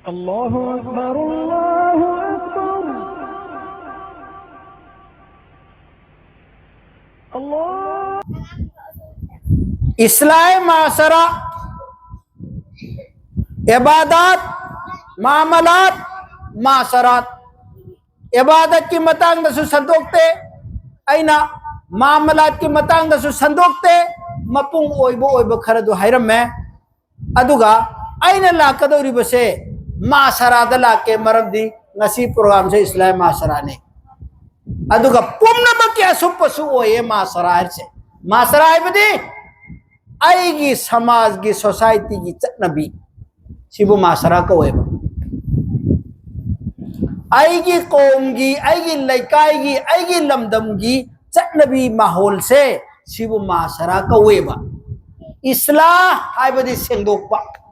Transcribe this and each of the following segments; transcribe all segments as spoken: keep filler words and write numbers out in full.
الله أكبر، الله أكبر. الله. Islah-e-Ma'ashara, Ibadat, Muamalat, Ma'asharat. Ibadatꯀꯤ ꯃꯇꯥꯡꯗꯁꯨ ꯁꯟꯗꯣꯛꯇꯦ ꯑꯩꯅ, Muamalat-ꯀꯤ ꯃꯇꯥꯡꯗꯁꯨ ꯁꯟꯗꯣꯛꯇꯦ, ꯃꯄꯨꯡ ꯑꯣꯏꯕ ꯑꯣꯏꯕ ꯈꯔꯗꯨ ꯍꯥꯏꯔꯝꯃꯦ꯫ ꯑꯗꯨꯒ ꯑꯩꯅ ꯂꯥꯛꯀꯗꯧꯔꯤꯕꯁꯦ Ma'ashara-ꯗ ꯂꯥꯛꯀꯦ, ꯃꯔꯝꯗꯤ ꯉꯁꯤ program-ꯁꯦ Islah-e-Ma'ashara-ꯅꯤ꯫ ꯑꯗꯨꯒ ꯄꯨꯝꯅꯃꯛꯀꯤ ꯑꯁꯨꯞꯄꯁꯨ ꯑꯣꯏꯌꯦ Ma'ashara ꯍꯥꯏꯔꯤꯁꯦ꯫ Ma'ashara ꯍꯥꯏꯕꯗꯤ ꯑꯩꯒꯤ ꯁꯃꯥꯖꯒꯤ, society-ꯒꯤ ꯆꯠꯅꯕꯤ, ꯁꯤꯕꯨ Ma'ashara ꯀꯧꯋꯦꯕ꯫ ꯑꯩꯒꯤ ꯀꯣꯝꯒꯤ, ꯑꯩꯒꯤ ꯂꯩꯀꯥꯏꯒꯤ, ꯑꯩꯒꯤ ꯂꯝꯗꯝꯒꯤ ꯆꯠꯅꯕꯤ ꯃꯥꯍꯣꯜꯁꯦ, ꯁꯤꯕꯨ Ma'ashara ꯀꯧꯋꯦꯕ꯫ Islah ꯍꯥꯏꯕꯗꯤ ꯁꯦꯡꯗꯣꯛꯄ꯫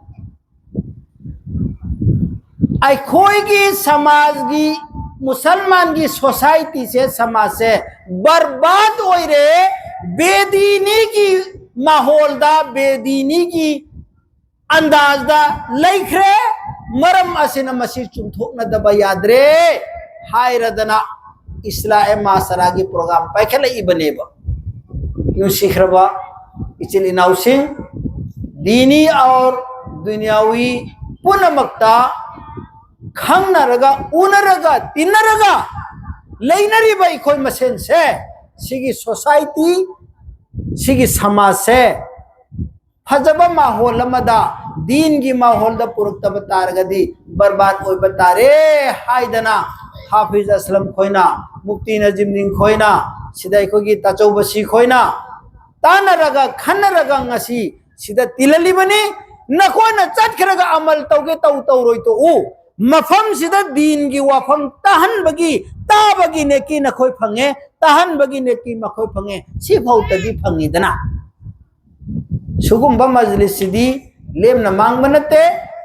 ꯑꯩꯈꯣꯏꯒꯤ ꯁꯃꯥꯖꯒꯤ, ꯃꯨꯁꯜꯃꯥꯟꯒꯤ society-ꯁꯦ, ꯁꯃꯥꯖꯁꯦ ꯕꯔꯕꯥꯗ ꯑꯣꯏꯔꯦ꯫ ꯕꯦꯗꯤꯅꯤꯒꯤ ꯃꯥꯍꯣꯜꯗ, ꯕꯦꯗꯤꯅꯤꯒꯤ ꯑꯟꯗꯥꯖꯗ ꯂꯩꯈ꯭ꯔꯦ꯫ ꯃꯔꯝ ꯑꯁꯤꯅ ꯃꯁꯤ ꯆꯨꯝꯊꯣꯛꯅꯗꯕ ꯌꯥꯗ꯭ꯔꯦ ꯍꯥꯏꯔꯗꯅ Islah-e-Ma'ashara-ꯒꯤ program ꯄꯥꯏꯈꯠꯂꯛꯏꯕꯅꯦꯕ꯫ ꯅꯨꯡꯁꯤꯈ꯭ꯔꯕ ꯏꯆꯤꯜ ꯏꯅꯥꯎꯁꯤꯡ, ꯗꯤꯅꯤ ꯑꯣꯔ ꯗꯨꯅꯤꯌꯥꯋꯤ ꯄꯨꯝꯅꯃꯛꯇ ꯈꯪꯅꯔꯒ, ꯎꯅꯔꯒ, ꯇꯤꯟꯅꯔꯒ ꯂꯩꯅꯔꯤꯕ ꯑꯩꯈꯣꯏ ꯃꯁꯦꯟꯁꯦ, ꯁꯤꯒꯤ society, ꯁꯤꯒꯤ ꯁꯃꯥꯖꯁꯦ ꯐꯖꯕ ꯃꯥꯍꯣꯜ ꯑꯃꯗ, ꯗꯤꯟꯒꯤ ꯃꯥꯍꯣꯜꯗ ꯄꯨꯔꯛꯇꯕ ꯇꯥꯔꯒꯗꯤ ꯕꯔꯕꯥꯗ ꯑꯣꯏꯕ ꯇꯥꯔꯦ ꯍꯥꯏꯗꯅ ꯍꯥꯐꯤꯖ ꯑꯁꯂꯝ ꯈꯣꯏꯅ, ꯃꯨꯐꯇꯤ ꯅꯖꯤꯃꯨꯗꯗꯤꯟ ꯈꯣꯏꯅ, ꯁꯤꯗ ꯑꯩꯈꯣꯏꯒꯤ ꯇꯥꯆꯧꯕꯁꯤ ꯈꯣꯏꯅ ꯇꯥꯟꯅꯔꯒ, ꯈꯟꯅꯔꯒ ꯉꯁꯤ ꯁꯤꯗ ꯇꯤꯜꯍꯜꯂꯤꯕꯅꯤ꯫ ꯅꯈꯣꯏꯅ ꯆꯠꯈ꯭ꯔꯒ ꯑꯃꯜ ꯇꯧꯒꯦ ꯇꯧ, ꯇꯧꯔꯣꯏ ꯇꯣꯛꯎ꯫ ꯃꯐꯝꯁꯤꯗ ꯗꯤꯟꯒꯤ ꯋꯥꯐꯝ ꯇꯥꯍꯟꯕꯒꯤ, ꯇꯥꯕꯒꯤ ꯅꯦꯀꯤ ꯅꯈꯣꯏ ꯐꯪꯉꯦ, ꯇꯥꯍꯟꯕꯒꯤ ꯅꯦꯀꯤ ꯃꯈꯣꯏ ꯐꯪꯉꯦ꯫ ꯁꯤꯐꯥꯎꯇꯗꯤ ꯐꯪꯉꯤꯗꯅ꯫ ꯁꯤꯒꯨꯝꯕ ꯃꯖꯂꯤꯁꯁꯤꯗꯤ ꯂꯦꯝꯅ ꯃꯥꯡꯕ ꯅꯠꯇꯦ,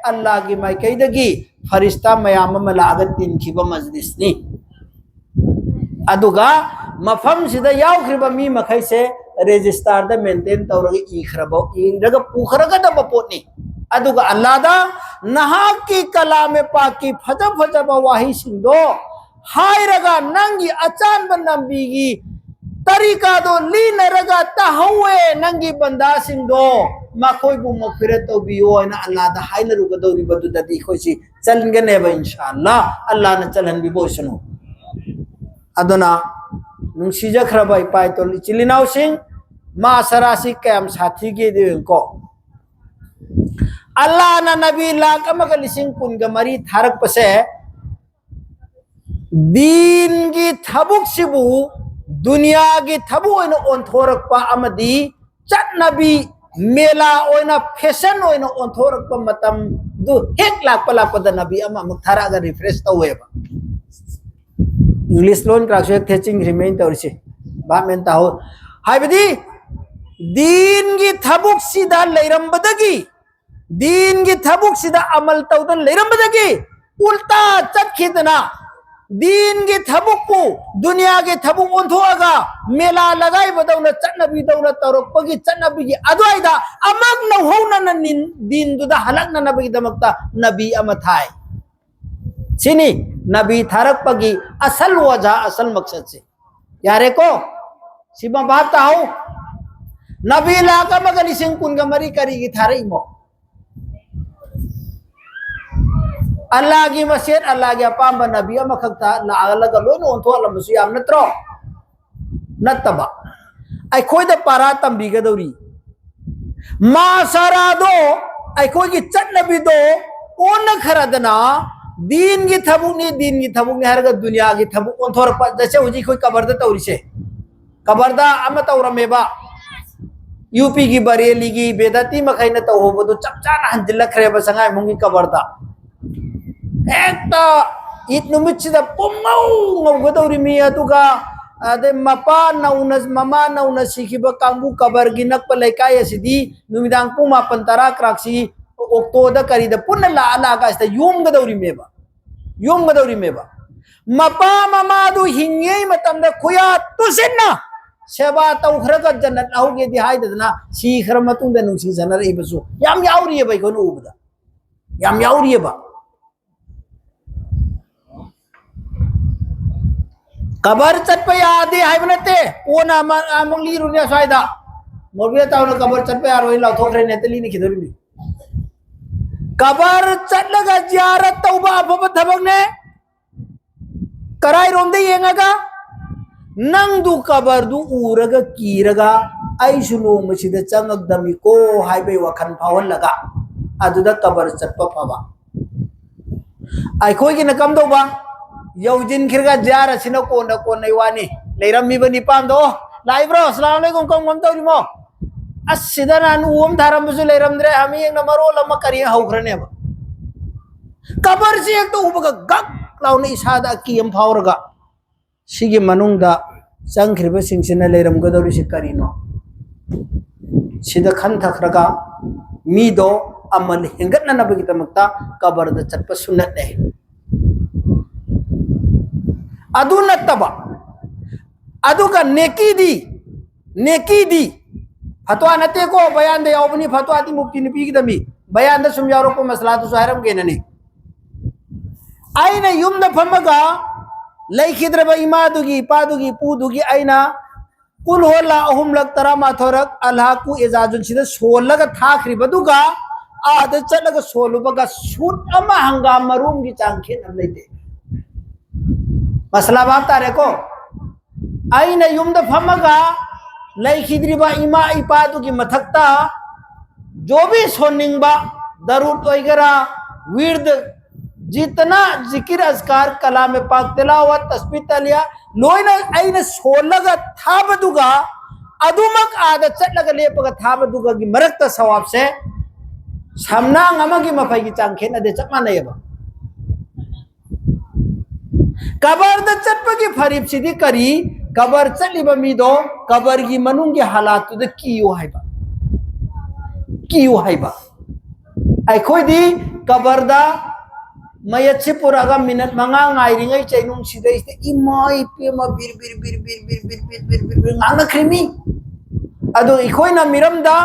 ꯑꯜꯂꯥꯒꯤ ꯃꯥꯏꯀꯩꯗꯒꯤ ꯐꯔꯤꯁꯇꯥ ꯃꯌꯥꯝ ꯑꯃ ꯂꯥꯛꯑꯒ ꯇꯤꯟꯈꯤꯕ ꯃꯖꯂꯤꯁꯅꯤ꯫ ꯑꯗꯨꯒ ꯃꯐꯝꯁꯤꯗ ꯌꯥꯎꯈ꯭ꯔꯤꯕ ꯃꯤ ꯃꯈꯩꯁꯦ register-ꯗ maintain ꯇꯧꯔꯒ ꯏꯈ꯭ꯔꯕ, ꯏꯔꯒ ꯄꯨꯈ꯭ꯔꯒꯗꯕ ꯄꯣꯠꯅꯤ꯫ ꯑꯗꯨꯒ ꯑꯜꯂꯥꯗ ꯅꯍꯥꯛꯀꯤ ꯀꯂꯥꯃꯦ ꯄꯥꯛꯀꯤ ꯐꯖ ꯐꯖꯕ ꯋꯥꯍꯩꯁꯤꯡꯗꯣ ꯍꯥꯏꯔꯒ ꯅꯪꯒꯤ ꯑꯆꯥꯟꯕ ꯂꯝꯕꯤꯒꯤ ꯇꯔꯤꯀꯥꯗꯣ ꯂꯤꯅꯔꯒ ꯇꯥꯍꯧꯋꯦ ꯅꯪꯒꯤ ꯕꯟꯗꯥꯁꯤꯡꯗꯣ, ꯃꯈꯣꯏꯕꯨ ꯃꯒꯐꯤꯔꯠ ꯇꯧꯕꯤꯌꯣ ꯍꯥꯏꯅ ꯑꯜꯂꯥꯗ ꯍꯥꯏꯅꯔꯨꯒꯗꯧꯔꯤꯕꯗꯨꯗꯗꯤ ꯑꯩꯈꯣꯏꯁꯤ ꯆꯟꯒꯅꯦꯕ ꯏꯟꯁꯥ ꯑꯜꯂꯥ꯫ ꯑꯜꯂꯥꯅ ꯆꯜꯍꯟꯕꯤꯕ ꯑꯣꯏꯁꯅꯨ꯫ ꯑꯗꯨꯅ ꯅꯨꯡꯁꯤꯖꯈ꯭ꯔꯕ ꯏꯄꯥ ꯏꯇꯣꯜ ꯏꯆꯤꯜ ꯏꯅꯥꯎꯁꯤꯡ, ꯃꯥꯁꯔꯥꯁꯤ ꯀꯌꯥꯝ ꯁꯥꯊꯤꯒꯦꯗꯣ ꯌꯦꯡꯉꯨꯀꯣ꯫ ꯑꯜꯂꯥꯅ ꯅꯕꯤ ꯂꯥꯛ ꯑꯃꯒ ꯂꯤꯁꯤꯡ ꯀꯨꯟꯒ ꯃꯔꯤ ꯊꯥꯔꯛꯄꯁꯦ ꯗꯤꯟꯒꯤ ꯊꯕꯛꯁꯤꯕꯨ ꯗꯨꯅꯤꯌꯥꯒꯤ ꯊꯕꯛ ꯑꯣꯏꯅ ꯑꯣꯟꯊꯣꯔꯛꯄ ꯑꯃꯗꯤ ꯆꯠꯅꯕꯤ, ꯃꯦꯂꯥ ꯑꯣꯏꯅ, ꯐꯦꯁꯟ ꯑꯣꯏꯅ ꯑꯣꯟꯊꯣꯔꯛꯄ ꯃꯇꯝꯗꯨ ꯍꯦꯛ ꯂꯥꯛꯄ ꯂꯥꯛꯄꯗ ꯅꯕꯤ ꯑꯃꯃꯨꯛ ꯊꯥꯔꯛꯑꯒ ꯔꯤꯐ꯭ꯔꯦꯁ ꯇꯧꯋꯦꯕ꯫ ꯏꯪꯂꯤꯁ ꯂꯣꯟ ꯀ꯭ꯔꯥꯛꯁꯨ ꯍꯦꯛ ꯊꯦꯠꯆꯤꯟꯈ꯭ꯔꯤꯃꯦ ꯑꯩꯅ ꯇꯧꯔꯤꯁꯦ꯫ ꯚꯥꯞ ꯃꯦꯟ ꯇꯥꯍꯧ꯫ ꯍꯥꯏꯕꯗꯤ ꯗꯤꯟꯒꯤ ꯊꯕꯛꯁꯤꯗ ꯂꯩꯔꯝꯕꯗꯒꯤ, ꯗꯤꯟꯒꯤ ꯊꯕꯛꯁꯤꯗ ꯑꯃꯜ ꯇꯧꯗꯅ ꯂꯩꯔꯝꯕꯗꯒꯤ ꯎꯜꯇꯥ ꯆꯠꯈꯤꯗꯅ ꯗꯤꯟꯒꯤ ꯊꯕꯛꯄꯨ ꯗꯨꯅꯤꯌꯥꯒꯤ ꯊꯕꯛ ꯑꯣꯟꯊꯣꯛꯑꯒ ꯃꯦꯂꯥ ꯂꯒꯥꯏꯕꯗꯧꯅ ꯆꯠꯅꯕꯤꯗꯧꯅ ꯇꯧꯔꯛꯄꯒꯤ ꯆꯠꯅꯕꯤꯒꯤ ꯑꯗꯨꯋꯥꯏꯗ ꯑꯃꯛ ꯅꯧꯍꯧꯅꯅ ꯅꯤꯟ-, ꯗꯤꯟꯗꯨꯗ ꯍꯜꯂꯛꯅꯅꯕꯒꯤꯗꯃꯛꯇ ꯅꯕꯤ ꯑꯃ ꯊꯥꯏ꯫ ꯁꯤꯅꯤ ꯅꯕꯤ ꯊꯥꯔꯛꯄꯒꯤ ꯑꯁꯜ ꯋꯥꯖꯥ, ꯑꯁꯜ ꯃꯛꯁꯠꯁꯦ꯫ ꯌꯥꯔꯦꯀꯣ? ꯁꯤꯃ ꯚꯥꯞ ꯇꯥꯍꯧ꯫ ꯅꯕꯤ ꯂꯥꯛ ꯑꯃꯒ ꯂꯤꯁꯤꯡ ꯀꯨꯟꯒ ꯃꯔꯤ ꯀꯔꯤꯒꯤ ꯊꯥꯔꯛꯏꯃꯣ? ꯑꯜꯂꯥꯒꯤ ꯃꯁꯦꯟ, ꯑꯜꯂꯥꯒꯤ ꯑꯄꯥꯝꯕ ꯅꯕꯤ ꯑꯃꯈꯛꯇ ꯂꯥꯛꯍꯜꯂꯒ ꯂꯣꯏꯅ ꯑꯣꯟꯊꯣꯛꯍꯜꯂꯝꯕꯁꯨ ꯌꯥꯕ ꯅꯠꯇ꯭ꯔꯣ? ꯅꯠꯇꯕ꯫ ꯑꯩꯈꯣꯏꯗ ꯄꯥꯔꯥ ꯇꯝꯕꯤꯒꯗꯧꯔꯤ꯫ ꯃꯥꯁꯥꯔꯥꯗꯣ, ꯑꯩꯈꯣꯏꯒꯤ ꯆꯠꯅꯕꯤꯗꯣ ꯑꯣꯟꯅꯈ꯭ꯔꯗꯅ ꯗꯤꯟꯒꯤ ꯊꯕꯛꯅꯤ, ꯗꯤꯟꯒꯤ ꯊꯕꯛꯅꯤ ꯍꯥꯏꯔꯒ ꯗꯨꯅꯤꯌꯥꯒꯤ ꯊꯕꯛ ꯑꯣꯟꯊꯣꯔꯛꯄ꯫ ꯖꯁꯦ ꯍꯧꯖꯤꯛ ꯑꯩꯈꯣꯏ ꯀꯕꯔꯗ ꯇꯧꯔꯤꯁꯦ꯫ ꯀꯕꯔꯗ ꯑꯃ ꯇꯧꯔꯝꯃꯦꯕ, ꯌꯨ ꯄꯤꯒꯤ ꯕꯔꯦꯂꯤꯒꯤ ꯕꯦꯗꯥꯇꯤ ꯃꯈꯩꯅ ꯇꯧꯍꯧꯕꯗꯨ ꯆꯞ ꯆꯥꯅ ꯍꯟꯖꯤꯜꯂꯛꯈ꯭ꯔꯦꯕ ꯁꯉꯥꯏꯃꯨꯡꯒꯤ ꯀꯕꯔꯗ꯫ ꯍꯦꯛꯇ ꯏꯗ ꯅꯨꯃꯤꯠꯁꯤꯗ ꯄꯨꯝꯉꯧ ꯉꯧꯒꯗꯧꯔꯤꯃꯤ꯫ ꯑꯗꯨꯒ ꯑꯗꯩ ꯃꯄꯥ ꯅꯧꯅ, ꯃꯃꯥ ꯅꯧꯅ ꯁꯤꯈꯤꯕ ꯀꯥꯡꯕꯨ ꯀꯕꯔꯒꯤ ꯅꯛꯄ ꯂꯩꯀꯥꯏ ꯑꯁꯤꯗꯤ ꯅꯨꯃꯤꯗꯥꯡ ꯄꯨꯡ ꯃꯥꯄꯟ ꯇꯔꯥ ꯀ꯭ꯔꯥꯛꯁꯤ ꯑꯣꯛꯇꯣꯗ ꯀꯔꯤꯗ ꯄꯨꯟꯅ ꯂꯥꯛꯑ ꯂꯥꯛꯑꯒ ꯑꯁꯤꯗ ꯌꯣꯝꯒꯗꯧꯔꯤꯃꯦꯕ, ꯌꯣꯝꯒꯗꯧꯔꯤꯃꯦꯕ꯫ ꯃꯄꯥ ꯃꯃꯥꯗꯨ ꯍꯤꯡꯉꯤꯉꯩ ꯃꯇꯝꯗ ꯈꯨꯌꯥ ꯇꯨꯁꯤꯟꯅ ꯁꯦꯕꯥ ꯇꯧꯈ꯭ꯔꯒ ꯖꯟꯅꯠ ꯂꯧꯍꯧꯒꯦꯗꯤ ꯍꯥꯏꯗꯗꯅ ꯁꯤꯈ꯭ꯔ ꯃꯇꯨꯡꯗ ꯅꯨꯡꯁꯤ ꯆꯥꯟꯅꯔꯛꯏꯕꯁꯨ ꯌꯥꯝ ꯌꯥꯎꯔꯤꯑꯕ, ꯑꯩꯈꯣꯏꯅ ꯎꯕꯗ ꯌꯥꯝ ꯌꯥꯎꯔꯤꯑꯕ꯫ ꯀꯕꯔ ꯆꯠꯄ ꯌꯥꯗꯦ ꯍꯥꯏꯕ ꯅꯠꯇꯦ꯫ ꯀꯣꯟꯅ ꯑꯃ ꯑꯃꯨꯛ ꯂꯤꯔꯨꯅꯦ ꯑꯁ꯭ꯋꯥꯏꯗ꯫ ꯃꯧꯂꯨꯌꯥ ꯇꯥꯎꯅ ꯀꯕꯔ ꯆꯠꯄ ꯌꯥꯔꯣꯏ ꯂꯥꯎꯊꯣꯛꯈ꯭ꯔꯦꯅꯦ, ꯍꯦꯛꯇ ꯂꯤꯅꯈꯤꯗꯧꯔꯤꯃꯤ꯫ ꯀꯕꯔ ꯆꯠꯂꯒ ꯖꯤꯌꯥꯔꯠ ꯇꯧꯕ ꯑꯐꯕ ꯊꯕꯛꯅꯦ꯫ ꯀꯔꯥꯏꯔꯣꯝꯗ ꯌꯦꯡꯉꯒ? ꯅꯪꯗꯨ ꯀꯕꯔꯗꯨ ꯎꯔꯒ ꯀꯤꯔꯒ ꯑꯩꯁꯨ ꯅꯣꯡꯃꯁꯤꯗ ꯆꯪꯉꯛꯗꯃꯤꯀꯣ ꯍꯥꯏꯕꯩ ꯋꯥꯈꯜ ꯐꯥꯎꯍꯜꯂꯒ ꯑꯗꯨꯗ ꯀꯕꯔ ꯆꯠꯄ ꯐꯕ꯫ ꯑꯩꯈꯣꯏꯒꯤꯅ ꯀꯝꯗꯧꯕ? ꯌꯧꯁꯤꯟꯈ꯭ꯔꯒ ꯖꯤꯌꯥꯔꯠꯁꯤꯅ ꯀꯣꯟꯅ ꯀꯣꯟꯅꯩ ꯋꯥꯅꯤ꯫ ꯂꯩꯔꯝꯃꯤꯕ ꯅꯤꯄꯥꯟꯗꯣ, "ꯑꯣ, ꯂꯥꯛꯏꯕ꯭ꯔꯣ? ꯑꯁꯂꯥꯝ ꯑꯂꯩꯀꯨꯝ, ꯀꯝ ꯀꯝ ꯇꯧꯔꯤꯃꯣ? ꯑꯁ, ꯁꯤꯗꯅ ꯎ ꯑꯃ ꯊꯥꯔꯝꯕꯁꯨ ꯂꯩꯔꯝꯗ꯭ꯔꯦ, ꯍꯥꯃꯦꯡꯅ ꯃꯔꯣꯜ ꯑꯃ" ꯀꯔꯤ ꯍꯧꯈ꯭ꯔꯅꯦꯕ꯫ ꯀꯕꯔꯁꯤ ꯍꯦꯛꯇ ꯎꯕꯒ ꯒꯛ ꯂꯥꯎꯅ ꯏꯁꯥꯗ ꯑꯀꯤ ꯑꯃ ꯐꯥꯎꯔꯒ, ꯁꯤꯒꯤ ꯃꯅꯨꯡꯗ ꯆꯪꯈ꯭ꯔꯤꯕꯁꯤꯡꯁꯤꯅ ꯂꯩꯔꯝꯒꯗꯧꯔꯤꯁꯤ ꯀꯔꯤꯅꯣ? ꯁꯤꯗ ꯈꯟꯊꯈ꯭ꯔꯒ ꯃꯤꯗꯣ ꯑꯃꯜ ꯍꯦꯟꯒꯠꯅꯅꯕꯒꯤꯗꯃꯛꯇ ꯀꯕꯔꯗ ꯆꯠꯄ ꯁꯨꯟꯅꯠꯅꯦ꯫ ꯑꯗꯨ ꯅꯠꯇꯕ, ꯑꯗꯨꯒ ꯅꯦꯀꯤꯗꯤ, ꯅꯦꯀꯤꯗꯤ ꯐꯇ꯭ꯋꯥ ꯅꯠꯇꯦꯀꯣ, ꯕꯌꯥꯟꯗ ꯌꯥꯎꯕꯅꯤ, ꯐꯇ꯭ꯋꯥꯗꯤ ꯃꯨꯐꯇꯤꯅ ꯄꯤꯒꯗꯕꯅꯤ꯫ ꯕꯌꯥꯟꯗ ꯁꯨꯝ ꯌꯥꯎꯔꯛꯄ ꯃꯁꯂꯥꯗꯨꯁꯨ ꯍꯥꯏꯔꯝꯒꯦꯅꯅꯤ꯫ ꯑꯩꯅ ꯌꯨꯝꯗ ꯐꯝꯃꯒ ꯂꯩꯈꯤꯗ꯭ꯔꯕ ꯏꯃꯥꯗꯨꯒꯤ, ꯏꯄꯥꯗꯨꯒꯤ, ꯏꯄꯨꯗꯨꯒꯤ ꯑꯩꯅ ꯀꯨꯜ ꯍꯣꯜꯂꯥ ꯑꯍꯨꯝꯂꯛ, ꯇꯔꯥꯃꯥꯊꯣꯏꯔꯛ, ꯑꯜꯍꯥꯀꯨ ꯑꯦꯖꯥꯖꯨꯟ ꯁꯤꯗ ꯁꯣꯜꯂꯒ ꯊꯥꯈ꯭ꯔꯤꯕꯗꯨꯒ ꯑꯥꯗ ꯆꯠꯂꯒ ꯁꯣꯜꯂꯨꯕꯒ ꯁꯨꯠ ꯑꯃ ꯍꯪꯒꯥꯝ ꯃꯔꯨꯝꯒꯤ ꯆꯥꯡ ꯈꯦꯠꯅꯕ ꯂꯩꯇꯦ꯫ ꯃꯁꯂꯥ ꯚꯥꯞ ꯇꯥꯔꯦꯀꯣ? ꯑꯩꯅ ꯌꯨꯝꯗ ꯐꯝꯃꯒ ꯂꯩꯈꯤꯗ꯭ꯔꯤꯕ ꯏꯃꯥ ꯏꯄꯥꯗꯨꯒꯤ ꯃꯊꯛꯇ ꯖꯣꯕꯤ ꯁꯣꯟꯅꯤꯡꯕ, ꯗꯔꯨꯗ ꯑꯣꯏꯒꯦꯔꯥ, ꯋꯤꯔꯗ, ꯖꯤꯇꯅ ꯖꯤꯀꯤꯔ ꯑꯖꯀꯥꯔ, ꯀꯂꯥꯃꯦ ꯄꯥꯛ, ꯇꯤꯂꯥꯋꯠ, ꯇꯁꯕꯤ ꯇꯥꯂꯤꯌꯥ, ꯂꯣꯏꯅ ꯑꯩꯅ ꯁꯣꯜꯂꯒ ꯊꯥꯕꯗꯨꯒ ꯑꯗꯨꯃꯛ ꯑꯥꯗ ꯆꯠꯂꯒ ꯂꯦꯞꯄꯒ ꯊꯥꯕꯗꯨꯒꯒꯤ ꯃꯔꯛꯇ ꯁꯋꯥꯕꯁꯦ ꯁꯝꯅꯥꯡ ꯑꯃꯒꯤ ꯃꯐꯩꯒꯤ ꯆꯥꯡ ꯈꯦꯠꯅꯗꯦ, ꯆꯞ ꯃꯥꯟꯅꯩꯑꯕ꯫ ꯀꯕꯔꯗ ꯆꯠꯄꯒꯤ ꯐꯔꯤꯞꯁꯤꯗꯤ ꯀꯔꯤ? ꯀꯕꯔ ꯆꯠꯂꯤꯕ ꯃꯤꯗꯣ ꯀꯕꯔꯒꯤ ꯃꯅꯨꯡꯒꯤ ꯍꯥꯂꯥꯠꯇꯨꯗ ꯀꯤꯌꯨ ꯍꯥꯏꯕ, ꯀꯤꯌꯨ ꯍꯥꯏꯕ꯫ ꯑꯩꯈꯣꯏꯗꯤ ꯀꯕꯔꯗ ꯃꯌꯦꯠꯁꯤ ꯄꯨꯔꯛꯑꯒ ꯃꯤꯅꯠ ꯃꯉꯥ ꯉꯥꯏꯔꯤꯉꯩ ꯆꯩꯅꯨꯡꯁꯤꯗꯩꯁꯤꯗ ꯏꯃꯥ ꯏꯄꯦꯝꯃ ꯕꯤꯔ ꯕꯤꯔ ꯕꯤꯔ ꯕꯤꯔ ꯕꯤꯔ ꯕꯤꯔ ꯕꯤꯔ ꯕꯤꯔ ꯕꯤꯔ ꯕꯤꯔ ꯉꯥꯡꯅꯈ꯭ꯔꯤꯃꯤ꯫ ꯑꯗꯨ ꯑꯩꯈꯣꯏꯅ ꯃꯤꯔꯝꯗ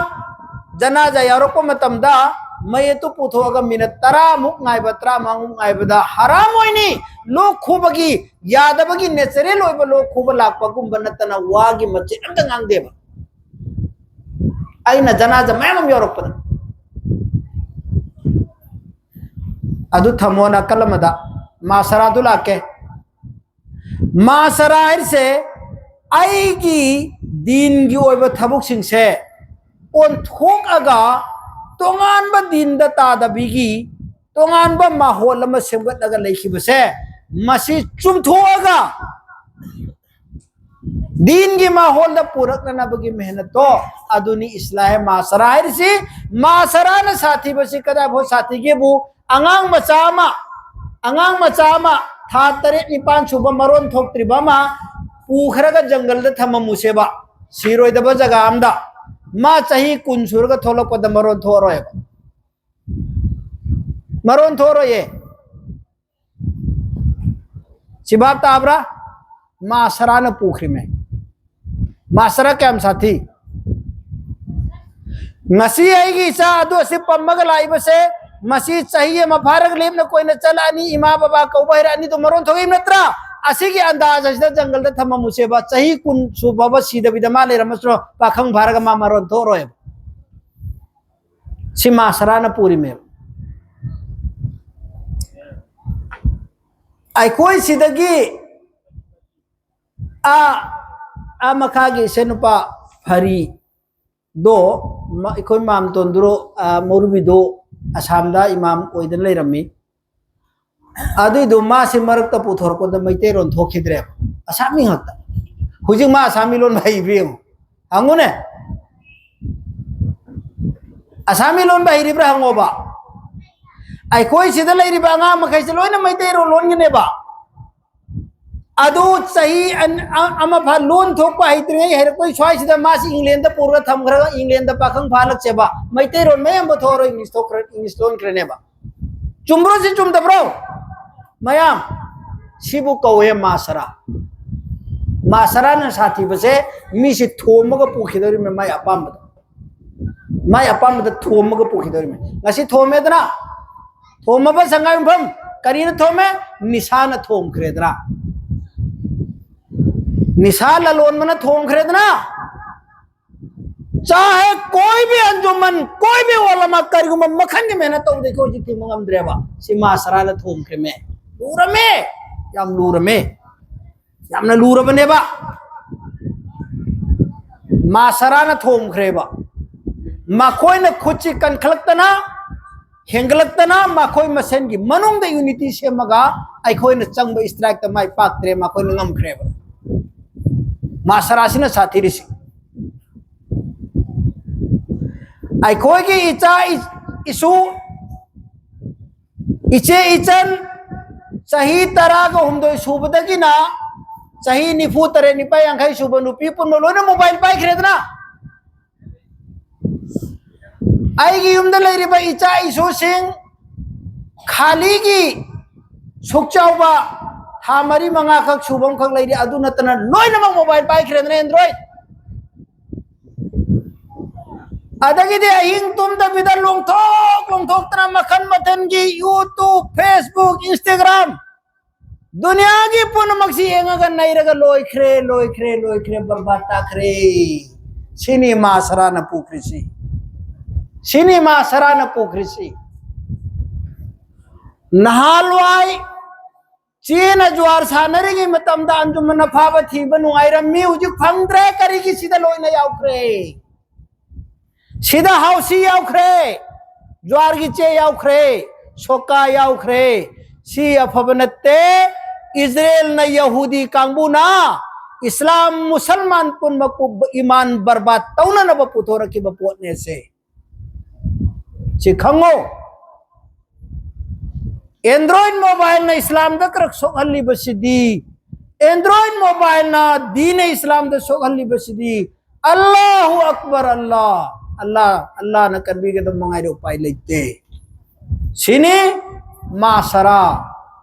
ꯖꯅꯥꯖꯥ ꯌꯥꯎꯔꯛꯄ ꯃꯇꯝꯗ ꯃꯌꯦꯠꯇꯨ ꯄꯨꯊꯣꯛꯑꯒ ꯃꯤꯅꯠ ꯇꯔꯥꯃꯨꯛ ꯉꯥꯏꯕ, ꯇꯔꯥꯃꯉꯥꯃꯨꯛ ꯉꯥꯏꯕꯗ ꯍꯔꯥꯝ ꯑꯣꯏꯅꯤ꯫ ꯂꯣꯛ ꯈꯨꯕꯒꯤ ꯌꯥꯗꯕꯒꯤ natural ꯑꯣꯏꯕ ꯂꯣꯛ ꯈꯨꯕ ꯂꯥꯛꯄꯒꯨꯝꯕ ꯅꯠꯇꯅ ꯋꯥꯒꯤ ꯃꯆꯦꯠ ꯑꯝꯇ ꯉꯥꯡꯗꯦꯕ꯫ ꯑꯩꯅ ꯖꯅꯥꯖꯥ ꯃꯌꯥꯝ ꯑꯃ ꯌꯥꯎꯔꯛꯄꯗ꯫ ꯑꯗꯨ ꯊꯝꯃꯣ ꯅꯥꯀꯜ ꯑꯃꯗ꯫ ꯃꯥꯁꯔꯥꯗꯨ ꯂꯥꯛꯀꯦ꯫ ꯃꯥꯁꯔꯥ ꯍꯥꯏꯔꯤꯁꯦ ꯑꯩꯒꯤ ꯗꯤꯟꯒꯤ ꯑꯣꯏꯕ ꯊꯕꯛꯁꯤꯡꯁꯦ ꯑꯣꯟꯊꯣꯛꯑꯒ ꯇꯣꯉꯥꯟꯕ ꯗꯤꯟꯗ ꯇꯥꯗꯕꯤꯒꯤ ꯇꯣꯉꯥꯟꯕ ꯃꯥꯍꯣꯜ ꯑꯃ ꯁꯦꯝꯒꯠꯂꯒ ꯂꯩꯈꯤꯕꯁꯦ, ꯃꯁꯤ ꯆꯨꯝꯊꯣꯛꯑꯒ ꯗꯤꯟꯒꯤ ꯃꯥꯍꯣꯜꯗ ꯄꯨꯔꯛꯅꯅꯕꯒꯤ ꯃꯦꯍꯅꯠꯇꯣ, ꯑꯗꯨꯅꯤ ꯏꯁꯂꯥꯍꯦ ꯃꯥꯁꯔꯥ ꯍꯥꯏꯔꯤꯁꯤ꯫ ꯃꯥꯁꯔꯥꯅ ꯁꯥꯊꯤꯕꯁꯤ ꯀꯗꯥꯏꯐꯥꯎ ꯁꯥꯊꯤꯒꯦꯕꯨ, ꯑꯉꯥꯡ ꯃꯆꯥ ꯑꯃ, ꯑꯉꯥꯡ ꯃꯆꯥ ꯑꯃ ꯊꯥ ꯇꯔꯦꯠ ꯅꯤꯄꯥꯟ ꯁꯨꯕ ꯃꯔꯣꯟ ꯊꯣꯛꯇ꯭ꯔꯤꯕ ꯑꯃ ꯄꯨꯈ꯭ꯔꯒ ꯖꯪꯒꯜꯗ ꯊꯝꯃꯝꯃꯨꯁꯦꯕ, ꯁꯤꯔꯣꯏꯗꯕ ꯖꯒꯥ ꯑꯝꯗ꯫ ꯃꯥ ꯆꯍꯤ ꯀꯨꯟ ꯁꯨꯔꯒ ꯊꯣꯛꯂꯛꯄꯗ ꯃꯔꯣꯟ ꯊꯣꯛꯑꯔꯣꯏꯕ꯫ ꯃꯔꯣꯟ ꯊꯣꯛꯑꯔꯣꯏꯌꯦ꯫ ꯁꯤ ꯚꯥꯞ ꯇꯥꯕ꯭ꯔꯥ? ꯃꯥꯁꯔꯥꯅ ꯄꯨꯈ꯭ꯔꯤꯃꯦ꯫ ꯃꯥꯁꯔꯥ ꯀꯌꯥꯝ ꯁꯥꯊꯤ? ꯉꯁꯤ ꯑꯩꯒꯤ ꯏꯆꯥ ꯑꯗꯨ ꯑꯁꯤ ꯄꯝꯃꯒ ꯂꯥꯛꯏꯕꯁꯦ, ꯃꯁꯤ ꯆꯍꯤ ꯑꯃ ꯐꯥꯔꯒ ꯂꯦꯞꯅ ꯀꯣꯏꯅ ꯆꯠꯂꯛꯑꯅꯤ, ꯏꯃꯥ ꯕꯕꯥ ꯀꯧꯕ ꯍꯩꯔꯛꯑꯅꯤ, ꯑꯗꯨ ꯃꯔꯣꯟ ꯊꯣꯛꯏ ꯅꯠꯇ꯭ꯔꯥ? ꯑꯁꯤꯒꯤ ꯑꯟꯗꯥꯖ ꯑꯁꯤꯗ ꯖꯪꯒꯜꯗ ꯊꯝꯃꯝꯃꯨꯁꯦꯕ, ꯆꯍꯤ ꯀꯨꯟ ꯁꯨꯕꯕ ꯁꯤꯗꯕꯤꯗ ꯃꯥ ꯂꯩꯔꯝꯃꯁꯨ ꯄꯥꯈꯪ ꯐꯥꯔꯒ ꯃꯥ ꯃꯔꯣꯟ ꯊꯣꯛꯑꯔꯣꯏꯕ꯫ ꯁꯤ ꯃꯥꯁꯔꯥꯅ ꯄꯨꯔꯤꯃꯦꯕ꯫ ꯑꯩꯈꯣꯏ ꯁꯤꯗꯒꯤ ꯑꯥ, ꯑꯥ ꯃꯈꯥꯒꯤ ꯏꯆꯦ ꯅꯨꯄꯥ ꯐꯔꯤꯗꯣ, ꯃ-, ꯑꯩꯈꯣꯏ ꯃꯥꯝꯇꯣꯟꯗꯨꯔꯣ, ꯑꯥ, ꯃꯧꯔꯨꯕꯤꯗꯣ ꯑꯁꯥꯝꯗ ꯏꯃꯥꯝ ꯑꯣꯏꯗꯅ ꯂꯩꯔꯝꯃꯤ꯫ ꯑꯗꯨꯏꯗꯣ ꯃꯥꯁꯤ ꯃꯔꯛꯇ ꯄꯨꯊꯣꯔꯛꯄꯗ ꯃꯩꯇꯩꯔꯣꯟ ꯊꯣꯛꯈꯤꯗ꯭ꯔꯦꯕ꯫ ꯑꯁꯥꯃꯤ ꯉꯥꯛꯇ꯫ ꯍꯧꯖꯤꯛ ꯃꯥ ꯑꯁꯥꯃꯤ ꯂꯣꯟ ꯍꯩꯕ꯭ꯔꯥ ꯌꯦꯡꯉꯨ꯫ ꯍꯪꯉꯨꯅꯦ꯫ ꯑꯁꯥꯃꯤ ꯂꯣꯟꯕ ꯍꯩꯔꯤꯕ꯭ꯔꯥ ꯍꯪꯉꯣꯕ꯫ ꯑꯩꯈꯣꯏ ꯁꯤꯗ ꯂꯩꯔꯤꯕ ꯑꯉꯥꯡ ꯃꯈꯩꯁꯦ ꯂꯣꯏꯅ ꯃꯩꯇꯩꯔꯣꯟ ꯂꯣꯟꯒꯅꯦꯕ꯫ ꯑꯗꯨ ꯆꯍꯤ ꯑꯟ-, ꯑ-, ꯑꯃ ꯐꯥ ꯂꯣꯟ ꯊꯣꯛꯄ ꯍꯩꯇ꯭ꯔꯤꯉꯩ ꯍꯩꯔꯛꯄꯩ ꯁ꯭ꯋꯥꯏꯁꯤꯗ ꯃꯥꯁꯤ ꯏꯪꯂꯦꯟꯗ ꯄꯨꯔꯒ ꯊꯝꯈ꯭ꯔꯒ ꯏꯪꯂꯦꯟꯗ ꯄꯥꯈꯪ ꯐꯥꯍꯜꯂꯛꯁꯦꯕ꯫ ꯃꯩꯇꯩꯔꯣꯟ ꯃꯌꯥꯝ ꯊꯣꯛꯑꯔꯣꯏ, ꯏꯪꯂꯤꯁ ꯊꯣꯛꯈ꯭ꯔ-, ꯏꯪꯂꯤꯁ ꯂꯣꯟꯈ꯭ꯔꯅꯦꯕ꯫ ꯆꯨꯝꯕ꯭ꯔꯣ? ꯁꯤ ꯆꯨꯝꯗꯕ꯭ꯔꯣ? ꯃꯌꯥꯝ, ꯁꯤꯕꯨ ꯀꯧꯋꯦ ꯃꯥꯁꯔꯥ꯫ ꯃꯥꯁꯔꯥꯅ ꯁꯥꯊꯤꯕꯁꯦ ꯃꯤꯁꯤ ꯊꯣꯝꯃꯒ ꯄꯨꯈꯤꯗꯧꯔꯤꯕꯅꯤ ꯃꯥꯏ ꯑꯄꯥꯝꯕꯗ꯫ ꯃꯥꯏ ꯑꯄꯥꯝꯕꯗ ꯊꯣꯝꯃꯒ ꯄꯨꯈꯤꯗꯧꯔꯤꯕꯅꯤ꯫ ꯉꯁꯤ ꯊꯣꯝꯃꯦꯗꯅ, ꯊꯣꯝꯃꯕ ꯁꯉꯥꯏ ꯌꯨꯝꯐꯝ ꯀꯔꯤꯅ ꯊꯣꯝꯃꯦ? ꯅꯤꯁꯥꯅ ꯊꯣꯝꯈ꯭ꯔꯦꯗꯅ꯫ ꯅꯤꯁꯥ ꯂꯂꯣꯟꯕꯅ ꯊꯣꯝꯈ꯭ꯔꯦꯗꯅ꯫ ꯆꯥꯍꯦ ꯀꯣꯏ ꯚꯤ ꯑꯟꯖꯨꯃꯟ, ꯀꯣꯏ ꯚꯤ ꯑꯣꯂꯃꯥ, ꯀꯔꯤꯒꯨꯝꯕ ꯃꯈꯜꯒꯤ ꯃꯦꯍꯅꯠ ꯇꯧꯕꯗ ꯑꯩꯈꯣꯏ ꯍꯧꯖꯤꯛ ꯊꯤꯡꯕ ꯉꯝꯗ꯭ꯔꯦꯕ꯫ ꯁꯤ ꯃꯥꯁꯔꯥꯅ ꯊꯣꯝꯈ꯭ꯔꯦꯃꯦ꯫ ꯂꯨꯔꯝꯃꯦ, ꯌꯥꯝ ꯂꯨꯔꯝꯃꯦ, ꯌꯥꯝꯅ ꯂꯨꯔꯕꯅꯦꯕ꯫ ꯃꯥꯁꯔꯥꯅ ꯊꯣꯝꯈ꯭ꯔꯦꯕ꯫ ꯃꯈꯣꯏꯅ ꯈꯨꯠꯁꯤ ꯀꯟꯈꯠꯂꯛꯇꯅ, ꯍꯦꯟꯒꯠꯂꯛꯇꯅ, ꯃꯈꯣꯏ ꯃꯁꯦꯟꯒꯤ ꯃꯅꯨꯡꯗ ꯌꯨꯅꯤꯇꯤ ꯁꯦꯝꯃꯒ ꯑꯩꯈꯣꯏꯅ ꯆꯪꯕ ꯏꯁꯇ꯭ꯔꯥꯏꯛꯇ ꯃꯥꯏ ꯄꯥꯛꯇ꯭ꯔꯦ, ꯃꯈꯣꯏꯅ ꯉꯝꯈ꯭ꯔꯦꯕ꯫ ꯃꯥꯁꯔꯥꯁꯤꯅ ꯁꯥꯊꯤꯔꯤꯁꯤ꯫ ꯑꯩꯈꯣꯏꯒꯤ ꯏꯆꯥ ꯏ-, ꯏꯁꯨ, ꯏꯆꯦ ꯏꯆꯟ, ꯆꯍꯤ ꯇꯔꯥꯒ ꯍꯨꯝꯗꯣꯏ ꯁꯨꯕꯗꯒꯤꯅ ꯆꯍꯤ ꯅꯤꯐꯨ ꯇꯔꯦꯠ, ꯅꯤꯄꯥ ꯌꯥꯡꯈꯩ ꯁꯨꯕ ꯅꯨꯄꯤ ꯄꯨꯝꯕ ꯂꯣꯏꯅ ꯃꯣꯕꯥꯏꯜ ꯄꯥꯏꯈ꯭ꯔꯦꯗꯅ꯫ ꯑꯩꯒꯤ ꯌꯨꯝꯗ ꯂꯩꯔꯤꯕ ꯏꯆꯥ ꯏꯁꯨꯁꯤꯡ, ꯈꯥꯂꯤꯒꯤ ꯁꯨꯛ ꯆꯥꯎꯕ ꯊꯥ ꯃꯔꯤ ꯃꯉꯥꯈꯛ ꯁꯨꯕ ꯑꯃꯈꯛ ꯂꯩꯔꯤ, ꯑꯗꯨ ꯅꯠꯇꯅ ꯂꯣꯏꯅꯃꯛ ꯃꯣꯕꯥꯏꯜ ꯄꯥꯏꯈ꯭ꯔꯦꯗꯅ, ꯑꯦꯟꯗ꯭ꯔꯣꯏꯗ꯫ ꯑꯗꯒꯤꯗꯤ ꯑꯍꯤꯡ ꯇꯨꯝꯗꯕꯤꯗ ꯂꯣꯡꯊꯣꯛ ꯂꯣꯡꯊꯣꯛꯇꯅ ꯃꯈꯟ ꯃꯊꯦꯜꯒꯤ YouTube, Facebook, Instagram, ꯗꯨꯅꯤꯌꯥꯒꯤ ꯄꯨꯝꯅꯃꯛꯁꯤ ꯌꯦꯡꯉꯒ ꯅꯩꯔꯒ ꯂꯣꯏꯈ꯭ꯔꯦ, ꯂꯣꯏꯈ꯭ꯔꯦ, ꯂꯣꯏꯈ꯭ꯔꯦ, ꯕꯔꯕꯥꯗ ꯇꯥꯈ꯭ꯔꯦ꯫ ꯁꯤꯅꯤ ꯃꯥꯁꯔꯥꯅ ꯄꯨꯈ꯭ꯔꯤꯁꯤ꯫ ꯁꯤꯅꯤ ꯃꯥꯁꯔꯥꯅ ꯄꯨꯈ꯭ꯔꯤꯁꯤ꯫ ꯅꯍꯥꯟꯋꯥꯏ ꯆꯦꯅ ꯖꯨꯋꯥꯔ ꯁꯥꯟꯅꯔꯤꯉꯩ ꯃꯇꯝꯗ ꯑꯟꯖꯨꯃꯟ ꯑꯐꯥꯕ ꯊꯤꯕ ꯅꯨꯡꯉꯥꯏꯔꯝꯃꯤ, ꯍꯧꯖꯤꯛ ꯐꯪꯗ꯭ꯔꯦ꯫ ꯀꯔꯤꯒꯤ? ꯁꯤꯗ ꯂꯣꯏꯅ ꯌꯥꯎꯈ꯭ꯔꯦ꯫ ꯁꯤꯗ ꯍꯥꯎꯁꯤ ꯌꯥꯎꯈ꯭ꯔꯦ, ꯖꯨꯋꯥꯔꯒꯤ ꯆꯦ ꯌꯥꯎꯈ꯭ꯔꯦ, ꯁꯣꯀꯥ ꯌꯥꯎꯈ꯭ꯔꯦ꯫ ꯁꯤ ꯑꯐꯕ ꯅꯠꯇꯦ꯫ ꯏꯖꯔꯦꯜꯅ, ꯌꯍꯨꯗꯤ ꯀꯥꯡꯕꯨꯅ ꯏꯁꯂꯥꯝ, ꯃꯨꯁꯜꯃꯥꯟ ꯄꯨꯝꯅꯃꯛꯄꯨ ꯏꯃꯥꯟ ꯕꯔꯕꯥꯗ ꯇꯧꯅꯅꯕ ꯄꯨꯊꯣꯔꯛꯈꯤꯕ ꯄꯣꯠꯅꯦ ꯁꯦ꯫ ꯁꯤ ꯈꯪꯉꯣ꯫ ꯑꯦꯟꯗ꯭ꯔꯣꯏꯗ ꯃꯣꯕꯥꯏꯜꯅ ꯏꯁꯂꯥꯝꯗ ꯀꯔꯛ ꯁꯣꯛꯍꯜꯂꯤꯕꯁꯤꯗꯤ, ꯑꯦꯟꯗ꯭ꯔꯣꯏꯗ ꯃꯣꯕꯥꯏꯜꯅ ꯗꯤꯅ ꯏꯁꯂꯥꯝꯗ ꯁꯣꯛꯍꯜꯂꯤꯕꯁꯤꯗꯤ, ꯑꯜꯂꯥꯍꯨ ꯑꯛꯕꯔ, ꯑꯜꯂꯥ, ꯑꯜꯂꯥ, ꯑꯜꯂꯥꯅ ꯀꯟꯕꯤꯒꯗꯕ ꯃꯉꯥꯏꯔꯦ, ꯎꯄꯥꯏ ꯂꯩꯇꯦ꯫ ꯁꯤꯅꯤ ꯃꯥꯁꯔꯥ,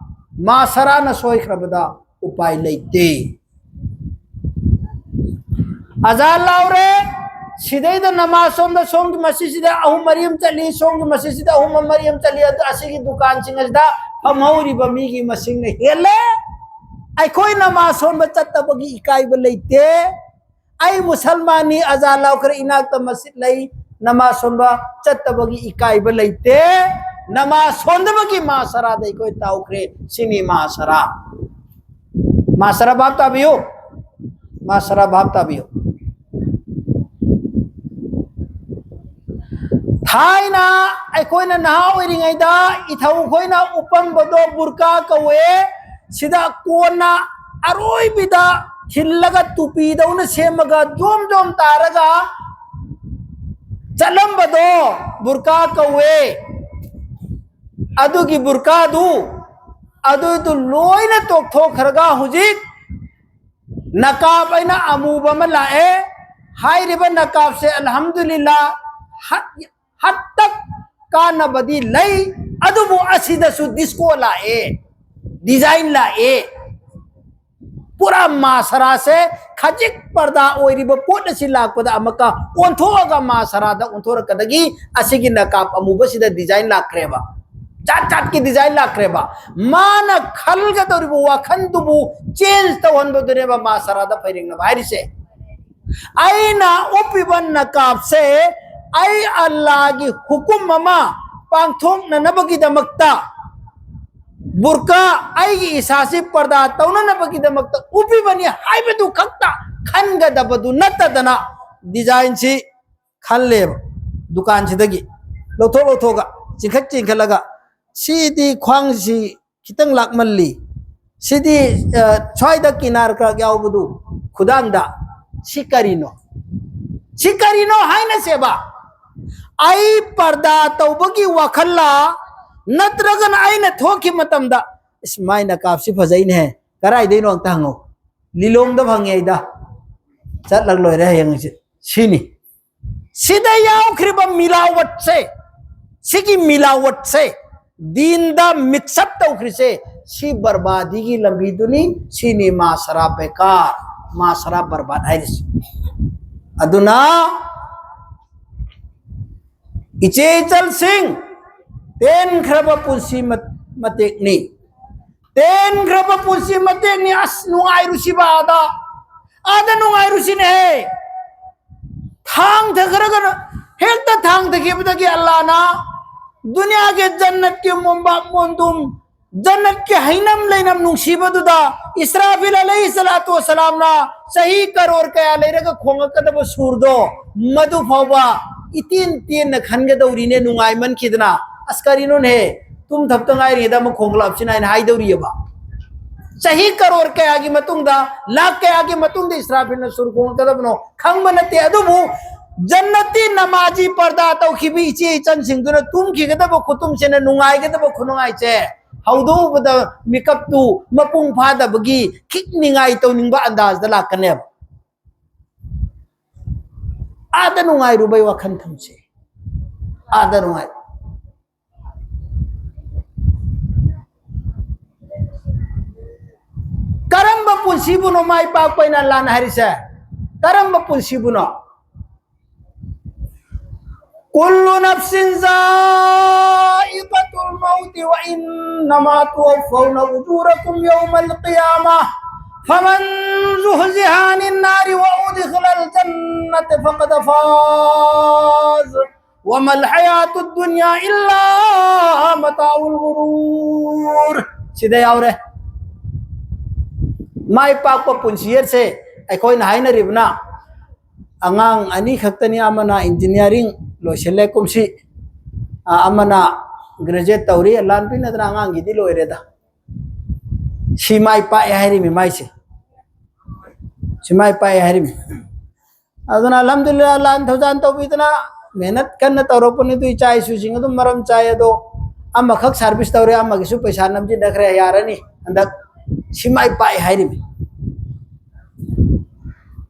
ꯃꯥꯁꯔꯥꯅ ꯁꯣꯏꯈ꯭ꯔꯕꯗ ꯎꯄꯥꯏ ꯂꯩꯇꯦ꯫ ꯑꯖꯥꯟ ꯂꯥꯎꯔꯦ, ꯁꯤꯗꯩꯗ ꯅꯃꯥꯖ ꯁꯣꯝꯗ, ꯁꯣꯝꯒꯤ ꯃꯁꯤꯁꯤꯗ ꯑꯍꯨꯝ ꯃꯔꯤ ꯑꯃ ꯆꯠꯂꯤ, ꯁꯣꯝꯒꯤ ꯃꯁꯤꯁꯤꯗ ꯑꯍꯨꯝ ꯃꯔꯤ ꯑꯃ ꯆꯠꯂꯤ, ꯑꯗꯨ ꯑꯁꯤꯒꯤ ꯗꯨꯀꯥꯟꯁꯤꯡ ꯑꯁꯤꯗ ꯐꯝꯍꯧꯔꯤꯕ ꯃꯤꯒꯤ ꯃꯁꯤꯡꯅ ꯍꯦꯜꯂꯦ꯫ ꯑꯩꯈꯣꯏ ꯅꯃꯥꯖ ꯁꯣꯟꯕ ꯆꯠꯇꯕꯒꯤ ꯏꯀꯥꯏꯕ ꯂꯩꯇꯦ꯫ ꯑꯩ ꯃꯨꯁꯜꯃꯥꯟꯅꯤ, ꯑꯖꯥꯟ ꯂꯥꯎꯈ꯭ꯔꯦ, ꯏꯅꯥꯛꯇ ꯃꯁꯖꯤꯗ ꯂꯩ, ꯅꯃꯥꯖ ꯁꯣꯟꯕ ꯆꯠꯇꯕꯒꯤ ꯏꯀꯥꯏꯕ ꯂꯩꯇꯦ꯫ ꯅꯃꯥꯖ ꯁꯣꯟꯗꯕꯒꯤ ꯃꯥꯁꯔꯥꯗ ꯑꯩꯈꯣꯏ ꯇꯥꯎꯈ꯭ꯔꯦ꯫ ꯁꯤꯅꯤ ꯃꯥꯁꯔꯥ꯫ ꯃꯥꯁꯔꯥ ꯚꯥꯞ ꯇꯥꯕꯤꯌꯨ, ꯃꯥꯁꯔꯥ ꯚꯥꯞ ꯇꯥꯕꯤꯌꯨ꯫ ꯊꯥꯏꯅ ꯑꯩꯈꯣꯏꯅ ꯅꯍꯥ ꯑꯣꯏꯔꯤꯉꯩꯗ ꯏꯊꯧ ꯈꯣꯏꯅ ꯎꯞꯄꯝꯕꯗꯣ ꯕꯨꯔꯀꯥ ꯀꯧꯋꯦ꯫ ꯁꯤꯗ ꯀꯣꯟꯅ ꯑꯔꯣꯏꯕꯤꯗ ꯊꯤꯜꯂꯒ ꯇꯨꯄꯤꯗꯧꯅ ꯁꯦꯝꯃꯒ ꯖꯣꯝ ꯖꯣꯝ ꯇꯥꯔꯒ ꯆꯠꯂꯝꯕꯗꯣ ꯕꯨꯔꯀꯥ ꯀꯧꯋꯦ꯫ ꯑꯗꯨꯒꯤ ꯕꯨꯔꯀꯥꯗꯨ, ꯑꯗꯨꯗꯨ ꯂꯣꯏꯅ ꯇꯣꯛꯊꯣꯛꯈ꯭ꯔꯒ ꯍꯧꯖꯤꯛ ꯅꯀꯥꯞ ꯑꯩꯅ ꯑꯃꯨꯕ ꯑꯃ ꯂꯥꯛꯑꯦ꯫ ꯍꯥꯏꯔꯤꯕ ꯅꯀꯥꯞꯁꯦ ꯑꯜꯍꯝꯗꯨꯂꯤꯜꯂꯥ ꯍꯠ-, ꯍꯠꯇꯛ ꯀꯥꯟꯅꯕꯗꯤ ꯂꯩ, ꯑꯗꯨꯕꯨ ꯑꯁꯤꯗꯁꯨ ꯗꯤꯁꯀꯣ ꯂꯥꯛꯑꯦ, ꯗꯤꯖꯥꯏꯟ ꯂꯥꯛꯑꯦ꯫ ꯄꯨꯔꯥ ꯃꯥꯁꯔꯥꯁꯦ ꯈꯖꯤꯛ ꯄꯔꯗꯥ ꯑꯣꯏꯔꯤꯕ ꯄꯣꯠ ꯑꯁꯤ ꯂꯥꯛꯄꯗ ꯑꯃꯨꯛꯀ ꯑꯣꯟꯊꯣꯛꯑꯒ ꯃꯥꯁꯔꯥꯗ ꯑꯣꯟꯊꯣꯔꯛꯀꯗꯒꯤ ꯑꯁꯤꯒꯤ ꯅꯀꯥꯞ ꯑꯃꯨꯕꯁꯤꯗ ꯗꯤꯖꯥꯏꯟ ꯂꯥꯛꯈ꯭ꯔꯦꯕ, ꯖꯥꯠ ꯖꯥꯠꯀꯤ ꯗꯤꯖꯥꯏꯟ ꯂꯥꯛꯈ꯭ꯔꯦꯕ꯫ ꯃꯥꯅ ꯈꯜꯒꯗꯧꯔꯤꯕ ꯋꯥꯈꯜꯗꯨꯕꯨ ꯆꯦꯟꯖ ꯇꯧꯍꯟꯕꯗꯨꯅꯦꯕ ꯃꯥꯁꯔꯥꯗ ꯐꯩꯔꯦꯡꯅꯕ ꯍꯥꯏꯔꯤꯁꯦ꯫ ꯑꯩꯅ ꯎꯞꯄꯤꯕ ꯅꯀꯥꯞꯁꯦ ꯑꯩ ꯑꯜꯂꯥꯒꯤ ꯍꯨꯀꯨꯝ ꯑꯃ ꯄꯥꯡꯊꯣꯛꯅꯅꯕꯒꯤꯗꯃꯛꯇ, ꯕꯨꯔꯀꯥ ꯑꯩꯒꯤ ꯏꯁꯥꯁꯤ ꯄꯔꯗꯥ ꯇꯧꯅꯅꯕꯒꯤꯗꯃꯛꯇ ꯎꯞꯄꯤꯕꯅꯤ ꯍꯥꯏꯕꯗꯨ ꯈꯛꯇ ꯈꯟꯒꯗꯕꯗꯨ ꯅꯠꯇꯗꯅ, ꯗꯤꯖꯥꯏꯟꯁꯤ ꯈꯜꯂꯦꯕ꯫ ꯗꯨꯀꯥꯟꯁꯤꯗꯒꯤ ꯂꯧꯊꯣꯛ ꯂꯧꯊꯣꯛꯑꯒ, ꯆꯤꯡꯈꯠ ꯆꯤꯡꯈꯠꯂꯒ, ꯁꯤꯗꯤ ꯈ꯭ꯋꯥꯡꯁꯤ ꯈꯤꯇꯪ ꯂꯥꯛꯃꯜꯂꯤ, ꯁꯤꯗꯤ, ꯑ, ꯁ꯭ꯋꯥꯏꯗ ꯀꯤꯅꯥꯔ ꯈꯔ ꯌꯥꯎꯕꯗꯨ ꯈꯨꯗꯥꯡꯗ, ꯁꯤ ꯀꯔꯤꯅꯣ? ꯁꯤ ꯀꯔꯤꯅꯣ ꯍꯥꯏꯅꯁꯦꯕ? ꯑꯩ ꯄꯔꯗꯥ ꯇꯧꯕꯒꯤ ꯋꯥꯈꯜꯂ, ꯅꯠꯇ꯭ꯔꯒꯅ ꯑꯩꯅ ꯊꯣꯛꯈꯤ ꯃꯇꯝꯗ, "ꯏꯁ, ꯃꯥꯏ ꯅꯀꯥꯞꯁꯤ ꯐꯖꯩꯅꯦ, ꯀꯔꯥꯏꯗꯩꯅꯣ?" ꯑꯝꯇ ꯍꯪꯉꯣ꯫ "ꯂꯤꯂꯣꯡꯗ ꯐꯪꯉꯦ ꯑꯩꯗ, ꯆꯠꯂꯒ ꯂꯣꯏꯔꯦ ꯍꯌꯦꯡ ꯍꯪꯆꯤꯠ"꯫ ꯁꯤꯅꯤ꯫ ꯁꯤꯗ ꯌꯥꯎꯈ꯭ꯔꯤꯕ ꯃꯤꯂꯥꯋꯠꯁꯦ, ꯁꯤꯒꯤ ꯃꯤꯂꯥꯋꯠꯁꯦ, ꯗꯤꯟꯗ ꯃꯤꯛꯁ ꯑꯞ ꯇꯧꯈ꯭ꯔꯤꯁꯦ, ꯁꯤ ꯕꯔꯕꯥꯗꯤꯒꯤ ꯂꯝꯕꯤꯗꯨꯅꯤ, ꯁꯤꯅꯤ ꯃꯥꯁꯔꯥ ꯕꯦꯀꯥꯔ, ꯃꯥꯁꯔꯥ ꯕꯔꯕꯥꯗ ꯍꯥꯏꯔꯤꯁꯦ꯫ ꯑꯗꯨꯅ ꯏꯆꯦ ꯏꯆꯜꯁꯤꯡ, ꯇꯦꯟꯈ꯭ꯔꯕ ꯄꯨꯟꯁꯤ ꯃ-, ꯃꯇꯦꯛꯅꯤ꯫ ꯇꯦꯟꯈ꯭ꯔꯕ ꯄꯨꯟꯁꯤ ꯃꯇꯦꯛꯅꯤ꯫ ꯑꯁ, ꯅꯨꯡꯉꯥꯏꯔꯨꯁꯤꯕ ꯑꯥꯗ, ꯑꯥꯗ ꯅꯨꯡꯉꯥꯏꯔꯨꯁꯤꯅꯦꯍꯦ꯫ ꯊꯥꯡꯊꯈ꯭ꯔꯒ, ꯍꯦꯛꯇ ꯊꯥꯡꯊꯈꯤꯕꯗꯒꯤ ꯑꯜꯂꯥꯅ ꯗꯨꯅꯤꯌꯥꯒꯤ ꯖꯟꯅꯠꯀꯤ ꯃꯣꯝꯕꯥꯛ ꯃꯣꯟꯗꯨꯝ, ꯖꯟꯅꯠꯀꯤ ꯍꯩꯅꯝ ꯂꯩꯅꯝ ꯅꯨꯡꯁꯤꯕꯗꯨꯗ ꯏꯁꯔꯥꯐꯤꯜ ꯑꯂꯩꯍꯤ ꯁꯂꯥꯇꯨ ꯋꯁꯂꯥꯝꯅ ꯆꯍꯤ ꯀꯔꯣꯔ ꯀꯌꯥ ꯂꯩꯔꯒ ꯈꯣꯡꯉꯛꯀꯗꯕ ꯁꯨꯔꯗꯣ, ꯃꯗꯨ ꯐꯥꯎꯕ ꯏꯇꯦꯟ ꯇꯦꯟꯅ ꯈꯟꯒꯗꯧꯔꯤꯅꯦ, ꯅꯨꯡꯉꯥꯏꯃꯟꯈꯤꯗꯅ꯫ ꯑꯁ, ꯀꯔꯤꯅꯣꯅꯦꯍꯦ, ꯇꯨꯝ ꯊꯞꯇ ꯉꯥꯏꯔꯤꯉꯩꯗ ꯑꯃꯨꯛ ꯈꯣꯡꯂꯥꯞꯁꯤꯅ ꯍꯥꯏꯅ ꯍꯥꯏꯗꯧꯔꯤꯑꯕ꯫ ꯆꯍꯤ ꯀꯔꯣꯔ ꯀꯌꯥꯒꯤ ꯃꯇꯨꯡꯗ, ꯂꯥꯛ ꯀꯌꯥꯒꯤ ꯃꯇꯨꯡꯗ ꯏꯁꯔꯥꯐꯤꯜꯅ ꯁꯨꯔ ꯈꯣꯡꯉꯛꯀꯗꯕꯅꯣ ꯈꯪꯕ ꯅꯠꯇꯦ꯫ ꯑꯗꯨꯕꯨ ꯖꯟꯅꯠꯇꯤ ꯅꯃꯥꯖꯤ ꯄꯔꯗꯥ ꯇꯧꯈꯤꯕ ꯏꯆꯦ ꯏꯆꯟꯁꯤꯡꯗꯨꯅ ꯇꯨꯝꯈꯤꯒꯗꯕ ꯈꯨꯇꯨꯝꯁꯤꯅ ꯅꯨꯡꯉꯥꯏꯒꯗꯕ ꯈꯨꯅꯨꯡꯉꯥꯏꯁꯦ, ꯍꯧꯗꯣꯛꯎꯕꯗ ꯃꯤꯀꯞꯇꯨ ꯃꯄꯨꯡ ꯐꯥꯗꯕꯒꯤ ꯈꯤꯛꯅꯤꯡꯉꯥꯏ ꯇꯧꯅꯤꯡꯕ ꯑꯟꯗꯥꯖꯗ ꯂꯥꯛꯀꯅꯦꯕ꯫ ꯑꯥꯗ ꯅꯨꯡꯉꯥꯏꯔꯨꯕꯩ ꯋꯥꯈꯜ ꯊꯝꯁꯦ꯫ ꯑꯥꯗ ꯅꯨꯡꯉꯥꯏ꯫ ꯀꯔꯝꯕ ꯄꯨꯟꯁꯤꯕꯨꯅꯣ ꯃꯥꯏ ꯄꯥꯛꯄ ꯍꯥꯏꯅ ꯑꯜꯂꯥꯅ ꯍꯥꯏꯔꯤꯁꯦ? ꯀꯔꯝꯕ ꯄꯨꯟꯁꯤꯕꯨꯅꯣ? كل نفس ذائقة الموت وإنما توفون أجوركم يوم القيامة فمن زحزح عن النار وأدخل الجنة فقد فاز وما الحياة الدنيا إلا متاع الغرور. ꯁꯤꯗ ꯌꯥꯎꯔꯦ꯫ ꯃꯥꯏ ꯄꯥꯛꯄ ꯄꯨꯟꯁꯤ ꯍꯥꯏꯁꯦ ꯑꯩꯈꯣꯏꯅ ꯍꯥꯏꯅꯔꯤꯕꯅ ꯑꯉꯥꯡ ꯑꯅꯤ ꯈꯛꯇꯅꯤ, ꯑꯃꯅ engineering ꯂꯣꯏꯁꯤꯜꯂꯦ ꯀꯨꯝꯁꯤ, ꯑ, ꯑꯃꯅ graduate ꯇꯧꯔꯤ, ꯂꯥꯟ ꯄꯤꯅꯗꯅ ꯑꯉꯥꯡꯒꯤꯗꯤ ꯂꯣꯏꯔꯦꯗ꯫ ꯁꯤ ꯃꯥꯏ ꯄꯥꯛꯑꯦ ꯍꯥꯏꯔꯤꯃꯤ ꯃꯥꯏꯁꯦ꯫ ꯁꯤ ꯃꯥꯏ ꯄꯥꯛꯑꯦ ꯍꯥꯏꯔꯤꯃꯤ꯫ ꯑꯗꯨꯅ ꯑꯜꯍꯝꯗꯨꯂꯤꯜꯂꯥꯍ, ꯂꯥꯟ ꯊꯧꯖꯥꯟ ꯇꯧꯕꯤꯗꯅ ꯃꯦꯍꯅꯠ ꯀꯟꯅ ꯇꯧꯔꯛꯄꯅꯤ꯫ ꯑꯗꯨ ꯏꯆꯥ ꯏꯁꯨꯁꯤꯡ ꯑꯗꯨꯝ ꯃꯔꯝ ꯆꯥꯏ꯫ ꯑꯗꯣ ꯑꯃꯈꯛ service ꯇꯧꯔꯦ, ꯑꯃꯒꯤꯁꯨ ꯄꯩꯁꯥ ꯅꯝꯁꯤꯟꯅꯈ꯭ꯔꯦ, ꯌꯥꯔꯅꯤ꯫ ꯍꯟꯗꯛ ꯁꯤ ꯃꯥꯏ ꯄꯥꯛꯑꯦ ꯍꯥꯏꯔꯤꯃꯤ꯫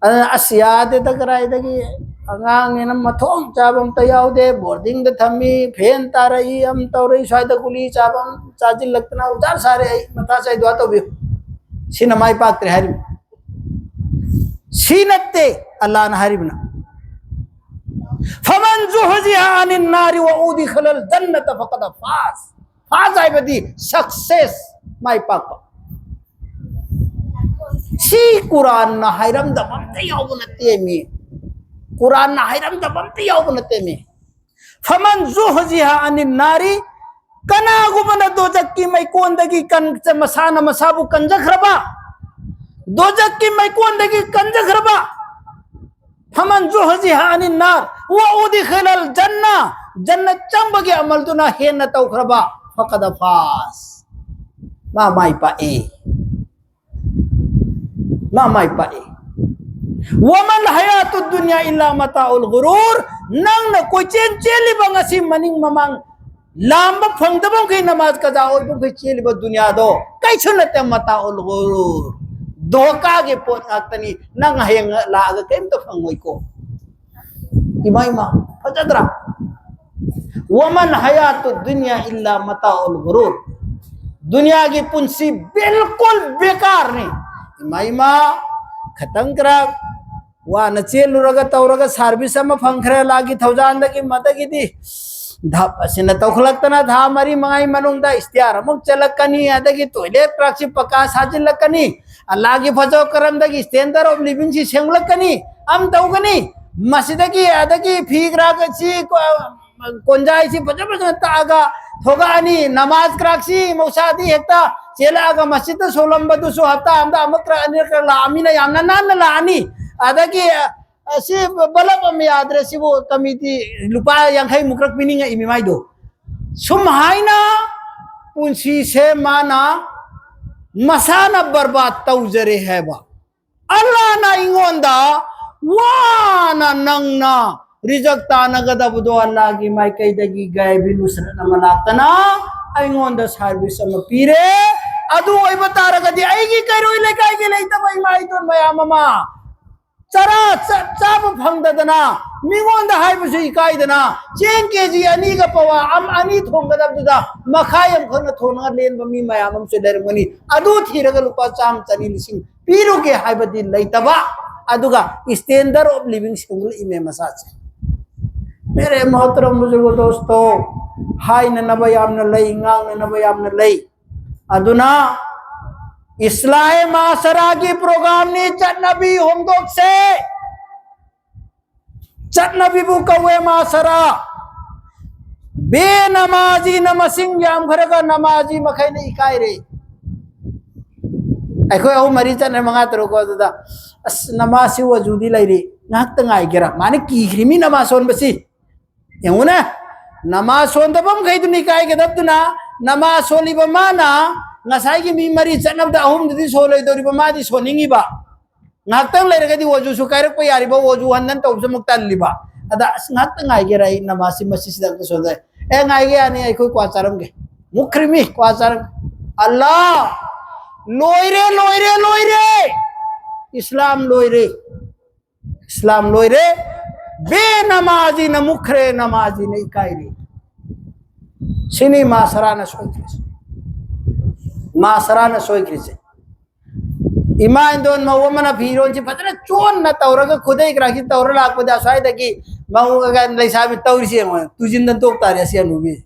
ꯑꯗꯨꯅ ꯑꯁ ꯌꯥꯗꯦꯗ, ꯀꯗꯥꯏꯗꯒꯤ ꯑꯉꯥꯡꯅꯤꯅ ꯃꯊꯣꯡ ꯆꯥꯕ ꯑꯝꯇ ꯌꯥꯎꯗꯦ, ꯕꯣꯔꯗꯤꯡꯗ ꯊꯝꯃꯤ, ꯐꯦꯟ ꯇꯥꯔꯛꯏ, ꯑꯃ ꯇꯧꯔꯛꯏ, ꯁ꯭ꯋꯥꯏꯗ ꯒꯨꯂꯤ ꯆꯥꯕ ꯑꯃ ꯆꯥꯁꯤꯜꯂꯛꯇꯅ ꯎꯖꯥꯔ ꯁꯥꯔꯦ꯫ ꯑꯩ ꯃꯊꯥ ꯁꯥꯏ, ꯗꯨꯋꯥ ꯇꯧꯕꯤꯌꯨ꯫ ꯁꯤꯅ ꯃꯥꯏ ꯄꯥꯛꯇ꯭ꯔꯦ ꯍꯥꯏꯔꯤꯕ꯫ ꯁꯤ ꯅꯠꯇꯦ ꯑꯜꯂꯥꯅ ꯍꯥꯏꯔꯤꯕꯅ꯫ فمن زحزح عن النار وأدخل الجنة فقد فاز. ꯐꯥꯖ ꯍꯥꯏꯕꯗꯤ success, ꯃꯥꯏ ꯄꯥꯛꯄ꯫ ꯁꯤ ꯀꯨꯔꯥꯟꯅ ꯍꯥꯏꯔꯝꯗꯕ ꯑꯝꯇ ꯌꯥꯎꯕ ꯅꯠꯇꯦ ꯃꯤ꯫ ꯀꯨꯔꯥꯟꯅ ꯍꯥꯏꯔꯝꯗꯕ ꯑꯝꯇ ꯌꯥꯎꯕ ꯅꯠꯇꯦ ꯃꯤ꯫ فمن زحزح عن النار, ꯀꯅꯥꯒꯨꯝꯕꯅ ꯗꯣꯖꯛꯀꯤ ꯃꯩꯀꯣꯟꯗꯒꯤ ꯀꯟ-, ꯃꯁꯥꯅ ꯃꯁꯥꯕꯨ ꯀꯟꯖꯈ꯭ꯔꯕ, ꯗꯣꯖꯛꯀꯤ ꯃꯩꯀꯣꯟꯗꯒꯤ ꯀꯟꯖꯈ꯭ꯔꯕ, فمن زحزح عن النار وأدخل الجنة, ꯖꯟꯅꯠ ꯆꯪꯕꯒꯤ ꯑꯃꯜꯗꯨꯅ ꯍꯦꯟꯅ ꯇꯧꯈ꯭ꯔꯕ, فقد فاز, ꯃꯥ ꯃꯥꯏ ꯄꯥꯛꯏ, ꯃꯥ ꯃꯥꯏ ꯄꯥꯛꯏ꯫ وما الحياة الدنيا إلا متاع الغرور. ꯅꯪꯅ ꯀꯣꯏꯆꯦꯟ ꯆꯦꯜꯂꯤꯕ, ꯉꯁꯤ ꯃꯅꯤꯡ ꯃꯃꯥꯡ ꯂꯥꯝꯕ ꯐꯪꯗꯕ ꯃꯈꯩ, ꯅꯃꯥꯖ ꯀꯖꯥ ꯑꯣꯏꯕ ꯃꯈꯩ ꯆꯦꯜꯂꯤꯕ ꯗꯨꯅꯤꯌꯥꯗꯣ ꯀꯩꯁꯨ ꯅꯠꯇꯦ, متاع الغرور, ꯙꯣꯀꯥꯒꯤ ꯄꯣꯠ ꯉꯥꯛꯇꯅꯤ꯫ ꯅꯪ ꯍꯌꯦꯡ ꯂꯥꯛꯑꯒ ꯀꯔꯤꯝꯇ ꯐꯪꯉꯣꯏꯀꯣ꯫ ꯏꯃꯥ, ꯏꯃꯥ, ꯐꯖꯗ꯭ꯔꯥ? وما الحياة الدنيا إلا متاع الغرور. ꯗꯨꯅꯤꯌꯥꯒꯤ ꯄꯨꯟꯁꯤ ꯕꯤꯜꯀꯨꯜ ꯕꯦꯀꯥꯔꯅꯤ꯫ ꯏꯃꯥ, ꯏꯃꯥ, ꯈꯇꯪ ꯈꯔ ꯋꯥꯅ ꯆꯦꯜꯂꯨꯔꯒ ꯇꯧꯔꯒ service ꯑꯃ ꯐꯪꯈ꯭ꯔꯦ, ꯑꯜꯂꯥꯒꯤ ꯊꯧꯖꯥꯜꯗꯒꯤ꯫ ꯃꯗꯒꯤꯗꯤ ꯙꯞ ꯑꯁꯤꯅ ꯇꯧꯈꯠꯂꯛꯇꯅ ꯊꯥ ꯃꯔꯤ ꯃꯉꯥꯒꯤ ꯃꯅꯨꯡꯗ stair ꯑꯃꯨꯛ ꯆꯠꯂꯛꯀꯅꯤ, ꯑꯗꯒꯤ toilet ꯀ꯭ꯔꯥꯛꯁꯤ ꯄꯀꯥ ꯁꯥꯖꯤꯜꯂꯛꯀꯅꯤ, ꯑꯜꯂꯥꯒꯤ ꯐꯖꯕ ꯀꯔꯝꯗꯒꯤ standard of living ꯁꯤ ꯁꯦꯝꯒꯠꯂꯛꯀꯅꯤ, ꯑꯃ ꯇꯧꯒꯅꯤ꯫ ꯃꯁꯤꯗꯒꯤ ꯑꯗꯒꯤ ꯐꯤ ꯀ꯭ꯔꯥꯛ ꯑꯁꯤ ꯀꯣꯟꯖꯥꯏꯁꯤ ꯐꯖ ꯐꯖꯅ ꯇꯛꯑꯒ ꯊꯣꯛꯂꯛꯑꯅꯤ꯫ ꯅꯃꯥꯖ ꯀ꯭ꯔꯥꯛꯁꯤ ꯃꯧꯁꯥꯗꯤ ꯍꯦꯛꯇ ꯆꯦꯜꯂꯛꯑꯒ ꯃꯁꯖꯤꯗꯇ ꯁꯣꯜꯂꯝꯕꯗꯨꯁꯨ ꯍꯞꯇꯥ ꯑꯃꯗ ꯑꯃꯨꯛ ꯀ꯭ꯔꯥꯛ ꯑꯅꯤꯔꯛ ꯂꯥꯛꯑꯃꯤꯅ ꯌꯥꯝꯅ ꯅꯥꯟꯅ ꯂꯥꯛꯑꯅꯤ꯫ ꯑꯗꯒꯤ ꯑꯁꯤ ꯕꯂꯕ ꯑꯃ ꯌꯥꯗ꯭ꯔꯦ, ꯁꯤꯕꯨ ꯀꯃꯤꯇꯤ ꯂꯨꯄꯥ ꯌꯥꯡꯈꯩ ꯃꯨꯛ ꯄꯤꯅꯤꯡꯉꯛꯏ ꯃꯤ ꯃꯥꯏꯗꯣ꯫ ꯁꯨꯝ ꯍꯥꯏꯅ ꯄꯨꯟꯁꯤꯁꯦ ꯃꯥꯅ ꯃꯁꯥꯅ ꯕꯔꯕꯥꯗ ꯇꯧꯖꯔꯦ ꯍꯥꯏꯕ꯫ ꯑꯜꯂꯥꯅ ꯑꯩꯉꯣꯟꯗ ꯋꯥꯅ ꯅꯪꯅ ꯔꯤꯖꯛ ꯇꯥꯅꯒꯗꯕꯗꯣ ꯑꯜꯂꯥꯒꯤ ꯃꯥꯏꯀꯩꯗꯒꯤ ꯒꯥꯏꯕꯤ ꯅꯨꯁꯔꯠ ꯑꯃ ꯂꯥꯛꯇꯅ ꯑꯩꯉꯣꯟꯗ service ꯑꯃ ꯄꯤꯔꯦ꯫ ꯑꯗꯨ ꯑꯣꯏꯕ ꯇꯥꯔꯒꯗꯤ ꯑꯩꯒꯤ ꯀꯩꯔꯣꯏ ꯂꯩꯀꯥꯏꯒꯤ ꯂꯩꯇꯕ ꯏꯃꯥ ꯏꯇꯣꯟ ꯃꯌꯥꯝ ꯑꯃ ꯆꯔꯥ ꯆꯞ ꯆꯥꯕ ꯐꯪꯗꯗꯅ, ꯃꯤꯉꯣꯟꯗ ꯍꯥꯏꯕꯁꯨ ꯏꯀꯥꯏꯗꯅ, ꯆꯦꯡ ꯀꯦ ꯖꯤ ꯑꯅꯤꯒ ꯄꯋꯥ ꯑꯃ ꯑꯅꯤ ꯊꯣꯡꯒꯗꯕꯗꯨꯗ ꯃꯈꯥꯏ ꯑꯃꯈꯛꯅ ꯊꯣꯡꯉꯒ ꯂꯦꯟꯕ ꯃꯤ ꯃꯌꯥꯝ ꯑꯃꯁꯨ ꯂꯩꯔꯝꯒꯅꯤ꯫ ꯑꯗꯨ ꯊꯤꯔꯒ ꯂꯨꯄꯥ ꯆꯥꯝꯃ, ꯆꯅꯤ, ꯂꯤꯁꯤꯡ ꯄꯤꯔꯨꯒꯦ ꯍꯥꯏꯕꯗꯤ ꯂꯩꯇꯕ, ꯑꯗꯨꯒ standard of living ꯁꯦꯝꯒꯠꯂꯛꯏꯃꯦ ꯃꯁꯥꯁꯦ꯫ ꯃꯦꯔꯦ ꯃꯣꯍꯇꯔꯝ ꯕꯨꯖꯨꯔꯒ ꯗꯣꯁꯇꯣ, ꯍꯥꯏꯅꯅꯕ ꯌꯥꯝꯅ ꯂꯩ, ꯉꯥꯡꯅꯅꯕ ꯌꯥꯝꯅ ꯂꯩ꯫ ꯑꯗꯨꯅ ꯏꯁꯂꯥꯍꯦ ꯃꯥꯁꯔꯥꯒꯤ ꯄ꯭ꯔꯣꯒ꯭ꯔꯥꯝꯅꯤ, ꯆꯠꯅꯕꯤ ꯍꯣꯡꯗꯣꯛꯁꯦ꯫ ꯆꯠꯅꯕꯤꯕꯨ ꯀꯧꯋꯦ ꯃꯥꯁꯔꯥ꯫ ꯕꯦ ꯅꯃꯥꯖꯤꯅ ꯃꯁꯤꯡ ꯌꯥꯝꯈ꯭ꯔꯒ ꯅꯃꯥꯖꯤ ꯃꯈꯩꯅ ꯏꯀꯥꯏꯔꯦ꯫ ꯑꯩꯈꯣꯏ ꯑꯍꯨꯝ ꯃꯔꯤ ꯆꯠꯅ ꯃꯉꯥ ꯇꯔꯨꯛ ꯑꯗꯨꯗ, "ꯑꯁ, ꯅꯃꯥꯖꯁꯤ ꯋꯥꯖꯨꯗꯤ ꯂꯩꯔꯤ, ꯉꯥꯏꯍꯥꯛꯇ ꯉꯥꯏꯒꯦꯔꯥ?" ꯃꯥꯅ ꯀꯤꯈ꯭ꯔꯤ ꯃꯤ ꯅꯃꯥꯖ ꯁꯣꯟꯕꯁꯤ꯫ ꯌꯦꯡꯉꯨꯅꯦ, ꯅꯃꯥꯖ ꯁꯣꯟꯗꯕ ꯃꯈꯩꯗꯨꯅ ꯏꯀꯥꯏꯒꯗꯕꯗꯨꯅ, ꯅꯃꯥꯖ ꯁꯣꯜꯂꯤꯕ ꯃꯥꯅ ꯉꯁꯥꯏꯒꯤ ꯃꯤ ꯃꯔꯤ ꯆꯠꯅꯕꯗ ꯑꯍꯨꯝꯗꯨꯗꯤ ꯁꯣꯜꯂꯣꯏꯗꯧꯔꯤꯕ, ꯃꯥꯗꯤ ꯁꯣꯟꯅꯤꯡꯉꯤꯕ꯫ ꯉꯥꯏꯍꯥꯛꯇꯪ ꯂꯩꯔꯒꯗꯤ ꯋꯥꯖꯨꯁꯨ ꯀꯥꯏꯔꯛꯄ ꯌꯥꯔꯤꯕ, ꯋꯥꯖꯨ ꯍꯟꯗꯟ ꯇꯧꯕꯁꯨ ꯑꯃꯨꯛ ꯇꯜꯂꯤꯕ꯫ ꯑꯗ, "ꯑꯁ, ꯉꯥꯏꯍꯥꯛꯇꯪ ꯉꯥꯏꯒꯦꯔꯥ, ꯑꯩ ꯅꯃꯥꯖꯁꯤ ꯃꯁꯤꯁꯤꯗ ꯑꯝꯇ ꯁꯣꯟꯖꯩ꯫" "ꯑꯦ, ꯉꯥꯏꯒꯦ ꯌꯥꯅꯤ, ꯑꯩꯈꯣꯏ ꯀ꯭ꯋꯥ ꯆꯥꯔꯝꯒꯦ꯫" ꯃꯨꯛꯈ꯭ꯔꯤꯃꯤ, ꯀ꯭ꯋꯥ ꯆꯥꯔꯝꯒꯦ꯫ ꯑꯜꯂꯥ! ꯂꯣꯏꯔꯦ, ꯂꯣꯏꯔꯦ, ꯂꯣꯏꯔꯦ! ꯏꯁꯂꯥꯝ ꯂꯣꯏꯔꯦ꯫ ꯏꯁꯂꯥꯝ ꯂꯣꯏꯔꯦ꯫ ꯕꯦ ꯅꯃꯥꯖꯤꯅ ꯃꯨꯛꯈ꯭ꯔꯦ, ꯅꯃꯥꯖꯤꯅ ꯏꯀꯥꯏꯔꯦ꯫ ꯁꯤꯅꯤ ꯃꯥꯁꯔꯥꯅ ꯁꯣꯏꯈ꯭ꯔꯤꯁꯦ꯫ ꯃꯥꯁꯔꯥꯅ ꯁꯣꯏꯈ꯭ꯔꯤꯁꯦ꯫ ꯏꯃꯥ ꯏꯟꯗꯣꯟ ꯃꯧ ꯑꯃꯅ ꯐꯤꯔꯣꯜꯁꯤ ꯐꯖꯅ ꯆꯣꯟꯅ ꯇꯧꯔꯒ, ꯈꯨꯗꯩ ꯀꯔꯥꯛꯁꯤ ꯇꯧꯔ ꯂꯥꯛꯄꯗ, ꯑꯁ꯭ꯋꯥꯏꯗꯒꯤ ꯃꯧꯒ ꯂꯩꯁꯥꯕꯤ ꯇꯧꯔꯤꯁꯤ ꯌꯦꯡꯉꯣ, ꯇꯨꯖꯤꯟꯗꯅ ꯇꯣꯛ ꯇꯥꯔꯦ ꯑꯁꯤ ꯍꯅꯨꯕꯤ꯫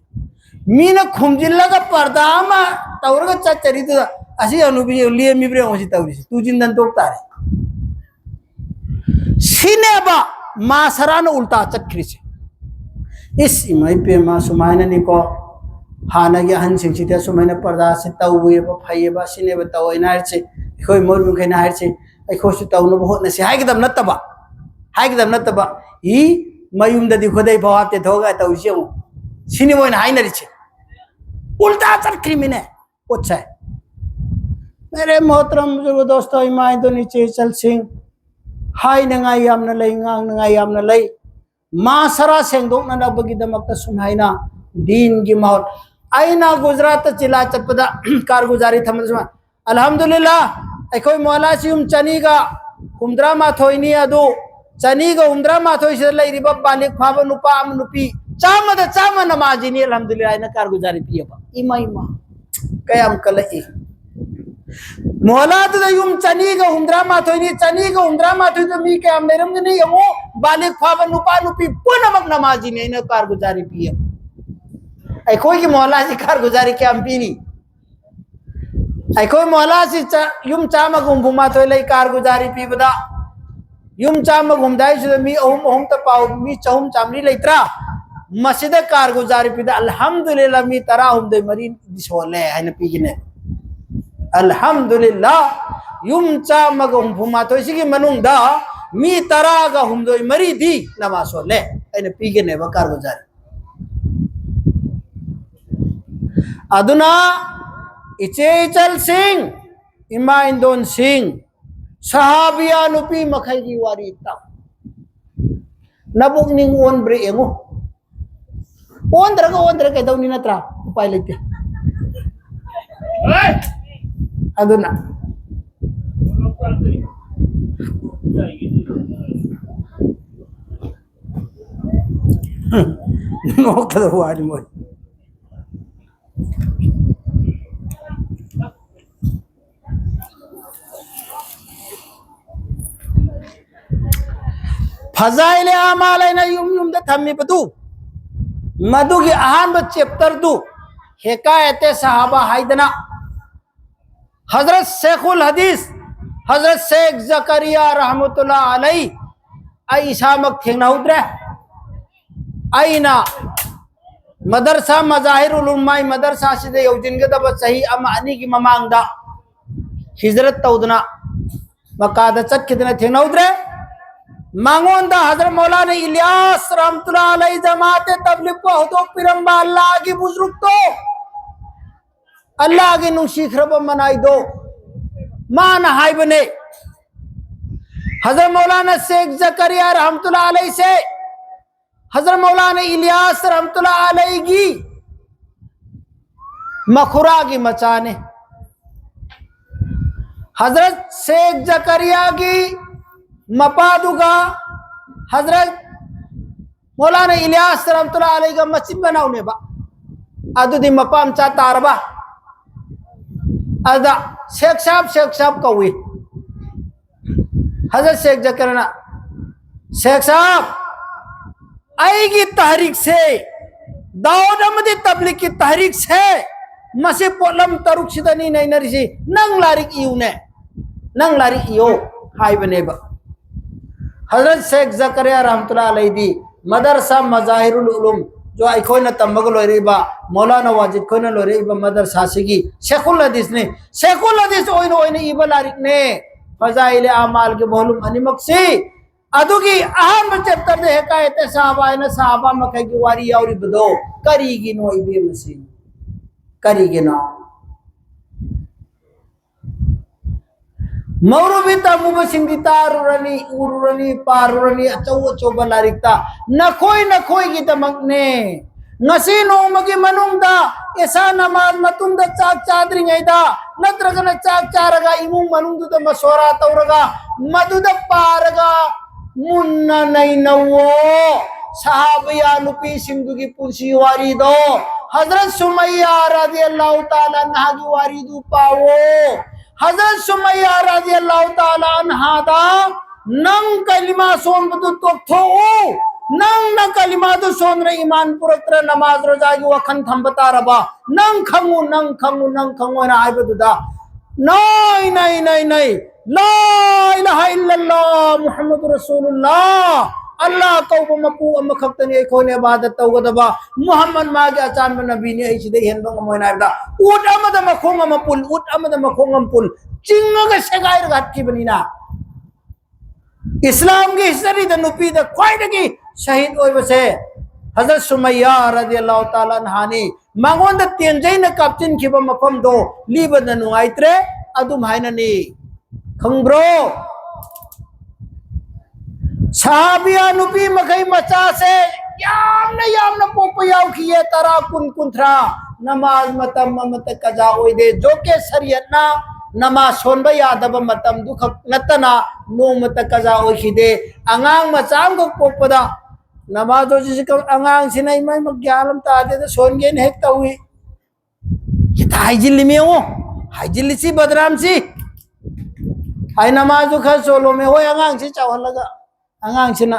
ꯃꯤꯅ ꯈꯨꯝꯖꯤꯜꯂꯒ ꯄꯔꯗꯥ ꯑꯃ ꯇꯧꯔꯒ ꯆꯠꯆꯔꯤꯗꯨꯗ, ꯑꯁꯤ ꯍꯅꯨꯕꯤ ꯂꯦꯝꯃꯤꯕ꯭ꯔꯥ ꯌꯦꯡꯉꯣ ꯁꯤ ꯇꯧꯔꯤꯁꯤ, ꯇꯨꯖꯤꯟꯗꯅ ꯇꯣꯛ ꯇꯥꯔꯦ꯫ ꯁꯤꯅꯦꯕ ꯃꯥꯁꯔꯥꯅ ꯎꯜꯇꯥ ꯆꯠꯈ꯭ꯔꯤꯁꯦ꯫ ꯏꯁ, ꯏꯃꯥ ꯏꯄꯦꯝꯃ, ꯁꯨꯃꯥꯏꯅꯅꯤꯀꯣ, ꯍꯥꯟꯅꯒꯤ ꯑꯍꯟꯁꯤꯡꯁꯤꯗꯤ ꯑꯁꯨꯃꯥꯏꯅ ꯄꯔꯗꯥꯁꯤ ꯇꯧꯋꯦꯕ, ꯐꯩꯌꯦꯕ, ꯁꯤꯅꯦꯕ ꯇꯧꯋꯦꯅ ꯍꯥꯏꯔꯤꯁꯦ꯫ ꯑꯩꯈꯣꯏ ꯃꯔꯨꯞ ꯃꯈꯩꯅ ꯍꯥꯏꯔꯤꯁꯦ, ꯑꯩꯈꯣꯏꯁꯨ ꯇꯧꯅꯕ ꯍꯣꯠꯅꯁꯤ ꯍꯥꯏꯒꯗꯕ ꯅꯠꯇꯕ, ꯍꯥꯏꯒꯗꯕ ꯅꯠꯇꯕ, ꯏ, ꯃꯌꯨꯝꯗꯗꯤ ꯈꯨꯗꯩ ꯐꯥꯎ ꯍꯥꯞꯇꯦ ꯊꯣꯛꯑꯒ ꯇꯧꯔꯤꯁꯤ ꯌꯦꯡꯉꯨ, ꯁꯤꯅꯤ ꯃꯣꯏꯅ ꯍꯥꯏꯅꯔꯤꯁꯦ꯫ ꯎꯜꯇꯥ ꯆꯠꯈ꯭ꯔꯤꯃꯤꯅꯦ ꯄꯣꯠꯁꯦ꯫ ꯃꯦꯔꯦ ꯃꯣꯍꯇꯔꯝ ꯕꯨꯖꯨꯔꯒ ꯗꯣꯁꯇꯣ, ꯏꯃꯥ ꯏꯟꯗꯣꯟ ꯏꯆꯦ ꯏꯆꯜꯁꯤꯡ, ꯍꯥꯏꯅꯉꯥꯏ ꯌꯥꯝꯅ ꯂꯩ, ꯉꯥꯡꯅꯉꯥꯏ ꯌꯥꯝꯅ ꯂꯩ꯫ ꯃꯥꯁꯔꯥ ꯁꯦꯡꯗꯣꯛꯅꯅꯕꯒꯤꯗꯃꯛꯇ ꯁꯨꯝ ꯍꯥꯏꯅ ꯗꯤꯟꯒꯤ ꯃꯍꯨꯠ, ꯑꯩꯅ ꯒꯨꯖꯔꯥꯠꯇ ꯆꯤꯂꯥ ꯆꯠꯄꯗ ꯀꯥꯔꯒꯨꯖꯥꯔꯤ ꯊꯝꯕꯗ ꯁꯨꯃꯥꯏꯅ, "ꯑꯜꯍꯝꯗꯨꯂꯤꯜꯂꯥ, ꯑꯩꯈꯣꯏ ꯃꯣꯂꯥꯁꯤ ꯌꯨꯝ ꯆꯅꯤꯒ ꯍꯨꯝꯗ꯭ꯔꯥ ꯃꯥꯊꯣꯏꯅꯤ ꯑꯗꯨ, ꯆꯅꯤꯒ ꯍꯨꯝꯗ꯭ꯔꯥ ꯃꯥꯊꯣꯏꯁꯤꯗ ꯂꯩꯔꯤꯕ ꯕꯥꯂꯤꯛ ꯐꯥꯕ ꯅꯨꯄꯥ ꯑꯃ ꯅꯨꯄꯤ ꯆꯥꯝꯃꯗ ꯆꯥꯝꯃ ꯅꯃꯥꯖꯤꯅꯤ ꯑꯜꯍꯝꯗꯨꯂꯤꯜꯂꯥꯍ ꯍꯥꯏꯅ ꯀꯥꯔꯒꯨꯖꯥꯔꯤ ꯄꯤꯌꯦꯕ꯫ ꯏꯃꯥ, ꯏꯃꯥ, ꯀꯌꯥꯝ ꯀꯜꯂꯛꯏ꯫ ꯃꯣꯍꯜꯂꯥꯗꯨꯗ ꯌꯨꯝ ꯆꯅꯤꯒ ꯍꯨꯝꯗ꯭ꯔꯥ ꯃꯥꯊꯣꯏꯅꯤ, ꯆꯅꯤꯒ ꯍꯨꯝꯗ꯭ꯔꯥ ꯃꯥꯊꯣꯏꯗ ꯃꯤ ꯀꯌꯥꯝ ꯂꯩꯔꯝꯒꯅꯤ ꯌꯦꯡꯉꯨ꯫ ꯕꯥꯂꯤꯛ ꯐꯥꯕ ꯅꯨꯄꯥ ꯅꯨꯄꯤ ꯄꯨꯝꯅꯃꯛ ꯅꯃꯥꯖꯤꯅꯤ ꯍꯥꯏꯅ ꯀꯥꯔꯒꯨꯖꯥꯔꯤ ꯄꯤꯌꯦ꯫ ꯑꯩꯈꯣꯏꯒꯤ ꯃꯣꯍꯜꯂꯥꯁꯤ ꯀꯥꯔꯒꯨꯖꯥꯔꯤ ꯀꯌꯥꯝ ꯄꯤꯔꯤ? ꯑꯩꯈꯣꯏ ꯃꯣꯍꯜꯂꯥꯁꯤ ꯆ-, ꯌꯨꯝ ꯆꯥꯝꯃꯒ ꯍꯨꯝꯐꯨ ꯃꯥꯊꯣꯏ ꯂꯩ ꯀꯥꯔꯒꯨꯖꯥꯔꯤ ꯄꯤꯕꯗ꯫ ꯌꯨꯝ ꯆꯥꯝꯃꯒ ꯍꯨꯝꯗꯥꯏꯁꯤꯗ ꯃꯤ ꯑꯍꯨꯝ ꯑꯍꯨꯝꯇ ꯄꯥꯎ, ꯃꯤ ꯆꯍꯨꯝ ꯆꯥꯃꯔꯤ ꯂꯩꯇ꯭ꯔꯥ? ꯃꯁꯤꯗ ꯀꯥꯔꯒꯨꯖꯥꯔꯤ ꯄꯤꯕꯗ ꯑꯜꯍꯝꯗꯨꯂꯤꯜꯂꯥꯍ ꯃꯤ ꯇꯔꯥꯍꯨꯝꯗꯣꯏ ꯃꯔꯤꯗꯤ ꯁꯣꯜꯂꯦ ꯍꯥꯏꯅ ꯄꯤꯒꯅꯦ꯫ ꯑꯜꯍꯝꯗꯨꯂꯤꯜꯂꯥꯍ, ꯌꯨꯝ ꯆꯥꯝꯃꯒ ꯍꯨꯝꯐꯨ ꯃꯥꯊꯣꯏꯁꯤꯒꯤ ꯃꯅꯨꯡꯗ ꯃꯤ ꯇꯔꯥꯒ ꯍꯨꯝꯗꯣꯏ ꯃꯔꯤꯗꯤ ꯅꯃꯥꯖ ꯁꯣꯜꯂꯦ ꯍꯥꯏꯅ ꯄꯤꯒꯅꯦꯕ ꯀꯥꯔꯒꯨꯖꯥꯔꯤ꯫ ꯑꯗꯨꯅ ꯏꯆꯦ ꯏꯆꯜꯁꯤꯡ, ꯏꯃꯥ ꯏꯟꯗꯣꯟꯁꯤꯡ, ꯁꯍꯥꯕꯤꯌꯥ ꯅꯨꯄꯤ ꯃꯈꯩꯒꯤ ꯋꯥꯔꯤ ꯇꯥꯎ꯫ ꯅꯕꯨꯛꯅꯤꯡ ꯑꯣꯟꯕ꯭ꯔꯥ ꯌꯦꯡꯉꯨ꯫ ꯑꯣꯟꯗ꯭ꯔꯒ ꯑꯣꯟꯗ꯭ꯔꯦ ꯀꯩꯗꯧꯅꯤ, ꯅꯠꯇ꯭ꯔꯥ? ꯎꯄꯥꯏ ꯂꯩꯇꯦ꯫ ꯑꯗꯨꯅ ꯅꯣꯛꯀꯗꯕ ꯋꯥꯅꯤ ꯃꯣꯏ꯫ ꯐꯖꯥꯏꯂꯦ ꯑꯃꯥꯜ ꯍꯥꯏꯅ ꯌꯨꯝ ꯌꯨꯝꯗ ꯊꯝꯃꯤꯕꯗꯨ, ꯃꯗꯨꯒꯤ ꯑꯍꯥꯟꯕ ꯆꯦꯞꯇꯔꯗꯨ ꯍꯦꯀꯥꯌꯠꯇꯦ ꯁꯍꯥꯕꯥ ꯍꯥꯏꯗꯅ ꯍꯖꯔꯠ ꯁꯦꯈꯨꯜ ꯍꯗꯤꯁ ꯍꯖꯔꯠ ꯁꯦꯈ ꯖꯀꯔꯤꯌꯥ ꯔꯍꯃꯇꯨꯜꯂꯥ ꯑꯂꯩ, ꯑꯩ ꯏꯁꯥꯃꯛ ꯊꯦꯡꯅꯍꯧꯗ꯭ꯔꯦ꯫ ꯑꯩꯅ ꯃꯗꯔꯁꯥ ꯃꯖꯥꯍꯤꯔꯨꯜ ꯎꯂꯨꯝ ꯃꯥꯏ ꯃꯗꯔꯁꯥꯁꯤꯗ ꯌꯧꯁꯤꯟꯒꯗꯕ ꯆꯍꯤ ꯑꯃ ꯑꯅꯤꯒꯤ ꯃꯃꯥꯡꯗ ꯍꯤꯖꯔꯠ ꯇꯧꯗꯅ ꯃꯀꯥꯗ ꯆꯠꯈꯤꯗꯅ ꯊꯦꯡꯅꯍꯧꯗ꯭ꯔꯦ꯫ ꯃꯉꯣꯟꯗ ꯍꯖꯔꯠ ꯃꯧꯂꯥꯅꯥ ꯏꯂꯤꯌꯥꯁ ꯔꯍꯃꯇꯨꯜꯂꯥ ꯑꯂꯩ ꯖꯃꯥꯑꯠ ꯇꯕꯂꯤꯒꯄꯨ ꯍꯧꯗꯣꯛꯄꯤꯔꯝꯕ ꯑꯜꯂꯥꯍꯒꯤ ꯕꯨꯖꯨꯔꯒꯇꯣ, ꯑꯜꯂꯥꯍꯒꯤ ꯅꯨꯡꯁꯤꯈ꯭ꯔꯕ ꯃꯅꯥꯏꯗꯣ, ꯃꯥꯅ ꯍꯥꯏꯕꯅꯦ, ꯍꯖꯔꯠ ꯃꯧꯂꯥꯅꯥ ꯁꯦꯈ ꯖꯀꯔꯤꯌꯥ ꯔꯍꯃꯇꯨꯜꯂꯥ ꯑꯂꯩꯁꯦ ꯍꯖꯔꯠ ꯃꯧꯂꯥꯅꯥ ꯏꯂꯤꯌꯥꯁ ꯔꯍꯃꯇꯨꯜꯂꯥ ꯑꯂꯩꯒꯤ ꯃꯈꯨꯔꯥꯒꯤ ꯃꯆꯥꯅꯦ꯫ ꯍꯖꯔꯠ ꯁꯦꯈ ꯖꯀꯔꯤꯌꯥꯒꯤ ꯃꯄꯥꯗꯨꯒ ꯍꯖꯔꯠ ꯃꯧꯂꯥꯅꯥ ꯏꯂꯤꯌꯥꯁ ꯔꯍꯃꯇꯨꯜꯂꯥꯍꯤ ꯑꯂꯩꯒ ꯃꯆꯤꯟ ꯃꯅꯥꯎꯅꯦꯕ꯫ ꯑꯗꯨꯗꯤ ꯃꯄꯥ ꯃꯆꯥ ꯇꯥꯔꯕ? ꯑꯗ ꯁꯦꯈ ꯁꯥꯍꯕ, ꯁꯦꯈ ꯁꯥꯍꯕ ꯀꯧꯏ꯫ ꯍꯖꯔꯠ ꯁꯦꯈ ꯖꯀꯔꯤꯌꯥꯅ, "ꯁꯦꯈ ꯁꯥꯍꯕ, ꯑꯩꯒꯤ ꯇꯍꯔꯤꯛꯁꯦ, ꯗꯥꯎꯗ ꯑꯃꯗꯤ ꯇꯕ꯭ꯂꯤꯛꯀꯤ ꯇꯍꯔꯤꯛꯁꯦ, ꯃꯁꯤ ꯄꯣꯠꯂꯝ ꯇꯔꯨꯛꯁꯤꯗꯅꯤ ꯅꯩꯅꯔꯤꯁꯤ꯫ ꯅꯪ ꯂꯥꯏꯔꯤꯛ ꯏꯌꯨꯅꯦ, ꯅꯪ ꯂꯥꯏꯔꯤꯛ ꯏꯌꯣ" ꯍꯥꯏꯕꯅꯦꯕ꯫ ꯍꯖꯔꯠ ꯁꯦꯈ ꯖꯀꯔꯤꯌꯥ ꯔꯍꯃꯇꯨꯜꯂꯥꯍꯤ ꯑꯂꯩꯗꯤ ꯃꯗꯔꯁꯥ ꯃꯖꯥꯍꯤꯔꯨꯜ ꯎꯂꯨꯝ, ꯖꯣ ꯑꯩꯈꯣꯏꯅ ꯇꯝꯕꯒ ꯂꯣꯏꯔꯛꯏꯕ, ꯃꯧꯂꯥꯅꯥ ꯋꯥꯖꯤꯗ ꯈꯣꯏꯅ ꯂꯣꯏꯔꯛꯏꯕ ꯃꯗꯔꯁꯥꯁꯤꯒꯤ ꯁꯦꯈꯨꯜ ꯍꯗꯤꯁꯅꯤ꯫ ꯁꯦꯈꯨꯜ ꯍꯗꯤꯁ ꯑꯣꯏꯅ ꯑꯣꯏꯅ ꯏꯕ ꯂꯥꯏꯔꯤꯛꯅꯦ꯫ ꯐꯖꯥꯏꯂꯦ ꯑꯃꯥꯜꯒꯤ ꯚꯣꯂꯨꯝ ꯑꯅꯤꯃꯛꯁꯤ꯫ ꯑꯗꯨꯒꯤ ꯑꯍꯥꯟꯕ ꯆꯦꯞꯇꯔꯗ ꯍꯦꯀꯥꯌꯠ ꯁꯥꯍꯥꯕꯥ ꯍꯥꯏꯅ ꯁꯥꯍꯥꯕꯥ ꯃꯈꯩꯒꯤ ꯋꯥꯔꯤ ꯌꯥꯎꯔꯤꯕꯗꯣ ꯀꯔꯤꯒꯤꯅꯣ, ꯏꯕꯦꯝꯃꯁꯤ? ꯀꯔꯤꯒꯤꯅꯣ? ꯃꯧꯔꯨꯕꯤ ꯇꯝꯃꯨꯕꯁꯤꯡꯗꯤ ꯇꯥꯔꯨꯔꯅꯤ, ꯎꯔꯨꯔꯅꯤ, ꯄꯥꯔꯨꯔꯅꯤ ꯑꯆꯧ ꯑꯆꯧꯕ ꯂꯥꯏꯔꯤꯛꯇ꯫ ꯅꯈꯣꯏ ꯅꯈꯣꯏꯒꯤꯗꯃꯛꯅꯦ꯫ ꯉꯁꯤ ꯅꯣꯡꯃꯒꯤ ꯃꯅꯨꯡꯗ ꯏꯁꯥ ꯅꯃꯥꯖ ꯃꯇꯨꯡꯗ, ꯆꯥꯛ ꯆꯥꯗ꯭ꯔꯤꯉꯩꯗ ꯅꯠꯇ꯭ꯔꯒꯅ ꯆꯥꯛ ꯆꯥꯔꯒ ꯏꯃꯨꯡ ꯃꯅꯨꯡꯗꯨꯗ ꯃꯁꯣꯔꯥ ꯇꯧꯔꯒ ꯃꯗꯨꯗ ꯄꯥꯔꯒ ꯃꯨꯟꯅ ꯅꯩꯅꯧꯋꯣ꯫ ꯁꯍꯥꯕꯤꯌꯥ ꯅꯨꯄꯤꯁꯤꯡꯗꯨꯒꯤ ꯄꯨꯟꯁꯤ ꯋꯥꯔꯤꯗꯣ, ꯍꯖꯔꯠ ꯁꯨꯃꯩꯌꯥ ꯔꯥꯗꯤꯌꯜꯂꯥꯍꯨ ꯇꯥꯂꯥ ꯑꯟꯍꯥꯒꯤ ꯋꯥꯔꯤꯗꯨ ꯄꯥꯎꯋꯣ꯫ ꯍꯖꯔꯠ ꯁꯨꯃꯩꯌꯥ ꯔꯥꯗꯤꯌꯜꯂꯥꯍꯨ ꯇꯥꯂꯥ ꯑꯟꯍꯥꯗ ꯅꯪ ꯀꯂꯤꯃꯥ ꯁꯣꯟꯕꯗꯨ ꯇꯣꯛꯊꯣꯛꯎ꯫ ꯅꯪꯅ ꯀꯂꯤꯃꯥꯗꯨ ꯁꯣꯟꯗꯅ ꯏꯃꯥꯟ ꯄꯨꯔꯛꯇꯅ ꯅꯃꯥꯖ ꯔꯣꯖꯥꯒꯤ ꯋꯥꯈꯜ ꯊꯝꯕ ꯇꯥꯔꯕ? ꯅꯪ ꯈꯪꯉꯨ, ꯅꯪ ꯈꯪꯉꯨ, ꯅꯪ ꯈꯪꯉꯨ ꯍꯥꯏꯅ ꯍꯥꯏꯕꯗꯨꯗ, ꯅꯩ, ꯅꯩ, ꯅꯩ, ꯅꯩ꯫ ꯂꯥ ꯏꯂꯥꯍ ꯏꯜꯂꯜꯂꯥꯍ ꯃꯨꯍꯝꯃꯗꯨ ꯔꯁꯨꯂꯨꯜꯂꯥꯍ꯫ ꯑꯜꯂꯥꯍ ꯀꯧꯕ ꯃꯄꯨ ꯑꯃꯈꯛꯇꯅꯤ ꯑꯩꯈꯣꯏꯅ ꯏꯕꯥꯗꯠ ꯇꯧꯒꯗꯕ꯫ ꯃꯨꯍꯝꯃꯗ ꯃꯥꯒꯤ ꯑꯆꯥꯟꯕ ꯅꯕꯤꯅꯤ, ꯑꯩ ꯁꯤꯗꯩ ꯍꯦꯟꯕ ꯉꯝꯃꯣꯏꯅ ꯍꯥꯏꯕꯗ, ꯎꯠ ꯑꯃꯗ ꯃꯈꯣꯡ ꯑꯃ ꯄꯨꯜ, ꯎꯠ ꯑꯃꯗ ꯃꯈꯣꯡ ꯑꯃ ꯄꯨꯜ, ꯆꯤꯡꯉꯒ ꯁꯦꯒꯥꯏꯔꯒ ꯍꯥꯠꯈꯤꯕꯅꯤꯅ꯫ ꯏꯁꯂꯥꯝꯒꯤ ꯍꯤꯁꯇꯔꯤꯗ ꯅꯨꯄꯤꯗ ꯈ꯭ꯋꯥꯏꯗꯒꯤ ꯁꯍꯤꯗ ꯑꯣꯏꯕꯁꯦ ꯍꯖꯔꯠ ꯁꯨꯃꯩꯌꯥ ꯔꯗꯤꯌꯜꯂꯥꯍꯨ ꯇꯥꯂꯥ ꯑꯟꯍꯥꯅꯤ꯫ ꯃꯉꯣꯟꯗ ꯇꯦꯟꯖꯩꯅ ꯀꯥꯞꯆꯤꯟꯈꯤꯕ ꯃꯐꯝꯗꯣ ꯂꯤꯕꯗ ꯅꯨꯡꯉꯥꯏꯇ꯭ꯔꯦ꯫ ꯑꯗꯨꯝ ꯍꯥꯏꯅꯅꯤ꯫ ꯈꯪꯕ꯭ꯔꯣ? ꯁꯍꯥꯕꯤꯌꯥ ꯅꯨꯄꯤ ꯃꯈꯩ ꯃꯆꯥꯁꯦ ꯌꯥꯝꯅ, ꯌꯥꯝꯅ ꯄꯣꯛꯄ ꯌꯥꯎꯈꯤꯌꯦ, ꯇꯔꯥ, ꯀꯨꯟ, ꯀꯨꯟꯊ꯭ꯔꯥ꯫ ꯅꯃꯥꯖ ꯃꯇꯝ ꯑꯃꯠꯇ ꯀꯖꯥ ꯑꯣꯏꯗꯦ꯫ ꯖꯣꯀꯦ ꯁꯔꯤꯌꯠꯅ ꯅꯃꯥꯖ ꯁꯣꯟꯕ ꯌꯥꯗꯕ ꯃꯇꯝꯗꯨ ꯈꯛ ꯅꯠꯇꯅ ꯅꯣꯡꯃꯇ ꯀꯖꯥ ꯑꯣꯏꯈꯤꯗꯦ꯫ ꯑꯉꯥꯡ ꯃꯆꯥ ꯑꯃꯈꯛ ꯄꯣꯛꯄꯗ ꯅꯃꯥꯖ ꯑꯁꯤ ꯀ-, ꯑꯉꯥꯡꯁꯤꯅ ꯏꯃꯥ, ꯏꯃꯥ, ꯒ꯭ꯌꯥꯟ ꯑꯃ ꯇꯥꯗꯦꯗ, ꯁꯣꯟꯒꯦꯅ ꯍꯦꯛ ꯇꯧꯏ꯫ ꯍꯦꯛꯇ ꯍꯥꯏꯖꯤꯜꯂꯤꯃꯤ ꯌꯦꯡꯉꯣ, ꯍꯥꯏꯖꯤꯜꯂꯤꯁꯤ ꯕꯗꯅꯥꯝꯁꯤ꯫ ꯑꯩ ꯅꯃꯥꯖꯗꯨ ꯈꯔ ꯁꯣꯜꯂꯣꯃꯦ, ꯍꯣꯏ, ꯑꯉꯥꯡꯁꯤ ꯆꯥꯎꯍꯜꯂꯒ, ꯑꯉꯥꯡꯁꯤꯅ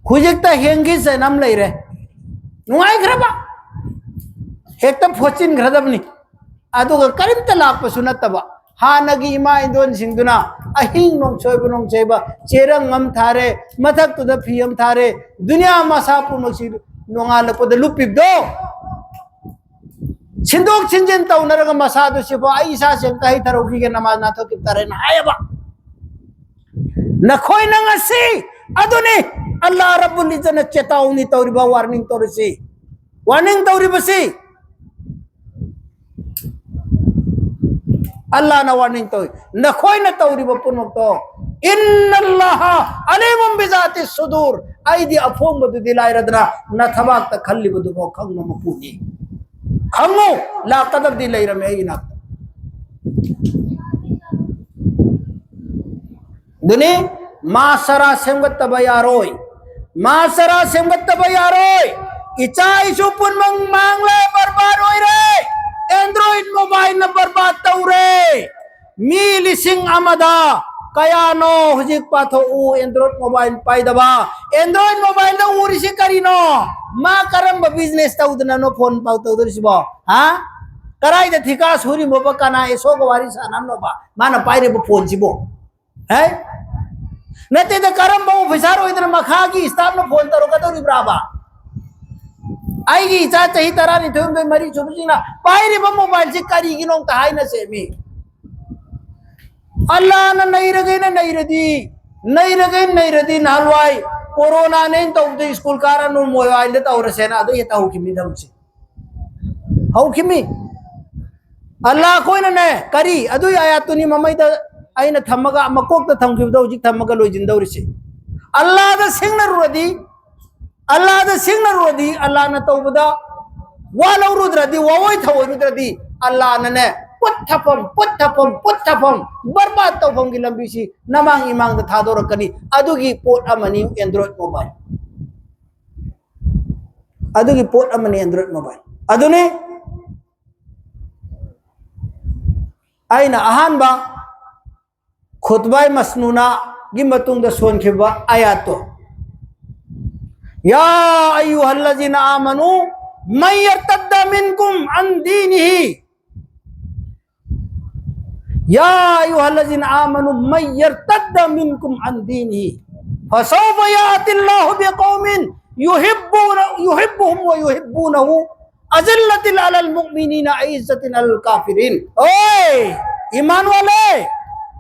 ꯍꯧꯖꯤꯛꯇ ꯍꯦꯡꯈꯤ ꯆꯩꯅꯝ ꯂꯩꯔꯦ, ꯅꯨꯡꯉꯥꯏꯈ꯭ꯔꯕ, ꯍꯦꯛꯇ ꯐꯣꯠꯆꯤꯟꯈ꯭ꯔꯗꯕꯅꯤ꯫ ꯑꯗꯨꯒ ꯀꯔꯤꯝꯇ ꯂꯥꯛꯄꯁꯨ ꯅꯠꯇꯕ, ꯍꯥꯟꯅꯒꯤ ꯏꯃꯥ ꯏꯟꯗꯣꯟꯁꯤꯡꯗꯨꯅ ꯑꯍꯤꯡ ꯅꯣꯡꯁꯣꯏꯕ ꯅꯣꯡꯁꯣꯏꯕ ꯆꯦꯔꯪ ꯑꯃ ꯊꯥꯔꯦ, ꯃꯊꯛꯇꯨꯗ ꯐꯤ ꯑꯃ ꯊꯥꯔꯦ, ꯗꯨꯅꯤꯌꯥ ꯃꯁꯥ ꯄꯨꯝꯅꯃꯛꯁꯤ ꯅꯣꯡꯉꯥꯜꯂꯛꯄꯗ ꯂꯨꯞꯄꯤꯕꯗꯣ, ꯁꯤꯟꯗꯣꯛ ꯁꯤꯟꯖꯤꯟ ꯇꯧꯅꯔꯒ ꯃꯁꯥꯗꯨ ꯁꯤꯐꯥꯎ ꯑꯩ ꯏꯁꯥꯁꯦ ꯑꯝꯇ ꯍꯩꯊꯔꯧꯈꯤꯒꯦ, ꯅꯃꯥꯖ ꯅꯥꯟꯊꯣꯛꯈꯤꯕ ꯇꯥꯔꯦꯅ ꯍꯥꯏꯌꯦꯕ꯫ ꯅꯈꯣꯏꯅ ꯉꯁꯤ ꯑꯗꯨꯅꯤ ꯑꯜꯂꯥ ꯔꯕꯨꯜ ꯏꯖꯠꯅ ꯆꯦꯇꯥꯎꯅꯤ ꯇꯧꯔꯤꯕ, ꯋꯥꯔꯅꯤꯡ ꯇꯧꯔꯤꯁꯤ, ꯋꯥꯔꯅꯤꯡ ꯇꯧꯔꯤꯕꯁꯤ꯫ ꯑꯜꯂꯥꯅ ꯋꯥꯔꯅꯤꯡ ꯇꯧꯏ, ꯅꯈꯣꯏꯅ ꯇꯧꯔꯤꯕ ꯄꯨꯝꯅꯃꯛꯇꯣ, ꯏꯟꯅꯜꯂꯥꯍ ꯑꯂꯤꯃꯨꯝ ꯕꯤꯖꯥꯇꯤ ꯁꯨꯗꯨꯔ, ꯑꯩꯗꯤ ꯑꯐꯣꯡꯕꯗꯨꯗꯤ ꯂꯥꯏꯔꯗꯅ ꯅꯊꯕꯥꯛꯇ ꯈꯜꯂꯤꯕꯗꯨꯐꯥꯎ ꯈꯪꯕ ꯃꯄꯨꯅꯤ꯫ ꯈꯪꯉꯨ, ꯂꯥꯛꯀꯗꯕꯗꯤ ꯂꯩꯔꯝꯃꯦ ꯑꯩꯒꯤ ꯅꯥꯛꯇ꯫ ꯑꯗꯨꯅꯤ, ꯃꯥꯁꯔꯥ ꯁꯦꯝꯒꯠꯇꯕ ꯌꯥꯔꯣꯏ, ꯃꯥꯁꯔꯥ ꯁꯦꯝꯒꯠꯇꯕ ꯌꯥꯔꯣꯏ꯫ ꯏꯆꯥ ꯏꯁꯨ ꯄꯨꯝꯅꯃꯛ ꯃꯥꯡꯂꯦ, ꯕꯔꯕꯥꯗ ꯑꯣꯏꯔꯦ꯫ ꯑꯦꯟꯗ꯭ꯔꯣꯏꯗ ꯃꯣꯕꯥꯏꯜꯅ ꯕꯔꯕꯥꯗ ꯇꯧꯔꯦ꯫ ꯃꯤ ꯂꯤꯁꯤꯡ ꯑꯃꯗ ꯀꯌꯥꯅꯣ ꯍꯧꯖꯤꯛ ꯄꯥꯊꯣꯛꯎ ꯑꯦꯟꯗ꯭ꯔꯣꯏꯗ ꯃꯣꯕꯥꯏꯜ ꯄꯥꯏꯗꯕ? ꯑꯦꯟꯗ꯭ꯔꯣꯏꯗ ꯃꯣꯕꯥꯏꯜꯗ ꯎꯔꯤꯁꯤ ꯀꯔꯤꯅꯣ? ꯃꯥ ꯀꯔꯝꯕ ꯕꯤꯖꯤꯅꯦꯁ ꯇꯧꯗꯅꯅꯣ ꯐꯣꯟ ꯄꯥꯎ ꯇꯧꯗꯣꯔꯤꯁꯤꯕꯣ? ꯍꯥ? ꯀꯗꯥꯏꯗ ꯊꯤꯀꯥ ꯁꯨꯔꯤꯃꯣꯕ? ꯀꯅꯥ ꯑꯦꯁꯣꯒ ꯋꯥꯔꯤ ꯁꯥꯟꯅꯝꯅꯣꯕ ꯃꯥꯅ ꯄꯥꯏꯔꯤꯕ ꯐꯣꯟꯁꯤꯕꯣ? ꯍꯦ? ꯅꯠꯇꯦꯗ, ꯀꯔꯝꯕ ꯑꯣꯐꯤꯁꯥꯔ ꯑꯣꯏꯗꯅ ꯃꯈꯥꯒꯤ ꯁ꯭ꯇꯥꯐꯅ ꯐꯣꯟ ꯇꯧꯔꯛꯀꯗꯧꯔꯤꯕ꯭ꯔꯥꯕ? ꯑꯩꯒꯤ ꯏꯆꯥ ꯆꯍꯤ ꯇꯔꯥꯅꯤꯊꯣꯏ, ꯍꯨꯝꯗꯣꯏ, ꯃꯔꯤ ꯁꯨꯕꯁꯤꯡꯅ ꯄꯥꯏꯔꯤꯕ ꯃꯣꯕꯥꯏꯜꯁꯤ ꯀꯔꯤꯒꯤꯅꯣ ꯑꯝꯇ ꯍꯥꯏꯅꯁꯦ ꯃꯤ꯫ ꯑꯜꯂꯥꯅ ꯅꯩꯔꯒꯦꯅ ꯅꯩꯔꯗꯤ, ꯅꯩꯔꯒꯦꯅ ꯅꯩꯔꯗꯤ ꯅꯍꯥꯟꯋꯥꯏ ꯀꯣꯔꯣꯅꯥꯅꯦꯅ ꯇꯧꯕꯗ ꯁ꯭ꯀꯨꯜ ꯀꯥꯔꯅꯨ ꯃꯣꯕꯥꯏꯜꯗ ꯇꯧꯔꯁꯦꯅ ꯑꯗꯨ ꯍꯦꯛꯇ ꯍꯧꯈꯤꯕꯅꯤ ꯊꯕꯛꯁꯦ꯫ ꯍꯧꯈꯤꯃꯤ꯫ ꯑꯜꯂꯥ ꯑꯩꯈꯣꯏꯅꯅꯦ, ꯀꯔꯤ ꯑꯗꯨꯏ ꯑꯥꯌꯥꯠꯇꯨꯅꯤ ꯃꯃꯩꯗ ꯑꯩꯅ ꯊꯝꯃꯒ, ꯃꯀꯣꯛꯇ ꯊꯝꯈꯤꯕꯗꯣ ꯍꯧꯖꯤꯛ ꯊꯝꯃꯒ ꯂꯣꯏꯁꯤꯟꯗꯧꯔꯤꯁꯦ꯫ ꯑꯜꯂꯥꯗ ꯁꯤꯡꯅꯔꯨꯔꯗꯤ, ꯑꯜꯂꯥꯗ ꯁꯤꯡꯅꯔꯨꯔꯗꯤ, ꯑꯜꯂꯥꯅ ꯇꯧꯕꯗ ꯋꯥ ꯂꯧꯔꯨꯗ꯭ꯔꯗꯤ, ꯋꯥꯑꯣꯏ ꯊꯑꯣꯏꯔꯨꯗ꯭ꯔꯗꯤ, ꯑꯜꯂꯥꯅꯅꯦ ꯄꯠꯊꯐꯝ, ꯄꯠꯊꯐꯝ, ꯄꯠꯊꯐꯝ, ꯕꯔꯕꯥꯗ ꯇꯧꯐꯝꯒꯤ ꯂꯝꯕꯤꯁꯤ ꯅꯃꯥꯡ ꯏꯃꯥꯡꯗ ꯊꯥꯗꯣꯔꯛꯀꯅꯤ꯫ ꯑꯗꯨꯒꯤ ꯄꯣꯠ ꯑꯃꯅꯤ Android mobile꯫ ꯑꯗꯨꯒꯤ ꯄꯣꯠ ꯑꯃꯅꯤ Android mobile꯫ ꯑꯗꯨꯅꯤ ꯑꯩꯅ ꯑꯍꯥꯟꯕ ꯈꯨꯠꯕꯥꯏ ꯃꯁꯅꯨꯅꯥꯒꯤ ꯃꯇꯨꯡꯗ ꯁꯣꯟꯈꯤꯕ ꯑꯌꯥꯠꯇꯣ, "يا أيها الذين آمنوا من يرتد منكم عن دينه، يا أيها الذين آمنوا من يرتد منكم عن دينه فسوف يأتي الله بقوم يحبون، يحبهم ويحبونه أذلة على المؤمنين أعزة على الكافرين." ꯑꯣꯏ, ꯏꯃꯥꯟ ꯋꯥꯂꯦ꯫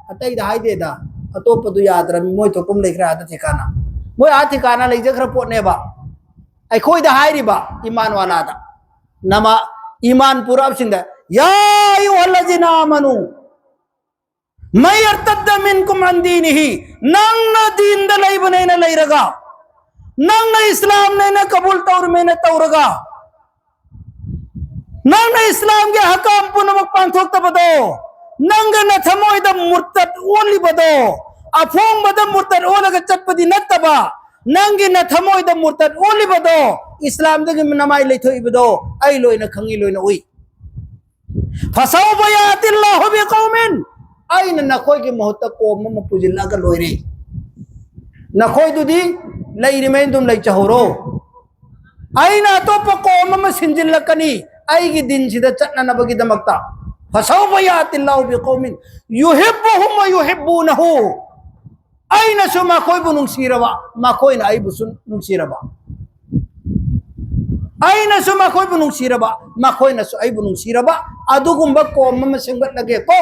ꯑꯇꯩꯗ ꯍꯥꯏꯗꯦꯗ, ꯑꯇꯣꯞꯄꯗꯨ ꯌꯥꯗ꯭ꯔꯕꯅꯤ, ꯃꯣꯏ ꯊꯣꯛꯄ ꯑꯃ ꯂꯩꯈ꯭ꯔꯦ ꯑꯥꯗ ꯊꯤꯀꯥꯅ꯫ ꯃꯣꯏ ꯑꯥ ꯊꯤꯀꯥꯅ ꯂꯩꯖꯈ꯭ꯔ ꯄꯣꯠꯅꯦꯕ꯫ ꯑꯩꯈꯣꯏꯗ ꯍꯥꯏꯔꯤꯕ ꯏꯃꯥꯟ ꯋꯥꯂꯥꯗ, ꯅꯃ ꯏꯃꯥꯟ ꯄꯨꯔꯛꯑꯕꯁꯤꯡꯗ, "يا أيها الذين آمنوا من يرتد منكم عن دينه", ꯅꯪꯅ ꯗꯤꯟꯗ ꯂꯩꯕꯅꯦꯅ ꯂꯩꯔꯒ, ꯅꯪꯅ ꯏꯁꯂꯥꯝꯅꯦꯅ ꯀꯕꯨꯜ ꯇꯧꯔꯃꯦꯅ ꯇꯧꯔꯒ, ꯅꯪꯅ ꯏꯁꯂꯥꯝꯒꯤ ꯑꯍꯀꯥꯝ ꯄꯨꯝꯅꯃꯛ ꯄꯥꯡꯊꯣꯛꯇꯕꯗꯣ, ꯅꯪꯒꯤ ꯅꯊꯃꯣꯏꯗ ꯃꯨꯔꯇꯠ ꯑꯣꯜꯂꯤꯕꯗꯣ, ꯑꯐꯣꯡꯕꯗ ꯃꯨꯔꯇꯠ ꯑꯣꯜꯂꯒ ꯆꯠꯄꯗꯤ ꯅꯠꯇꯕ, ꯅꯪꯒꯤ ꯅꯊꯃꯣꯏꯗ ꯃꯨꯔꯇꯠ ꯑꯣꯜꯂꯤꯕꯗꯣ, ꯏꯁꯂꯥꯝꯗꯒꯤ ꯅꯃꯥꯏ ꯂꯩꯊꯣꯛꯏꯕꯗꯣ ꯑꯩ ꯂꯣꯏꯅ ꯈꯪꯉꯤ, ꯂꯣꯏꯅ ꯎꯏ꯫ "فسوف يأتي الله بقوم", ꯑꯩꯅ ꯅꯈꯣꯏꯒꯤ ꯃꯍꯨꯠꯇ ꯀꯣꯝ ꯑꯃ ꯄꯨꯁꯤꯜꯂꯛꯑꯒ ꯂꯣꯏꯔꯦ꯫ ꯅꯈꯣꯏꯗꯨꯗꯤ ꯂꯩꯔꯤꯉꯩ ꯑꯗꯨꯝ ꯂꯩꯖꯍꯧꯔꯣ꯫ ꯑꯩꯅ ꯑꯇꯣꯞꯄ ꯀꯣꯝ ꯑꯃ ꯁꯤꯟꯖꯤꯜꯂꯛꯀꯅꯤ ꯑꯩꯒꯤ ꯗꯤꯟꯁꯤꯗ ꯆꯠꯅꯅꯕꯒꯤꯗꯃꯛꯇ꯫ "فسوف يأتي الله بقوم يحبهم ويحبونه", ꯑꯩꯅꯁꯨ ꯃꯈꯣꯏꯕꯨ ꯅꯨꯡꯁꯤꯔꯕ, ꯃꯈꯣꯏꯅ ꯑꯩꯕꯨꯁꯨ ꯅꯨꯡꯁꯤꯔꯕ꯫ ꯑꯩꯅꯁꯨ ꯃꯈꯣꯏꯕꯨ ꯅꯨꯡꯁꯤꯔꯕ, ꯃꯈꯣꯏꯅꯁꯨ ꯑꯩꯕꯨ ꯅꯨꯡꯁꯤꯔꯕ, ꯑꯗꯨꯒꯨꯝꯕ ꯀꯣꯝ ꯑꯃ ꯁꯦꯝꯒꯠꯂꯒꯦꯀꯣ꯫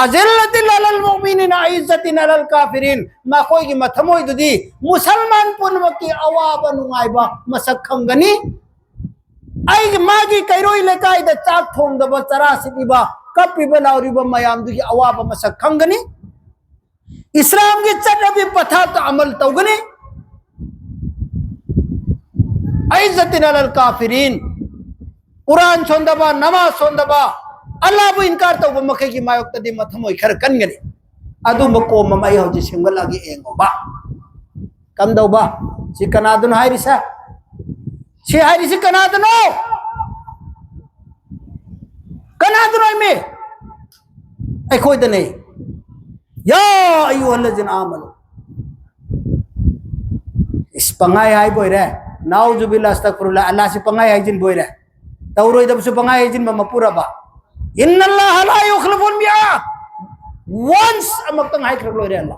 "أذلة على المؤمنين أعزة على الكافرين", ꯃꯈꯣꯏꯒꯤ ꯃꯊꯃꯣꯏꯗꯨꯗꯤ ꯃꯨꯁꯜꯃꯥꯟ ꯄꯨꯝꯅꯃꯛꯀꯤ ꯑꯋꯥꯕ ꯅꯨꯡꯉꯥꯏꯕ ꯃꯁꯛ ꯈꯪꯒꯅꯤ꯫ ꯑꯩꯒꯤ, ꯃꯥꯒꯤ ꯀꯩꯔꯣꯏ ꯂꯩꯀꯥꯏꯗ ꯆꯥꯛ ꯊꯣꯡꯗꯕ, ꯆꯔꯥ ꯁꯤꯠꯂꯤꯕ, ꯀꯞꯄꯤꯕ ꯂꯥꯎꯔꯤꯕ ꯃꯌꯥꯝꯗꯨꯒꯤ ꯑꯋꯥꯕ ꯃꯁꯛ ꯈꯪꯒꯅꯤ꯫ ꯏꯁꯂꯥꯝꯒꯤ ꯆꯠꯅꯕꯤ ꯄꯊꯥꯞꯇ ꯑꯃꯜ ꯇꯧꯒꯅꯤ꯫ "أعزة على الكافرين", ꯀꯨꯔꯥꯟ ꯁꯣꯟꯗꯕ, ꯅꯃꯥꯖ ꯁꯣꯟꯗꯕ, ꯑꯜꯂꯥꯕꯨ ꯏꯟꯀꯥꯔ ꯇꯧꯕ ꯃꯈꯩꯒꯤ ꯃꯥꯌꯣꯛꯇꯗꯤ ꯃꯊꯃꯣꯏ ꯈꯔ ꯀꯟꯒꯅꯤ꯫ ꯑꯗꯨꯝꯕ ꯀꯣꯝ ꯑꯃ ꯑꯩ ꯍꯧꯖꯤꯛ ꯁꯦꯝꯒꯠꯂꯛꯑꯒꯦ, ꯌꯦꯡꯉꯣꯕ꯫ ꯀꯝꯗꯧꯕ? ꯁꯤ ꯀꯅꯥꯗꯅꯣ ꯍꯥꯏꯔꯤꯁꯦ? ꯁꯤ ꯍꯥꯏꯔꯤꯁꯤ ꯀꯅꯥꯗꯅꯣ? ꯀꯅꯥꯗꯅꯣ ꯍꯥꯏꯃꯤ? ꯑꯩꯈꯣꯏꯗꯅꯦ꯫ ꯌꯥ ꯑꯌꯨꯍꯜꯂꯖꯤꯅ ꯑꯥꯃꯅꯨ꯫ ꯏꯁ, ꯄꯪꯍꯥꯏ ꯍꯥꯏꯕ ꯑꯣꯏꯔꯦ꯫ ꯅꯥꯎꯖꯨꯕꯤꯜꯂꯥ, ꯑꯁꯇꯒꯐꯤꯔꯨꯜꯂꯥ, ꯑꯜꯂꯥꯁꯤ ꯄꯪꯍꯥꯏ ꯍꯥꯏꯖꯤꯟꯕ ꯑꯣꯏꯔꯦ꯫ ꯇꯧꯔꯣꯏꯗꯕꯁꯨ ꯄꯪꯍꯥꯏ ꯍꯥꯏꯖꯤꯟꯕ ꯃꯄꯨꯔꯕ? ꯏꯟꯅꯜꯂꯥꯍ ꯂꯥ ꯌꯨꯈꯂꯤꯐꯨꯜ ꯃꯤꯑꯥꯗ꯫ Once ꯑꯃꯨꯛꯇꯪ ꯍꯥꯏꯈ꯭ꯔ ꯂꯣꯏꯔꯦ ꯑꯜꯂꯥ꯫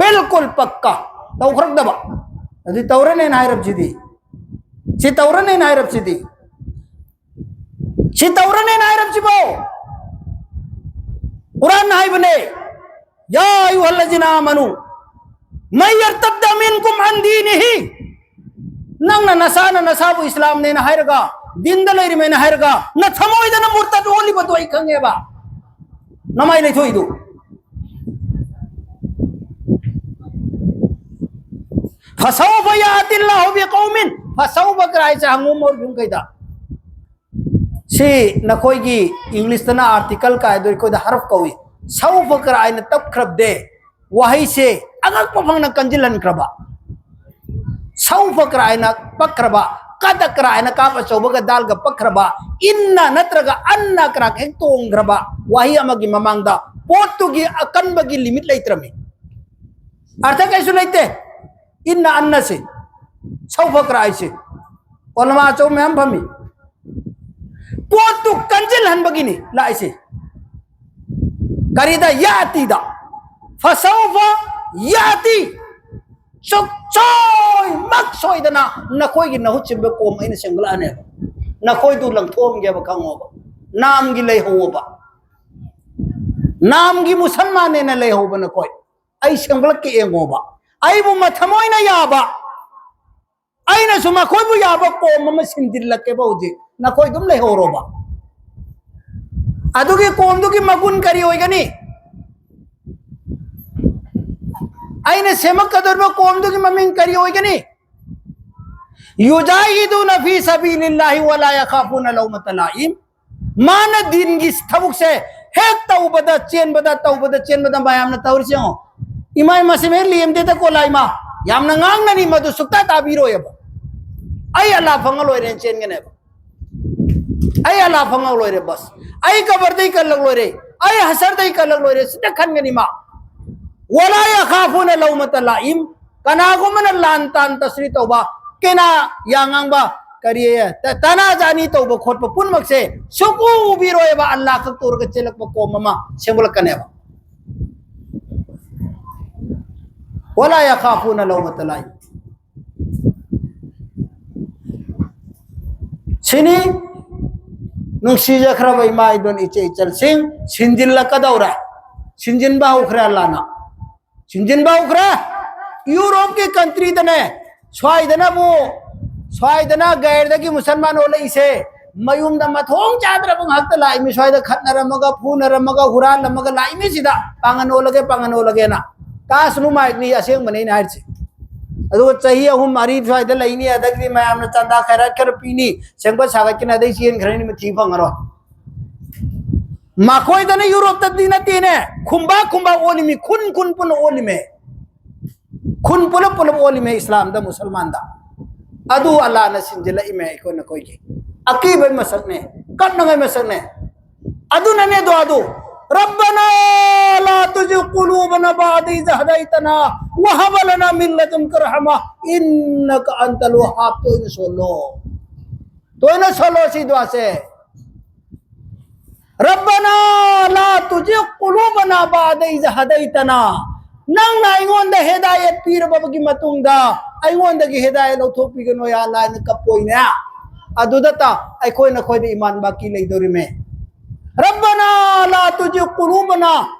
ꯕꯤꯜꯀꯨꯜ ꯄꯛꯀꯥ꯫ ꯇꯧꯈ꯭ꯔꯛꯇꯕ꯫ ꯑꯗꯨ ꯇꯧꯔꯅꯦꯅ ꯍꯥꯏꯔꯕꯁꯤꯗꯤ꯫ ꯁꯤ ꯇꯧꯔꯅꯦꯅ ꯍꯥꯏꯔꯕꯁꯤꯗꯤ꯫ ꯁꯤ ꯇꯧꯔꯅꯦꯅ ꯍꯥꯏꯔꯕꯁꯤꯕꯣ? ꯀꯨꯔꯥꯟꯅ ꯍꯥꯏꯕꯅꯦ, "ꯌꯥ ꯑꯌꯨꯍꯜꯂꯖꯤꯅ ꯑꯥꯃꯅꯨ, ꯃꯟ ꯌꯔꯇꯗ ꯃꯤꯟꯀꯨꯝ ꯑꯟ ꯗꯤꯅꯤꯍꯤ", ꯅꯪꯅ ꯅꯁꯥꯅ ꯅꯁꯥꯕꯨ ꯏꯁꯂꯥꯝꯅꯦꯅ ꯍꯥꯏꯔꯒ, ꯗꯤꯟꯗ ꯂꯩꯔꯤꯃꯦꯅ ꯍꯥꯏꯔꯒ, ꯅꯊꯃꯣꯏꯗꯅ ꯃꯨꯔꯇꯗ ꯑꯣꯜꯂꯤꯕꯗꯣ ꯑꯩ ꯈꯪꯉꯦꯕ꯫ ꯅꯃꯥꯏ ꯂꯩꯊꯣꯛꯏꯗꯨ꯫ "ꯐꯁꯧꯐ ꯌꯥꯇꯤꯜꯂꯥꯍꯨ ꯕꯤꯀꯧꯃꯤꯟ", ꯐꯁꯧꯐ ꯀꯔꯥꯏꯁꯦ ꯍꯪꯉꯨ ꯃꯣꯏ ꯌꯨꯝꯈꯩꯗ꯫ ꯁꯤ ꯅꯈꯣꯏꯒꯤ ꯏꯪꯂꯤꯁꯇꯅ ꯑꯥꯔꯇꯤꯀꯜ ꯀꯥꯏꯗꯣ ꯑꯩꯈꯣꯏꯗ ꯍꯔꯐ ꯀꯧꯏ꯫ ꯁꯧꯐ ꯀꯔꯥꯏꯅ ꯇꯞꯈ꯭ꯔꯕꯗꯦ ꯋꯥꯍꯩꯁꯦ ꯑꯉꯛꯄ ꯐꯪꯅ ꯀꯟꯖꯤꯜꯍꯟꯈ꯭ꯔꯕ꯫ ꯁꯧꯐ ꯀꯔꯥꯏꯅ ꯄꯛꯈ꯭ꯔꯕ, ꯀꯗ ꯀꯔꯥꯏꯅ ꯀꯥꯞ ꯑꯆꯧꯕꯒ ꯗꯥꯜꯒ ꯄꯛꯈ꯭ꯔꯕ, ꯏꯟꯅ ꯅꯠꯇ꯭ꯔꯒ ꯑꯟꯅ ꯀꯔꯥꯛ ꯍꯦꯛ ꯇꯣꯡꯈ꯭ꯔꯕ ꯋꯥꯍꯩ ꯑꯃꯒꯤ ꯃꯃꯥꯡꯗ ꯄꯣꯠꯇꯨꯒꯤ ꯑꯀꯟꯕꯒꯤ ꯂꯤꯃꯤꯠ ꯂꯩꯇ꯭ꯔꯃꯤ꯫ ꯑꯔꯊ ꯀꯩꯁꯨ ꯂꯩꯇꯦ꯫ ꯏꯟꯅ ꯑꯟꯅꯁꯦ ꯁꯧꯐ ꯀꯔꯥꯏꯁꯦ꯫ ꯑꯣꯂꯃꯥ ꯑꯆꯧꯕ ꯃꯌꯥꯝ ꯐꯝꯃꯤ꯫ ꯄꯣꯠꯇꯨ ꯀꯟꯖꯤꯜꯍꯟꯕꯒꯤꯅꯤ ꯂꯥꯛꯏꯁꯦ꯫ ꯀꯔꯤꯗ? ꯌꯥꯇꯤꯗ꯫ ꯐꯁꯧꯐ ꯌꯥꯇꯤ꯫ ꯁꯨꯛꯁꯣꯏꯃꯛ ꯁꯣꯏꯗꯅ ꯅꯈꯣꯏꯒꯤ ꯅꯍꯨꯠ ꯁꯤꯟꯕ ꯀꯣꯝ ꯑꯩꯅ ꯁꯦꯝꯒꯠꯂꯛꯑꯅꯦꯕ꯫ ꯅꯈꯣꯏꯗꯨ ꯂꯪꯊꯣꯛꯑꯝꯒꯦꯕ ꯈꯪꯉꯣꯕ꯫ ꯅꯥꯝꯒꯤ ꯂꯩꯍꯧꯕ꯫ ꯅꯥꯝꯒꯤ ꯃꯨꯁꯜꯃꯥꯟꯅꯦꯅ ꯂꯩꯍꯧꯕ ꯅꯈꯣꯏ꯫ ꯑꯩ ꯁꯦꯝꯒꯠꯂꯛꯀꯦ ꯌꯦꯡꯉꯣꯕ꯫ ꯑꯩꯕꯨ ꯃꯊꯃꯣꯏꯅ ꯌꯥꯕ, ꯑꯩꯅꯁꯨ ꯃꯈꯣꯏꯕꯨ ꯌꯥꯕ ꯀꯣꯝ ꯑꯃ ꯁꯤꯟꯖꯤꯜꯂꯛꯀꯦꯕ ꯍꯧꯖꯤꯛ꯫ ꯅꯈꯣꯏ ꯑꯗꯨꯝ ꯂꯩꯍꯧꯔꯣꯕ꯫ ꯑꯗꯨꯒꯤ ꯀꯣꯝꯗꯨꯒꯤ ꯃꯒꯨꯟ ꯀꯔꯤ ꯑꯣꯏꯒꯅꯤ? ꯑꯩꯅ ꯁꯦꯝꯃꯛꯀꯗꯧꯔꯤꯕ ꯀꯣꯝꯗꯨꯒꯤ ꯃꯃꯤꯡ ꯀꯔꯤ ꯑꯣꯏꯒꯅꯤ? ꯌꯨꯖꯥꯍꯤꯗꯨꯅ ꯐꯤ ꯁꯕꯤꯂꯤꯜꯂꯥꯍꯤ ꯋꯂꯥ ꯌꯈꯥꯐꯨꯅ ꯂꯧꯃꯇ ꯂꯥꯏꯝ꯫ ꯃꯥꯅ ꯗꯤꯟꯒꯤ ꯊꯕꯛꯁꯦ ꯍꯦꯛ ꯇꯧꯕꯗ, ꯆꯦꯟꯕꯗ, ꯇꯧꯕꯗ, ꯆꯦꯟꯕꯗ ꯃꯌꯥꯝꯅ ꯇꯧꯔꯤꯁꯦ ꯌꯦꯡꯉꯣ꯫ ꯏꯃꯥ, ꯏꯃꯥꯁꯦ ꯍꯦꯛ ꯂꯦꯝꯗꯦꯗꯀꯣ ꯂꯥꯏꯃ꯫ ꯌꯥꯝꯅ ꯉꯥꯡꯅꯅꯤ, ꯃꯗꯨ ꯁꯨꯛꯇꯥ ꯇꯥꯕꯤꯔꯣꯏꯕ꯫ ꯑꯩ ꯑꯜꯂꯥ ꯐꯪꯉ ꯂꯣꯏꯔꯦꯅ ꯆꯦꯟꯒꯅꯦꯕ꯫ ꯑꯩ ꯑꯜꯂꯥ ꯐꯪꯉ ꯂꯣꯏꯔꯦ ꯕꯁ꯫ ꯑꯩ ꯀꯕꯔꯗꯩ ꯀꯜꯂꯛ ꯂꯣꯏꯔꯦ꯫ ꯑꯩ ꯍꯁꯔꯗꯩ ꯀꯜꯂꯛ ꯂꯣꯏꯔꯦ꯫ ꯁꯤꯗ ꯈꯟꯒꯅꯤ ꯃꯥ꯫ ꯋꯥꯂꯥ ꯌꯈꯥꯐꯨꯅ ꯂꯧꯃꯇ ꯂꯥꯏꯝ꯫ ꯀꯅꯥꯒꯨꯝꯕꯅ ꯂꯥꯟ ꯇꯥꯟ ꯇꯁꯔꯤ ꯇꯧꯕ, ꯀꯦꯅꯥ ꯌꯥꯉꯥꯡꯕ, ꯀꯔꯤ, ꯇ-, ꯇꯥꯅꯥ ꯖꯥꯅꯤ ꯇꯧꯕ ꯈꯣꯠꯄ ꯄꯨꯝꯅꯃꯛꯁꯦ ꯁꯨꯛꯎ ꯎꯕꯤꯔꯣꯏꯕ꯫ ꯑꯜꯂꯥ ꯈꯛ ꯇꯧꯔꯒ ꯆꯦꯜꯂꯛꯄ ꯀꯣꯝ ꯑꯃ ꯁꯦꯝꯒꯠꯂꯛꯀꯅꯦꯕ꯫ ꯋꯥꯂꯥ ꯌꯈꯥꯐꯨꯅ ꯂꯧꯃꯇ ꯂꯥꯏꯝ꯫ ꯁꯤꯅꯤ ꯅꯨꯡꯁꯤꯖꯈ꯭ꯔꯕ ꯏꯃꯥ ꯏꯕꯦꯟ ꯏꯆꯦ ꯏꯆꯜꯁꯤꯡ, ꯁꯤꯟꯖꯤꯜꯂꯛꯀꯗꯧꯔꯦ꯫ ꯁꯤꯟꯖꯤꯟꯕ ꯍꯧꯈ꯭ꯔꯦ ꯑꯜꯂꯥꯅ꯫ ꯁꯤꯟꯖꯤꯟꯕ ꯍꯧꯈ꯭ꯔꯦ꯫ ꯌꯨꯔꯣꯞꯀꯤ ꯀꯟꯇ꯭ꯔꯤꯗꯅꯦ, ꯁ꯭ꯋꯥꯏꯗꯅꯕꯨ, ꯁ꯭ꯋꯥꯏꯗꯅ ꯒꯩꯔꯗꯒꯤ ꯃꯨꯁꯜꯃꯥꯟ ꯑꯣꯜꯂꯛꯏꯁꯦ, ꯃꯌꯨꯝꯗ ꯃꯊꯣꯡ ꯆꯥꯗ꯭ꯔꯕ ꯉꯥꯛꯇ ꯂꯥꯛꯏꯃꯤ꯫ ꯁ꯭ꯋꯥꯏꯗ ꯈꯠꯅꯔꯝꯃꯒ, ꯐꯨꯅꯔꯝꯃꯒ, ꯍꯨꯔꯥꯜꯂꯝꯃꯒ ꯂꯥꯛꯏꯃꯤꯁꯤꯗ, ꯄꯥꯡꯒꯟ ꯑꯣꯜꯂꯒꯦ, ꯄꯥꯡꯒꯟ ꯑꯣꯜꯂꯒꯦꯅ꯫ ꯇꯥꯁꯅꯨ ꯃꯥꯏꯛꯅꯤ, ꯑꯁꯦꯡꯕꯅꯦ ꯑꯩꯅ ꯍꯥꯏꯔꯤꯁꯦ꯫ ꯑꯗꯨꯒ ꯆꯍꯤ ꯑꯍꯨꯝ ꯃꯔꯤ ꯁ꯭ꯋꯥꯏꯗ ꯂꯩꯅꯤ, ꯑꯗꯒꯤꯗꯤ ꯃꯌꯥꯝꯅ ꯆꯥꯟꯗꯥ ꯈꯥꯏꯔꯥꯠ ꯈꯔ ꯄꯤꯅꯤ, ꯁꯦꯝꯒꯠ ꯁꯥꯒꯠꯀꯅꯤ, ꯑꯗꯩ ꯆꯦꯟꯈ꯭ꯔꯅꯤ, ꯃꯊꯤ ꯐꯪꯉꯔꯣꯏ꯫ ꯃꯈꯣꯏꯗꯅ ꯌꯨꯔꯣꯞꯇꯗꯤ ꯅꯠꯇꯦꯅꯦ, ꯈꯨꯝꯕꯥ ꯈꯨꯝꯕꯥ ꯑꯣꯜꯂꯤꯃꯤ, ꯈꯨꯟ ꯈꯨꯟ ꯄꯨꯟꯅ ꯑꯣꯜꯂꯤꯃꯦ꯫ ꯈꯨꯟ ꯄꯨꯂꯞ ꯄꯨꯂꯞ ꯑꯣꯜꯂꯤꯃꯦ ꯏꯁꯂꯥꯝꯗ, ꯃꯨꯁꯜꯃꯥꯟꯗ꯫ ꯑꯗꯨ ꯑꯜꯂꯥꯅ ꯁꯤꯟꯖꯤꯜꯂꯛꯏꯃꯦ ꯑꯩꯈꯣꯏ ꯅꯈꯣꯏꯒꯤ꯫ ꯑꯀꯤꯕꯩ ꯃꯁꯛꯅꯦ, ꯀꯞꯅꯉꯩ ꯃꯁꯛꯅꯦ꯫ ꯑꯗꯨꯅꯅꯦ ꯗꯨꯋꯥꯗꯨ, "ربنا لا تزغ قلوبنا بعد إذ هديتنا وهب لنا من لدنك رحمة إنك أنت الوهاب"꯫ ꯇꯣꯏꯅ ꯁꯣꯜꯂꯣ꯫ ꯇꯣꯏꯅ ꯁꯣꯜꯂꯣ ꯁꯤ ꯗꯨꯋꯥꯁꯦ꯫ "ربنا لا تزغ قلوبنا بعد إذ هديتنا"꯫ ꯅꯪꯅ ꯑꯩꯉꯣꯟꯗ ꯍꯤꯗꯥꯌꯠ ꯄꯤꯔꯕꯒꯤ ꯃꯇꯨꯡꯗ ꯑꯩꯉꯣꯟꯗꯒꯤ ꯍꯤꯗꯥꯌꯠ ꯂꯧꯊꯣꯛꯄꯤꯒꯅꯨ ꯌꯥ ꯑꯜꯂꯥ ꯍꯥꯏꯅ ꯀꯞꯄꯣꯏꯅꯦ꯫ ꯑꯗꯨꯗ ꯇ ꯑꯩꯈꯣꯏ ꯅꯈꯣꯏꯗ ꯏꯃꯥꯟ ꯕꯥꯀꯤ ꯂꯩꯗꯧꯔꯤꯃꯦ꯫ "ربنا لا تزغ قلوبنا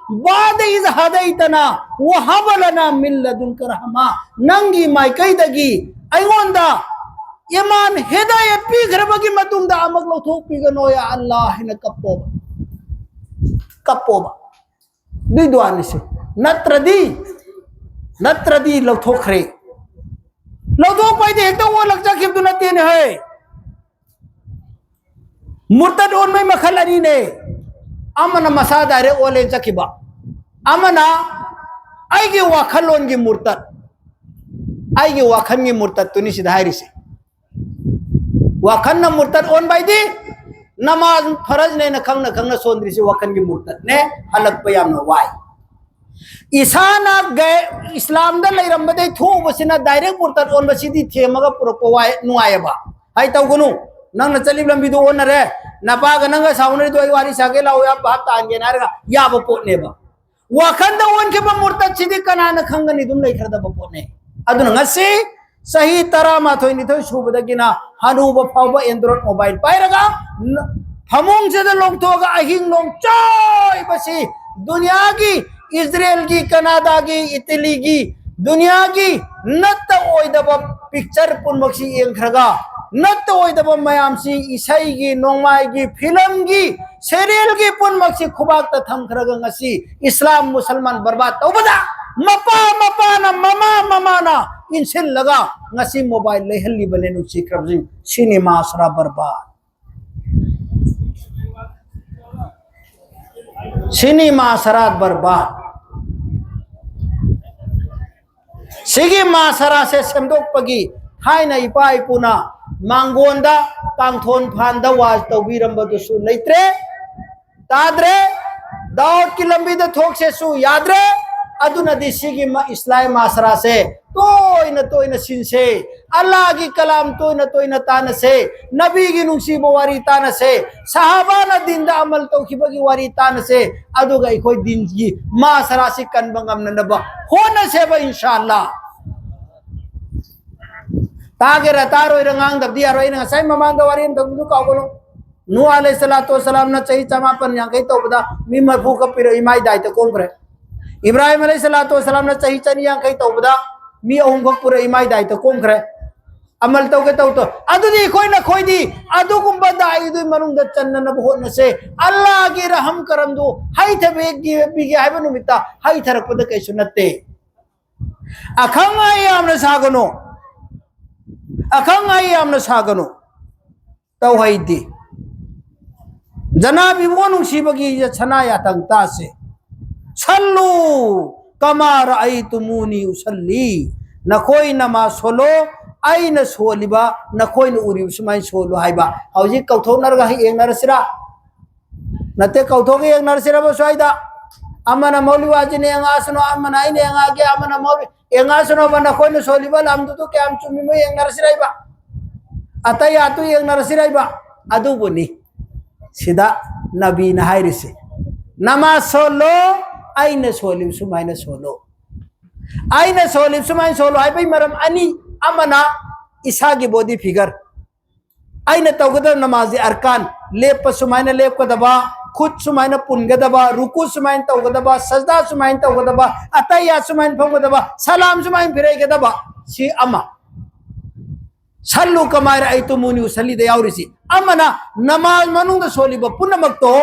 بعد إذ هديتنا وهب لنا من لدنك رحمة"꯫ ꯅꯪꯒꯤ ꯃꯥꯏꯀꯩꯗꯒꯤ ꯑꯩꯉꯣꯟꯗ ꯏꯃꯥꯟ ꯍꯤꯗꯥꯌꯠ ꯄꯤꯈ꯭ꯔꯕꯒꯤ ꯃꯇꯨꯡꯗ ꯑꯃꯨꯛ ꯂꯧꯊꯣꯛꯄꯤꯒꯅꯣ ꯌꯥ ꯑꯜꯂꯥ ꯍꯥꯏꯅ ꯀꯞꯄꯣꯕ꯫ ꯀꯞꯄꯣꯕ꯫ ꯑꯗꯨꯏ ꯗꯨꯋꯥꯅꯤꯁꯦ꯫ ꯅꯠꯇ꯭ꯔꯗꯤ, ꯅꯠꯇ꯭ꯔꯗꯤ ꯂꯧꯊꯣꯛꯈ꯭ꯔꯦ꯫ ꯂꯧꯊꯣꯛꯄ ꯍꯥꯏꯗꯤ ꯍꯦꯛꯇ ꯑꯣꯜꯂꯛ ꯆꯠꯈꯤꯕꯗꯨ ꯅꯠꯇꯦꯅꯦ ꯍꯦ꯫ ꯃꯨꯔꯇꯠ ꯑꯣꯟꯕꯩ ꯃꯈꯜ ꯑꯅꯤꯅꯦ꯫ ꯑꯃꯅ ꯃꯁꯥ direct ꯑꯣꯜꯂꯦꯅ ꯆꯠꯈꯤꯕ, ꯑꯃꯅ ꯑꯩꯒꯤ ꯋꯥꯈꯜꯂꯣꯟꯒꯤ ꯃꯨꯔꯇꯠ, ꯑꯩꯒꯤ ꯋꯥꯈꯜꯒꯤ ꯃꯨꯔꯇꯠꯇꯨꯅꯤ ꯁꯤꯗ ꯍꯥꯏꯔꯤꯁꯦ꯫ ꯋꯥꯈꯜꯅ ꯃꯨꯔꯇꯠ ꯑꯣꯟꯕ ꯍꯥꯏꯗꯤ ꯅꯃꯥꯖ ꯐꯔꯖꯅꯦꯅ ꯈꯪꯅ ꯈꯪꯅ ꯁꯣꯟꯗ꯭ꯔꯤꯁꯤ ꯋꯥꯈꯜꯒꯤ ꯃꯨꯔꯇꯠꯅꯦ꯫ ꯍꯜꯂꯛꯄ ꯌꯥꯝꯅ ꯋꯥꯏ꯫ ꯏꯁꯥꯅ ꯒ-, ꯏꯁꯂꯥꯝꯗ ꯂꯩꯔꯝꯕꯗꯩ ꯊꯣꯛꯎꯕꯁꯤꯅ direct ꯃꯨꯔꯇꯠ ꯑꯣꯟꯕꯁꯤꯗꯤ ꯊꯦꯝꯃꯒ ꯄꯨꯔꯛꯄ ꯋꯥꯏ, ꯅꯨꯡꯉꯥꯏꯑꯕ꯫ ꯍꯥꯏ ꯇꯧꯒꯅꯨ, ꯅꯪꯅ ꯆꯠꯂꯤꯕ ꯂꯝꯕꯤꯗꯨ ꯑꯣꯟꯅꯔꯦ, ꯅꯄꯥꯒ ꯅꯪꯒ ꯁꯥꯎꯅꯔꯤꯗꯣ ꯑꯩ ꯋꯥꯔꯤ ꯁꯥꯒꯦ ꯂꯥꯛꯑꯣ, ꯌꯥꯝ ꯚꯥꯞ ꯇꯥꯍꯟꯒꯦꯅ ꯍꯥꯏꯔꯒ ꯌꯥꯕ ꯄꯣꯠꯅꯦꯕ꯫ ꯋꯥꯈꯜꯗ ꯑꯣꯟꯈꯤꯕ ꯃꯨꯔꯇꯠꯁꯤꯗꯤ ꯀꯅꯥꯅ ꯈꯪꯒꯅꯤ? ꯑꯗꯨꯝ ꯂꯩꯈ꯭ꯔꯗꯕ ꯄꯣꯠꯅꯦ꯫ ꯑꯗꯨꯅ ꯉꯁꯤ ꯆꯍꯤ ꯇꯔꯥꯃꯥꯊꯣꯏ ꯅꯤꯊꯣꯏ ꯁꯨꯕꯗꯒꯤꯅ ꯍꯅꯨꯕ ꯐꯥꯎꯕ Android mobile ꯄꯥꯏꯔꯒ ꯅ-, ꯐꯃꯨꯡꯁꯤꯗ ꯂꯣꯡꯊꯣꯛꯑꯒ ꯑꯍꯤꯡ ꯅꯣꯡꯆꯣꯏꯕꯁꯤ ꯗꯨꯅꯤꯌꯥꯒꯤ, ꯏꯖꯔꯦꯜꯒꯤ, ꯀꯅꯥꯗꯥꯒꯤ, ꯏꯇꯂꯤꯒꯤ, ꯗꯨꯅꯤꯌꯥꯒꯤ ꯅꯠꯇ ꯑꯣꯏꯗꯕ picture ꯄꯨꯝꯅꯃꯛꯁꯤ ꯌꯦꯡꯈ꯭ꯔꯒ, ꯅꯠꯇ ꯑꯣꯏꯗꯕ ꯃꯌꯥꯝꯁꯤ, ꯏꯁꯩꯒꯤ, ꯅꯣꯡꯃꯥꯏꯒꯤ, ꯐꯤꯂꯝꯒꯤ, serialꯒꯤ ꯄꯨꯝꯅꯃꯛꯁꯤ ꯈꯨꯕꯥꯛꯇ ꯊꯝꯈ꯭ꯔꯒ ꯉꯁꯤ ꯏꯁꯂꯥꯝ ꯃꯨꯁꯜꯃꯥꯟ ꯕꯔꯕꯥꯗ ꯇꯧꯕꯗ ꯃꯄꯥ ꯃꯄꯥꯅ, ꯃꯃꯥ ꯃꯃꯥꯅ ꯏꯟꯁꯤꯜꯂꯒ ꯉꯁꯤ mobile ꯂꯩꯍꯜꯂꯤꯕꯅꯦ꯫ ꯅꯨꯡꯁꯤꯈ꯭ꯔꯕꯁꯤꯡ, ꯁꯤꯅꯤ ꯃꯥꯁꯔꯥ ꯕꯔꯕꯥꯗ꯫ ꯁꯤꯅꯤ ꯃꯥꯁꯔꯥ ꯕꯔꯕꯥꯗ꯫ ꯁꯤꯒꯤ ꯃꯥꯁꯔꯥꯁꯦ ꯁꯦꯝꯗꯣꯛꯄꯒꯤ ꯊꯥꯏꯅ ꯏꯄꯥ ꯏꯄꯨꯅ ꯃꯥꯡꯒꯣꯟꯗ, ꯀꯥꯡꯊꯣꯟ ꯐꯥꯟꯗ ꯋꯥꯖ ꯇꯧꯕꯤꯔꯝꯕꯗꯨꯁꯨ ꯂꯩꯇ꯭ꯔꯦ, ꯇꯥꯗ꯭ꯔꯦ꯫ ꯗꯥꯎꯠꯀꯤ ꯂꯝꯕꯤꯗ ꯊꯣꯛꯁꯦꯁꯨ ꯌꯥꯗ꯭ꯔꯦ꯫ ꯑꯗꯨꯅꯗꯤ ꯁꯤꯒꯤ ꯃ-, ꯏꯁꯂꯥꯝ ꯃꯥꯁꯔꯥꯁꯦ ꯇꯣꯏꯅ ꯇꯣꯏꯅ ꯁꯤꯟꯁꯦ, ꯑꯜꯂꯥꯍꯒꯤ ꯀꯂꯥꯝ ꯇꯣꯏꯅ ꯇꯣꯏꯅ ꯇꯥꯅꯁꯦ, ꯅꯕꯤꯒꯤ ꯅꯨꯡꯁꯤꯕ ꯋꯥꯔꯤ ꯇꯥꯅꯁꯦ, ꯁꯍꯥꯕꯥꯅ ꯗꯤꯟꯗ ꯑꯃꯜ ꯇꯧꯈꯤꯕꯒꯤ ꯋꯥꯔꯤ ꯇꯥꯅꯁꯦ꯫ ꯑꯗꯨꯒ ꯑꯩꯈꯣꯏ ꯗꯤꯟꯒꯤ ꯃꯥꯁꯔꯥꯁꯤ ꯀꯟꯕ ꯉꯝꯅꯅꯕ ꯍꯣꯠꯅꯁꯦꯕ, ꯏꯟꯁꯥ ꯑꯜꯂꯥ꯫ ꯇꯥꯒꯦꯔꯥ ꯇꯥꯔꯣꯏꯔꯥ ꯉꯥꯡꯗꯕꯗꯤ ꯌꯥꯔꯣꯏ꯫ ꯑꯩꯅ ꯉꯁꯥꯏ ꯃꯃꯥꯡꯗ ꯋꯥꯔꯤ ꯑꯃ ꯇꯧꯕꯗꯨ ꯀꯥꯎꯒꯅꯨ꯫ ꯅꯨꯍ ꯑꯂꯩꯍꯤ ꯁꯂꯥꯇꯨ ꯋꯁꯁꯂꯥꯝꯅ ꯆꯍꯤ ꯆꯃꯥꯄꯟ ꯌꯥꯡꯈꯩ ꯇꯧꯕꯗ ꯃꯤ ꯃꯔꯐꯨ ꯈꯛ ꯄꯤꯔꯛꯏ, ꯃꯥꯏ ꯗꯥꯏꯇ ꯀꯣꯝꯈ꯭ꯔꯦ꯫ ꯏꯕ꯭ꯔꯥꯍꯤꯝ ꯑꯂꯩꯍꯤ ꯁꯂꯥꯇꯨ ꯋꯁꯁꯂꯥꯝꯅ ꯆꯍꯤ ꯆꯅꯤ ꯌꯥꯡꯈꯩ ꯇꯧꯕꯗ ꯃꯤ ꯑꯍꯨꯝ ꯈꯛ ꯄꯨꯔꯛꯏ, ꯃꯥꯏ ꯗꯥꯏꯇ ꯀꯣꯝꯈ꯭ꯔꯦ꯫ ꯑꯃꯜ ꯇꯧꯒꯦ ꯇꯧ ꯇꯧ꯫ ꯑꯗꯨꯗꯤ ꯑꯩꯈꯣꯏ ꯅꯈꯣꯏꯗꯤ ꯑꯗꯨꯒꯨꯝꯕ ꯗꯥꯏꯗꯨꯒꯤ ꯃꯅꯨꯡꯗ ꯆꯟꯅꯅꯕ ꯍꯣꯠꯅꯁꯦ꯫ ꯑꯜꯂꯥꯍꯒꯤ ꯔꯍꯝ ꯀꯔꯝꯗꯨ ꯍꯩꯊꯕꯤꯒꯦ ꯍꯥꯏꯕ ꯅꯨꯃꯤꯠꯇ ꯍꯩꯊꯔꯛꯄꯗ ꯀꯩꯁꯨ ꯅꯠꯇꯦ꯫ ꯑꯈꯪ ꯑꯍꯩ ꯌꯥꯝꯅ ꯁꯥꯒꯅꯨ, ꯑꯈꯪ ꯑꯍꯩ ꯌꯥꯝꯅ ꯁꯥꯒꯅꯨ꯫ ꯇꯧ ꯍꯩꯗꯤ꯫ ꯖꯅꯥꯕꯤꯕꯨ ꯅꯨꯡꯁꯤꯕꯒꯤ ꯁꯅꯥ ꯌꯥꯇꯪ ꯇꯥꯁꯦ꯫ ꯁꯜꯂꯨ ꯀꯃꯥ ꯔꯑꯩꯇꯨꯃꯨꯅꯤ ꯎꯁꯜꯂꯤ꯫ ꯅꯈꯣꯏ ꯅꯃꯥꯖ ꯁꯣꯜꯂꯣ, ꯑꯩꯅ ꯁꯣꯜꯂꯤꯕ ꯅꯈꯣꯏꯅ ꯎꯔꯤꯕ ꯁꯨꯃꯥꯏꯅ ꯁꯣꯜꯂꯨ ꯍꯥꯏꯕ꯫ ꯍꯧꯖꯤꯛ ꯀꯧꯊꯣꯛꯅꯔꯒ ꯍꯦꯛ ꯌꯦꯡꯅꯔꯁꯤꯔꯥ? ꯅꯠꯇꯦ, ꯀꯧꯊꯣꯛꯑꯒ ꯌꯦꯡꯅꯔꯁꯤꯔꯕ ꯁ꯭ꯋꯥꯏꯗ? ꯑꯃꯅ ꯃꯧꯂꯤ ꯋꯥꯖꯤꯅ ꯌꯦꯡꯉꯛꯑꯁꯅꯨ, ꯑꯃꯅ ꯑꯩꯅ ꯌꯦꯡꯉꯛꯑꯒꯦ, ꯑꯃꯅ ꯃꯧꯂꯤ ꯌꯦꯡꯉꯛꯑꯁꯅꯨꯕ꯫ ꯅꯈꯣꯏꯅ ꯁꯣꯜꯂꯤꯕ ꯂꯝꯗꯨꯗꯨ ꯀꯌꯥꯝ ꯆꯨꯝꯃꯤꯃꯣ ꯌꯦꯡꯅꯔꯁꯤꯔ ꯏꯕ? ꯑꯇꯩ ꯑꯥꯇꯨ ꯌꯦꯡꯅꯔꯁꯤꯔ ꯏꯕ? ꯑꯗꯨꯕꯨꯅꯤ ꯁꯤꯗ ꯅꯕꯤꯅ ꯍꯥꯏꯔꯤꯁꯦ, "ꯅꯃꯥꯖ ꯁꯣꯜꯂꯣ, ꯑꯩꯅ ꯁꯣꯜꯂꯤꯕ ꯁꯨꯃꯥꯏꯅ ꯁꯣꯜꯂꯣ꯫" ꯑꯩꯅ ꯁꯣꯜꯂꯤꯕ ꯁꯨꯃꯥꯏꯅ ꯁꯣꯜꯂꯣ ꯍꯥꯏꯕꯒꯤ ꯃꯔꯝ ꯑꯅꯤ: ꯑꯃꯅ ꯏꯁꯥꯒꯤ body figure, ꯑꯩꯅ ꯇꯧꯒꯗꯕ ꯅꯃꯥꯖꯤ ꯑꯔꯀꯥꯟ, ꯂꯦꯞꯄ ꯁꯨꯃꯥꯏꯅ ꯂꯦꯞꯀꯗꯕ, ꯈꯨꯠ ꯁꯨꯃꯥꯏꯅ ꯄꯨꯟꯒꯗꯕ, ꯔꯨꯀꯨ ꯁꯨꯃꯥꯏꯅ ꯇꯧꯒꯗꯕ, ꯁꯖꯗꯥ ꯁꯨꯃꯥꯏꯅ ꯇꯧꯒꯗꯕ, ꯑꯇꯩꯌꯥ ꯁꯨꯃꯥꯏꯅ ꯐꯝꯒꯗꯕ, ꯁꯂꯥꯝ ꯁꯨꯃꯥꯏꯅ ꯐꯤꯔꯩꯒꯗꯕ꯫ ꯁꯤ ꯑꯃ꯫ "ꯁꯜꯂꯨ ꯀꯃꯥ ꯔꯑꯩꯇꯨꯃꯨꯅꯤ ꯎꯁꯜꯂꯤꯗ" ꯌꯥꯎꯔꯤꯁꯤ꯫ ꯑꯃꯅ ꯅꯃꯥꯖ ꯃꯅꯨꯡꯗ ꯁꯣꯜꯂꯤꯕ ꯄꯨꯝꯅꯃꯛꯇꯣ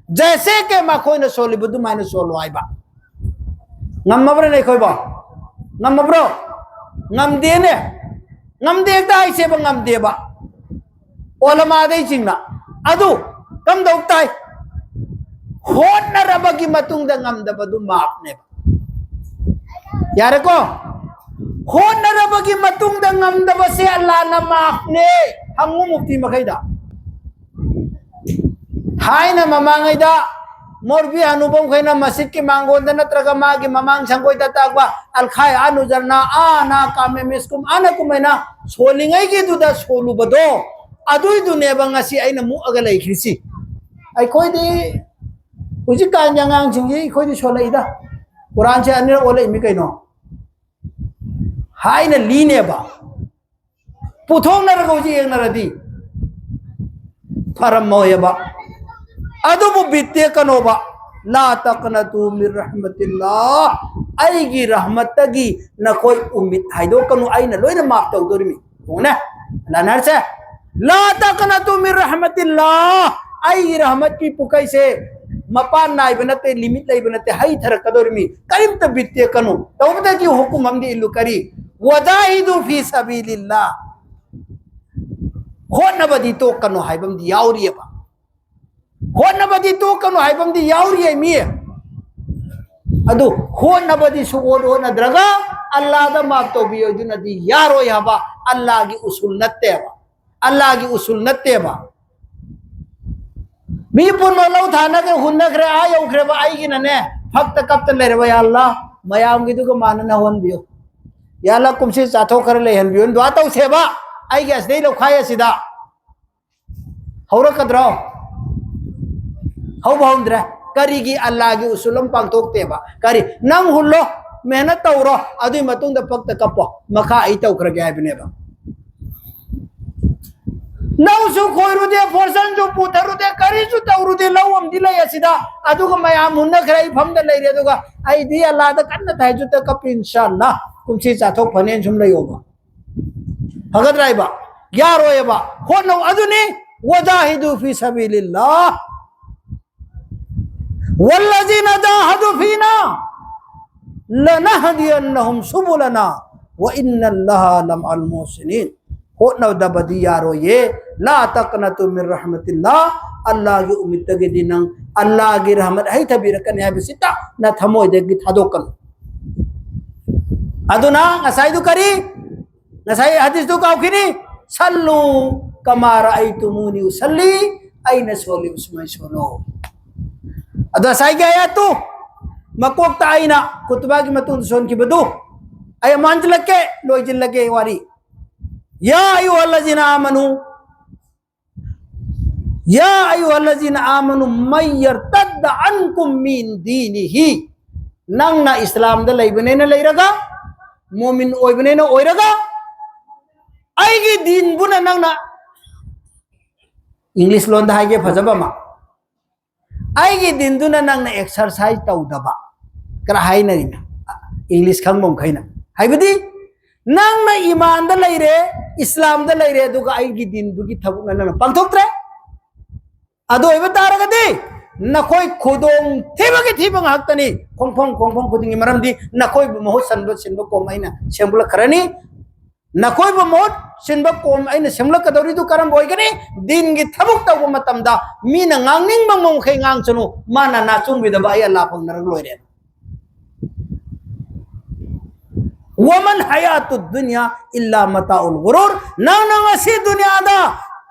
ꯖꯩꯁꯦ ꯀꯦ ꯃꯈꯣꯏꯅ ꯁꯣꯜꯂꯤꯕ ꯑꯗꯨꯃꯥꯏꯅ ꯁꯣꯜꯂꯣ ꯍꯥꯏꯕ꯫ ꯉꯝꯃꯕ꯭ꯔꯅꯦ ꯑꯩꯈꯣꯏꯕꯣ? ꯉꯝꯃꯕ꯭ꯔꯣ? ꯉꯝꯗꯦꯅꯦ꯫ ꯉꯝꯗꯦ ꯍꯦꯛꯇ ꯍꯥꯏꯁꯦꯕ, ꯉꯝꯗꯦꯕ꯫ ꯑꯣꯂꯃꯥꯗꯩ ꯆꯤꯡꯅ꯫ ꯑꯗꯨ ꯀꯝꯗꯧ ꯇꯥꯏ? ꯍꯣꯠꯅꯔꯕꯒꯤ ꯃꯇꯨꯡꯗ ꯉꯝꯗꯕꯗꯨ ꯃꯥꯞꯅꯦꯕ꯫ ꯌꯥꯔꯦꯀꯣ? ꯍꯣꯠꯅꯔꯕꯒꯤ ꯃꯇꯨꯡꯗ ꯉꯝꯗꯕꯁꯦ ꯑꯜꯂꯥꯅ ꯃꯥꯞꯅꯦ꯫ ꯍꯪꯉꯨ ꯃꯨꯐꯇꯤ ꯃꯈꯩꯗ꯫ ꯊꯥꯏꯅ ꯃꯃꯥꯡꯉꯩꯗ ꯃꯧꯂꯕꯤ ꯍꯅꯨꯕ ꯃꯈꯩꯅ ꯃꯁꯖꯤꯗꯀꯤ ꯃꯥꯡꯒꯣꯟꯗ ꯅꯠꯇ꯭ꯔꯒ ꯃꯥꯒꯤ ꯃꯃꯥꯡ ꯁꯪꯒꯣꯏꯗ ꯇꯥꯛꯄ "ꯑꯜꯈꯥꯏ ꯑꯅꯨꯖꯔꯅ ꯑꯥꯅ ꯀꯥꯃꯦ ꯃꯤꯁꯀꯨꯝ ꯑꯥꯅ ꯀꯨꯝꯃꯦꯅ" ꯁꯣꯜꯂꯤꯉꯩꯒꯤꯗꯨꯗ ꯁꯣꯜꯂꯨꯕꯗꯣ, ꯑꯗꯨꯏꯗꯨꯅꯦꯕ ꯉꯁꯤ ꯑꯩꯅ ꯃꯨꯛꯑꯒ ꯂꯩꯈ꯭ꯔꯤꯁꯤ꯫ ꯑꯩꯈꯣꯏꯗꯤ ꯍꯧꯖꯤꯛꯀꯥꯟꯒꯤ ꯑꯉꯥꯡꯁꯤꯡꯁꯤ ꯑꯩꯈꯣꯏꯗꯤ ꯁꯣꯜꯂꯛꯏꯗ꯫ ꯀꯨꯔꯥꯟꯁꯦ ꯑꯅꯤꯔꯛ ꯑꯣꯜꯂꯛꯏꯃꯤ ꯀꯩꯅꯣ꯫ ꯍꯥꯏꯅ ꯂꯤꯅꯦꯕ꯫ ꯄꯨꯊꯣꯛꯅꯔꯒ ꯍꯧꯖꯤꯛ ꯌꯦꯡꯅꯔꯗꯤ ꯐꯔꯝꯃꯣꯏꯑꯕ꯫ ꯑꯗꯨꯕꯨ ꯕꯤꯠ ꯇꯦꯛꯀꯅꯣꯕ꯫ "ꯂꯥ ꯇꯛꯅꯇꯨ ꯃꯤꯟ ꯔꯍꯃꯇꯤꯜꯂꯥ", ꯑꯩꯒꯤ ꯔꯍꯃꯠꯇꯒꯤ ꯅꯈꯣꯏ ꯎꯃꯤꯠ ꯍꯥꯏꯗꯣꯛꯀꯅꯨ, ꯑꯩꯅ ꯂꯣꯏꯅ ꯃꯥꯐ ꯇꯧꯗꯣꯔꯤꯃꯤ꯫ ꯌꯦꯡꯉꯨꯅꯦ, ꯂꯥꯟꯅꯔꯁꯦ꯫ "ꯂꯥ ꯇꯛꯅꯇꯨ ꯃꯤꯟ ꯔꯍꯃꯇꯤꯜꯂꯥ", ꯑꯩꯒꯤ ꯔꯍꯃꯠꯀꯤ ꯄꯨꯈꯩꯁꯦ ꯃꯄꯥꯟ ꯅꯥꯏꯕ ꯅꯠꯇꯦ, limit ꯂꯩꯕ ꯅꯠꯇꯦ, ꯍꯩꯊꯔꯛꯀꯗꯧꯔꯤꯃꯤ꯫ ꯀꯔꯤꯝꯇ ꯕꯤꯠ ꯇꯦꯛꯀꯅꯨ꯫ ꯇꯧꯕꯗꯒꯤ ꯍꯨꯀꯨꯝ ꯑꯃꯗꯤ ꯏꯜꯂꯨ꯫ ꯀꯔꯤ? "ꯋꯖꯥꯍꯤꯗꯨ ꯐꯤ ꯁꯕꯤꯂꯤꯜꯂꯥ", ꯍꯣꯠꯅꯕꯗꯤ ꯇꯣꯛꯀꯅꯨ ꯍꯥꯏꯕ ꯑꯃꯗꯤ ꯌꯥꯎꯔꯤꯑꯕ꯫ ꯍꯣꯠꯅꯕꯗꯤ ꯇꯣꯛꯀꯅꯨ ꯍꯥꯏꯕ ꯑꯃꯗꯤ ꯌꯥꯎꯔꯤꯌꯦ ꯃꯤ꯫ ꯑꯗꯨ ꯍꯣꯠꯅꯕꯗꯤ ꯁꯨꯛꯍꯣꯠ ꯍꯣꯠꯅꯗ꯭ꯔꯒ ꯑꯜꯂꯥꯗ ꯃꯥꯞ ꯇꯧꯕꯤꯌꯨ ꯑꯗꯨꯅꯗꯤ ꯌꯥꯔꯣꯏ ꯍꯥꯏꯕ ꯑꯜꯂꯥꯒꯤ ꯎꯁꯨꯜ ꯅꯠꯇꯦꯕ꯫ ꯑꯜꯂꯥꯒꯤ ꯎꯁꯨꯜ ꯅꯠꯇꯦꯕ꯫ ꯃꯤ ꯄꯨꯝꯅꯃꯛ ꯂꯧ ꯊꯥꯅꯈ꯭ꯔꯦ, ꯍꯨꯟꯅꯈ꯭ꯔꯦ, ꯑꯥ ꯌꯧꯈ꯭ꯔꯦꯕ, ꯑꯩꯒꯤꯅꯅꯦ ꯐꯛꯇ ꯀꯞꯇ ꯂꯩꯔꯕ, "ꯌꯥ ꯑꯜꯂꯥ, ꯃꯌꯥꯝꯒꯤꯗꯨꯒ ꯃꯥꯟꯅꯅ ꯍꯣꯟꯕꯤꯌꯨ꯫ ꯌꯥ ꯑꯜꯂꯥ, ꯀꯨꯝꯁꯤ ꯆꯥꯊꯣꯛ ꯈꯔ ꯂꯩꯍꯟꯕꯤꯌꯨ", ꯗꯨꯋꯥ ꯇꯧꯁꯦꯕ꯫ ꯑꯩꯒꯤ ꯑꯁꯤꯗꯩ ꯂꯧꯈꯥꯏ ꯑꯁꯤꯗ ꯍꯧꯔꯛꯀꯗ꯭ꯔꯣ? ꯍꯧꯕ ꯍꯧꯗ꯭ꯔꯦ꯫ ꯀꯔꯤꯒꯤ? ꯑꯜꯂꯥꯒꯤ ꯎꯁꯨꯜ ꯑꯃ ꯄꯥꯡꯊꯣꯛꯇꯦꯕ꯫ ꯀꯔꯤ? ꯅꯪ ꯍꯨꯜꯂꯣ, ꯃꯦꯍꯅꯠ ꯇꯧꯔꯣ, ꯑꯗꯨꯒꯤ ꯃꯇꯨꯡꯗ ꯐꯛꯇ ꯀꯞꯄꯣ, ꯃꯈꯥ ꯑꯩ ꯇꯧꯈ꯭ꯔꯒꯦ ꯍꯥꯏꯕꯅꯦꯕ꯫ ꯂꯧꯁꯨ ꯈꯣꯏꯔꯨꯗꯦ, ꯐꯣꯔꯁꯟꯁꯨ ꯄꯨꯊꯔꯨꯗꯦ, ꯀꯔꯤꯁꯨ ꯇꯧꯔꯨꯗꯦ, ꯂꯧ ꯑꯃꯗꯤ ꯂꯩ ꯑꯁꯤꯗ, ꯑꯗꯨꯒ ꯃꯌꯥꯝ ꯍꯨꯟꯅꯈ꯭ꯔꯦ, ꯑꯩ ꯐꯝꯗ ꯂꯩꯔꯦ, ꯑꯗꯨꯒ ꯑꯩꯗꯤ ꯑꯜꯂꯥꯗ ꯀꯟꯅ ꯇꯍꯖꯨꯗꯇ ꯀꯞꯄꯤ, ꯏꯟꯁꯥ ꯑꯜꯂꯥ ꯀꯨꯝꯁꯤ ꯆꯥꯊꯣꯛ ꯐꯅꯦꯅ ꯁꯨꯝ ꯂꯩꯌꯣꯕ꯫ ꯐꯒꯗ꯭ꯔꯥ ꯍꯥꯏꯕ? ꯌꯥꯔꯣꯏꯕ꯫ ꯍꯣꯠꯅꯧ꯫ ꯑꯗꯨꯅꯤ, "ꯋꯖꯥꯍꯤꯗꯨ ꯐꯤ ꯁꯕꯤꯂꯤꯜꯂꯥꯍ꯫ ꯋꯜꯂꯖꯤꯅ ꯖꯥꯍꯗꯨ ꯐꯤꯅꯥ ꯂꯅꯍꯗꯤꯌꯟꯅꯍꯨꯝ ꯁꯨꯕꯨꯂꯅꯥ ꯋ ꯏꯟꯅꯜꯂꯥꯍ ꯂꯃꯑꯜ ꯃꯨꯍꯁꯤꯅꯤꯟ"꯫ ꯍꯣꯠꯅꯗꯕꯗꯤ ꯌꯥꯔꯣꯏꯌꯦ꯫ "ꯂꯥ ꯇꯛꯅꯇꯨ ꯃꯤꯟ ꯔꯍꯃꯇꯤꯜꯂꯥ"꯫ ꯑꯜꯂꯥꯒꯤ ꯎꯃꯤꯠꯇꯒꯤꯗꯤ ꯅꯪ ꯑꯜꯂꯥꯒꯤ ꯔꯍꯃꯠ ꯍꯩꯊꯕꯤꯔꯛꯀꯅꯤ ꯍꯥꯏꯕꯁꯤꯇ ꯅꯊꯃꯣꯏꯗꯒꯤ ꯊꯥꯗꯣꯛꯀꯅꯨ꯫ ꯑꯗꯨꯅ ꯉꯁꯥꯏꯗꯨ ꯀꯔꯤ? ꯉꯁꯥꯏ ꯍꯗꯤꯁꯇꯨ ꯀꯥꯎꯈꯤꯅꯤ꯫ "ꯁꯜꯂꯨ ꯀꯃꯥ ꯔꯑꯩꯇꯨꯃꯨꯅꯤ ꯎꯁꯜꯂꯤ", ꯑꯩꯅ ꯁꯣꯜꯂꯤꯕ ꯁꯨꯃꯥꯏꯅ ꯁꯣꯜꯂꯣ꯫ ꯑꯗꯣ ꯉꯁꯥꯏꯒꯤ ꯑꯌꯥꯠꯇꯨ ꯃꯀꯣꯛꯇ ꯑꯩꯅ ꯈꯨꯇꯨꯕꯥꯒꯤ ꯃꯇꯨꯡꯗ ꯁꯣꯟꯈꯤꯕꯗꯨ ꯑꯩ ꯑꯃꯨꯛ ꯍꯟꯖꯤꯜꯂꯛꯀꯦ, ꯂꯣꯏꯁꯤꯜꯂꯒꯦ ꯋꯥꯔꯤ꯫ "ꯌꯥ ꯑꯌꯨꯍꯜꯂꯖꯤꯅ ꯑꯥꯃꯅꯨ, ꯌꯥ ꯑꯌꯨꯍꯜꯂꯖꯤꯅ ꯑꯥꯃꯅꯨ ꯃꯩ ꯌꯔꯇꯗ ꯑꯟꯀꯨꯝ ꯃꯤꯟ ꯗꯤꯅꯤꯍꯤ"꯫ ꯅꯪꯅ ꯏꯁꯂꯥꯝꯗ ꯂꯩꯕꯅꯦꯅ ꯂꯩꯔꯒ, ꯃꯣꯃꯤꯟ ꯑꯣꯏꯕꯅꯦꯅ ꯑꯣꯏꯔꯒ, ꯑꯩꯒꯤ ꯗꯤꯟꯕꯨꯅ ꯅꯪꯅ, ꯏꯪꯂꯤꯁ ꯂꯣꯟꯗ ꯍꯥꯏꯒꯦ ꯐꯖꯕ ꯑꯃ, ꯑꯩꯒꯤ ꯗꯤꯟꯗꯨꯅ ꯅꯪꯅ ꯑꯦꯛꯁꯔꯁꯥꯏꯁ ꯇꯧꯗꯕ, ꯈꯔ ꯍꯥꯏꯅꯔꯤꯅ, ꯏꯪꯂꯤꯁ ꯈꯪꯕ ꯃꯈꯩꯅ꯫ ꯍꯥꯏꯕꯗꯤ, ꯅꯪꯅ ꯏꯃꯥꯟꯗ ꯂꯩꯔꯦ, ꯏꯁꯂꯥꯝꯗ ꯂꯩꯔꯦ, ꯑꯗꯨꯒ ꯑꯩꯒꯤ ꯗꯤꯟꯗꯨꯒꯤ ꯊꯕꯛꯅ ꯅꯪꯅ ꯄꯥꯡꯊꯣꯛꯇ꯭ꯔꯦ꯫ ꯑꯗꯨ ꯑꯣꯏꯕ ꯇꯥꯔꯒꯗꯤ ꯅꯈꯣꯏ ꯈꯨꯗꯣꯡ ꯊꯤꯕꯒꯤ ꯊꯤꯕ ꯉꯥꯛꯇꯅꯤ, ꯈꯣꯡꯐꯝ ꯈꯣꯡꯐꯝ ꯈꯨꯗꯤꯡꯒꯤ꯫ ꯃꯔꯝꯗꯤ ꯅꯈꯣꯏꯕꯨ ꯃꯍꯨꯠ ꯁꯟꯕ ꯁꯤꯟꯕ ꯀꯣꯝ ꯑꯩꯅ ꯁꯦꯝꯒꯠꯂꯛꯈ꯭ꯔꯅꯤ꯫ ꯅꯈꯣꯏꯕꯨ ꯃꯍꯨꯠ ꯁꯤꯟꯕ ꯀꯣꯝ ꯑꯩꯅ ꯁꯦꯝꯂꯛꯀꯗꯧꯔꯤꯗꯨ ꯀꯔꯝꯕ ꯑꯣꯏꯒꯅꯤ? ꯗꯤꯟꯒꯤ ꯊꯕꯛ ꯇꯧꯕ ꯃꯇꯝꯗ ꯃꯤꯅ ꯉꯥꯡꯅꯤꯡꯕ ꯃꯈꯩ ꯉꯥꯡꯁꯅꯨ, ꯃꯥꯅ ꯅꯥꯆꯨꯡꯕꯤꯗꯕ ꯑꯩ ꯑꯜꯂꯥ ꯐꯪꯅꯔꯒ ꯂꯣꯏꯔꯦ꯫ ꯋꯃꯜ ꯍꯌꯥꯇꯨ ꯗꯨꯅꯤꯌꯥ ꯏꯜꯂꯥ ꯃꯇꯥꯎꯜ ꯒꯨꯔꯨꯔ꯫ ꯅꯪꯅ ꯉꯁꯤ ꯗꯨꯅꯤꯌꯥꯗ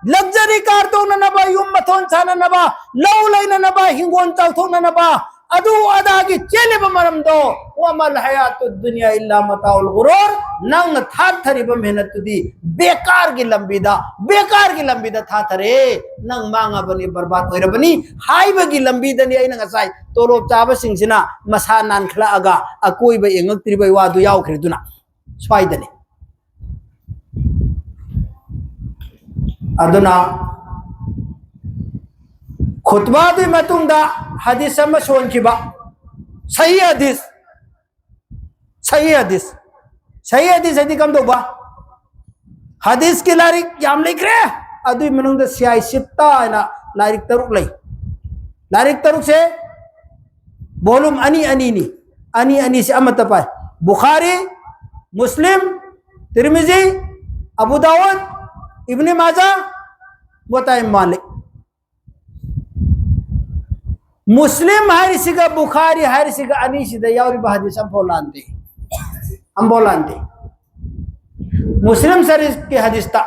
luxury car ꯇꯣꯡꯅꯅꯕ, ꯌꯨꯝ ꯃꯊꯣꯟ ꯁꯥꯅꯅꯕ, ꯂꯧ ꯂꯩꯅꯅꯕ, ꯍꯤꯡꯒꯣꯜ ꯆꯥꯎꯊꯣꯛꯅꯅꯕ, ꯑꯗꯨ ꯑꯗꯥꯒꯤ ꯆꯦꯜꯂꯤꯕ ꯃꯔꯝꯗꯣ, ꯋꯃꯜ ꯍꯌꯥꯇꯨ ꯗꯨꯅꯤꯌꯥ ꯏꯜꯂꯥ ꯃꯇꯥꯎꯜ ꯒꯨꯔꯨꯔ꯫ ꯅꯪꯅ ꯊꯥꯊꯔꯤꯕ ꯃꯦꯍꯅꯠꯇꯨꯗꯤ ꯕꯦꯀꯥꯔꯒꯤ ꯂꯝꯕꯤꯗ, ꯕꯦꯀꯥꯔꯒꯤ ꯂꯝꯕꯤꯗ ꯊꯥꯊꯔꯦ꯫ ꯅꯪ ꯃꯥꯡꯉꯕꯅꯤ, ꯕꯔꯕꯥꯗ ꯑꯣꯏꯔꯕꯅꯤ ꯍꯥꯏꯕꯒꯤ ꯂꯝꯕꯤꯗꯅꯤ ꯑꯩꯅ ꯉꯁꯥꯏ ꯇꯣꯂꯣꯞ ꯆꯥꯕꯁꯤꯡꯁꯤꯅ ꯃꯁꯥ ꯅꯥꯟꯈꯠꯂꯛꯑꯒ ꯑꯀꯣꯏꯕ ꯌꯦꯡꯉꯛꯇ꯭ꯔꯤꯕꯒꯤ ꯋꯥꯗꯨ ꯌꯥꯎꯈ꯭ꯔꯤꯗꯨꯅ꯫ ꯁ꯭ꯋꯥꯏꯗꯅꯤ꯫ ꯑꯗꯨꯅ ꯈꯨꯠꯕꯥꯗꯨꯒꯤ ꯃꯇꯨꯡꯗ ꯍꯗꯤꯁ ꯑꯃ ꯁꯣꯟꯈꯤꯕ, ꯁꯍꯤ ꯍꯗꯤꯁ, ꯁꯍꯤ ꯍꯗꯤꯁ, ꯁꯍꯤ ꯍꯗꯤꯁ ꯍꯥꯏꯗꯤ ꯀꯝꯗꯧꯕ? ꯍꯗꯤꯁꯀꯤ ꯂꯥꯏꯔꯤꯛ ꯌꯥꯝ ꯂꯩꯈ꯭ꯔꯦ꯫ ꯑꯗꯨꯒꯤ ꯃꯅꯨꯡꯗ ꯁꯤꯌꯥꯏ ꯁꯤꯠꯇ ꯍꯥꯏꯅ ꯂꯥꯏꯔꯤꯛ ꯇꯔꯨꯛ ꯂꯩ꯫ ꯂꯥꯏꯔꯤꯛ ꯇꯔꯨꯛꯁꯦ volume ꯑꯅꯤ ꯑꯅꯤꯅꯤ꯫ ꯑꯅꯤ ꯑꯅꯤꯁꯦ ꯑꯃꯠꯇ ꯄꯥꯏ꯫ ꯕꯨꯈꯥꯔꯤ, ꯃꯨꯁꯂꯤꯝ, ꯇꯤꯔꯃꯤꯖꯤ, ꯑꯕꯨ ꯗꯥꯎꯗ, ꯏꯕꯅꯤ ꯃꯥꯖꯥ, ꯃꯣꯇꯥꯏ ꯃꯥꯂꯤꯛ꯫ ꯃꯨꯁꯂꯤꯝ ꯍꯥꯏꯔꯤꯁꯤꯒ ꯕꯨꯈꯥꯔꯤ ꯍꯥꯏꯔꯤꯁꯤꯒ ꯑꯅꯤꯁꯤꯗ ꯌꯥꯎꯔꯤꯕ ꯍꯗꯤꯁ ꯑꯝꯐꯥꯎ ꯂꯥꯟꯗꯦ꯫ ꯑꯝꯐꯥꯎ ꯂꯥꯟꯗꯦ꯫ ꯃꯨꯁꯂꯤꯝ ꯁꯔꯤꯐꯀꯤ ꯍꯗꯤꯁꯇ,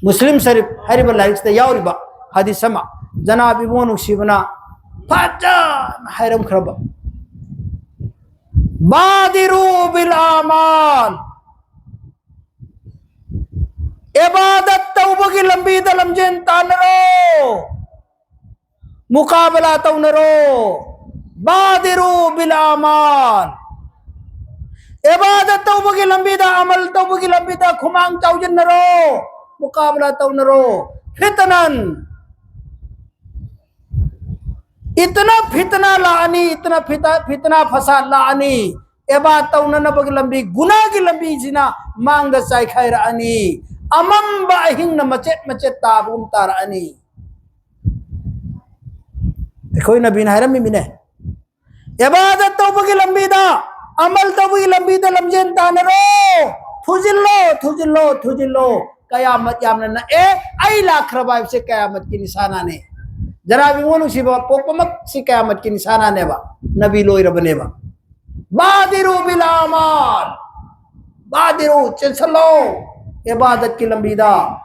ꯃꯨꯁꯂꯤꯝ ꯁꯔꯤꯐ ꯍꯥꯏꯔꯤꯕ ꯂꯥꯏꯔꯤꯛꯁꯤꯗ ꯌꯥꯎꯔꯤꯕ ꯍꯗꯤꯁ ꯑꯃ ꯖꯅꯥꯕ ꯏꯕꯨꯡꯉꯣ ꯅꯨꯡꯁꯤꯕꯅ ꯐꯖꯅ ꯍꯥꯏꯔꯝꯈ꯭ꯔꯕ, ꯕꯥꯗꯤꯔꯨ ꯕꯤꯜ ꯑꯃꯥꯜ, ꯏꯕꯥꯗꯠ ꯇꯧꯕꯒꯤ ꯂꯝꯕꯤꯗ ꯂꯝꯖꯦꯟ ꯇꯥꯟꯅꯔꯣ꯫ ꯃꯨꯀꯥꯕꯂꯥ ꯇꯧꯅꯔꯣ꯫ ꯕꯥꯗꯤꯔꯨ ꯕꯤꯜ ꯑꯃꯥꯜ꯫ ꯏꯕꯥꯗꯠ ꯇꯧꯕꯒꯤ ꯂꯝꯕꯤꯗ, ꯑꯃꯜ ꯇꯧꯕꯒꯤ ꯂꯝꯕꯤꯗ ꯈꯨꯃꯥꯡ ꯆꯥꯎꯁꯤꯟꯅꯔꯣ꯫ ꯃꯨꯀꯥꯕꯂꯥ ꯇꯧꯅꯔꯣ꯫ ꯐꯤꯇꯅꯟ꯫ ꯏꯇꯅ ꯐꯤꯇꯅꯥ ꯂꯥꯛꯑꯅꯤ, ꯏꯇꯅ ꯐꯤꯇ-, ꯐꯤꯇꯅꯥ ꯐꯁꯥꯗ ꯂꯥꯛꯑꯅꯤ꯫ ꯏꯕꯥꯗꯠ ꯇꯧꯅꯅꯕꯒꯤ ꯂꯝꯕꯤ, ꯒꯨꯅꯥꯒꯤ ꯂꯝꯕꯤꯁꯤꯅ ꯃꯥꯡꯗ ꯆꯥꯏꯈꯥꯏꯔꯛꯑꯅꯤ꯫ ꯑꯃꯝꯕ ꯑꯍꯤꯡꯅ ꯃꯆꯦꯠ ꯃꯆꯦꯠ ꯇꯥꯕꯒꯨꯝ ꯇꯥꯔꯛꯑꯅꯤ꯫ ꯑꯩꯈꯣꯏ ꯅꯕꯤꯅ ꯍꯥꯏꯔꯝꯃꯤꯃꯤꯅꯦ, ꯏꯕꯥꯗꯠ ꯇꯧꯕꯒꯤ ꯂꯝꯕꯤꯗ, ꯑꯃꯜ ꯇꯧꯕꯒꯤ ꯂꯝꯕꯤꯗ ꯂꯝꯖꯦꯟ ꯇꯥꯟꯅꯔꯣ꯫ ꯊꯨꯖꯤꯜꯂꯣ, ꯊꯨꯖꯤꯜꯂꯣ, ꯊꯨꯖꯤꯜꯂꯣ꯫ ꯀꯌꯥꯃꯠ ꯌꯥꯝꯅ ꯅꯛꯑꯦ꯫ ꯑꯩ ꯂꯥꯛꯈ꯭ꯔꯕ ꯍꯥꯏꯕꯁꯦ ꯀꯌꯥꯃꯠꯀꯤ ꯅꯤꯁꯥꯅꯥꯅꯦ꯫ ꯖꯅꯥꯕꯤ ꯏꯕꯨꯡꯉꯣ ꯅꯨꯡꯁꯤꯕ, ꯄꯣꯛꯄꯃꯛꯁꯤ ꯀꯌꯥꯃꯠꯀꯤ ꯅꯤꯁꯥꯅꯥꯅꯦꯕ꯫ ꯅꯕꯤ ꯂꯣꯏꯔꯕꯅꯦꯕ꯫ ꯕꯥꯗꯤꯔꯨ ꯕꯤꯜ ꯑꯃꯥꯜ꯫ ꯕꯥꯗꯤꯔꯨ, ꯆꯦꯟꯁꯜꯂꯣ ꯏꯕꯥꯗꯠꯀꯤ ꯂꯝꯕꯤꯗ꯫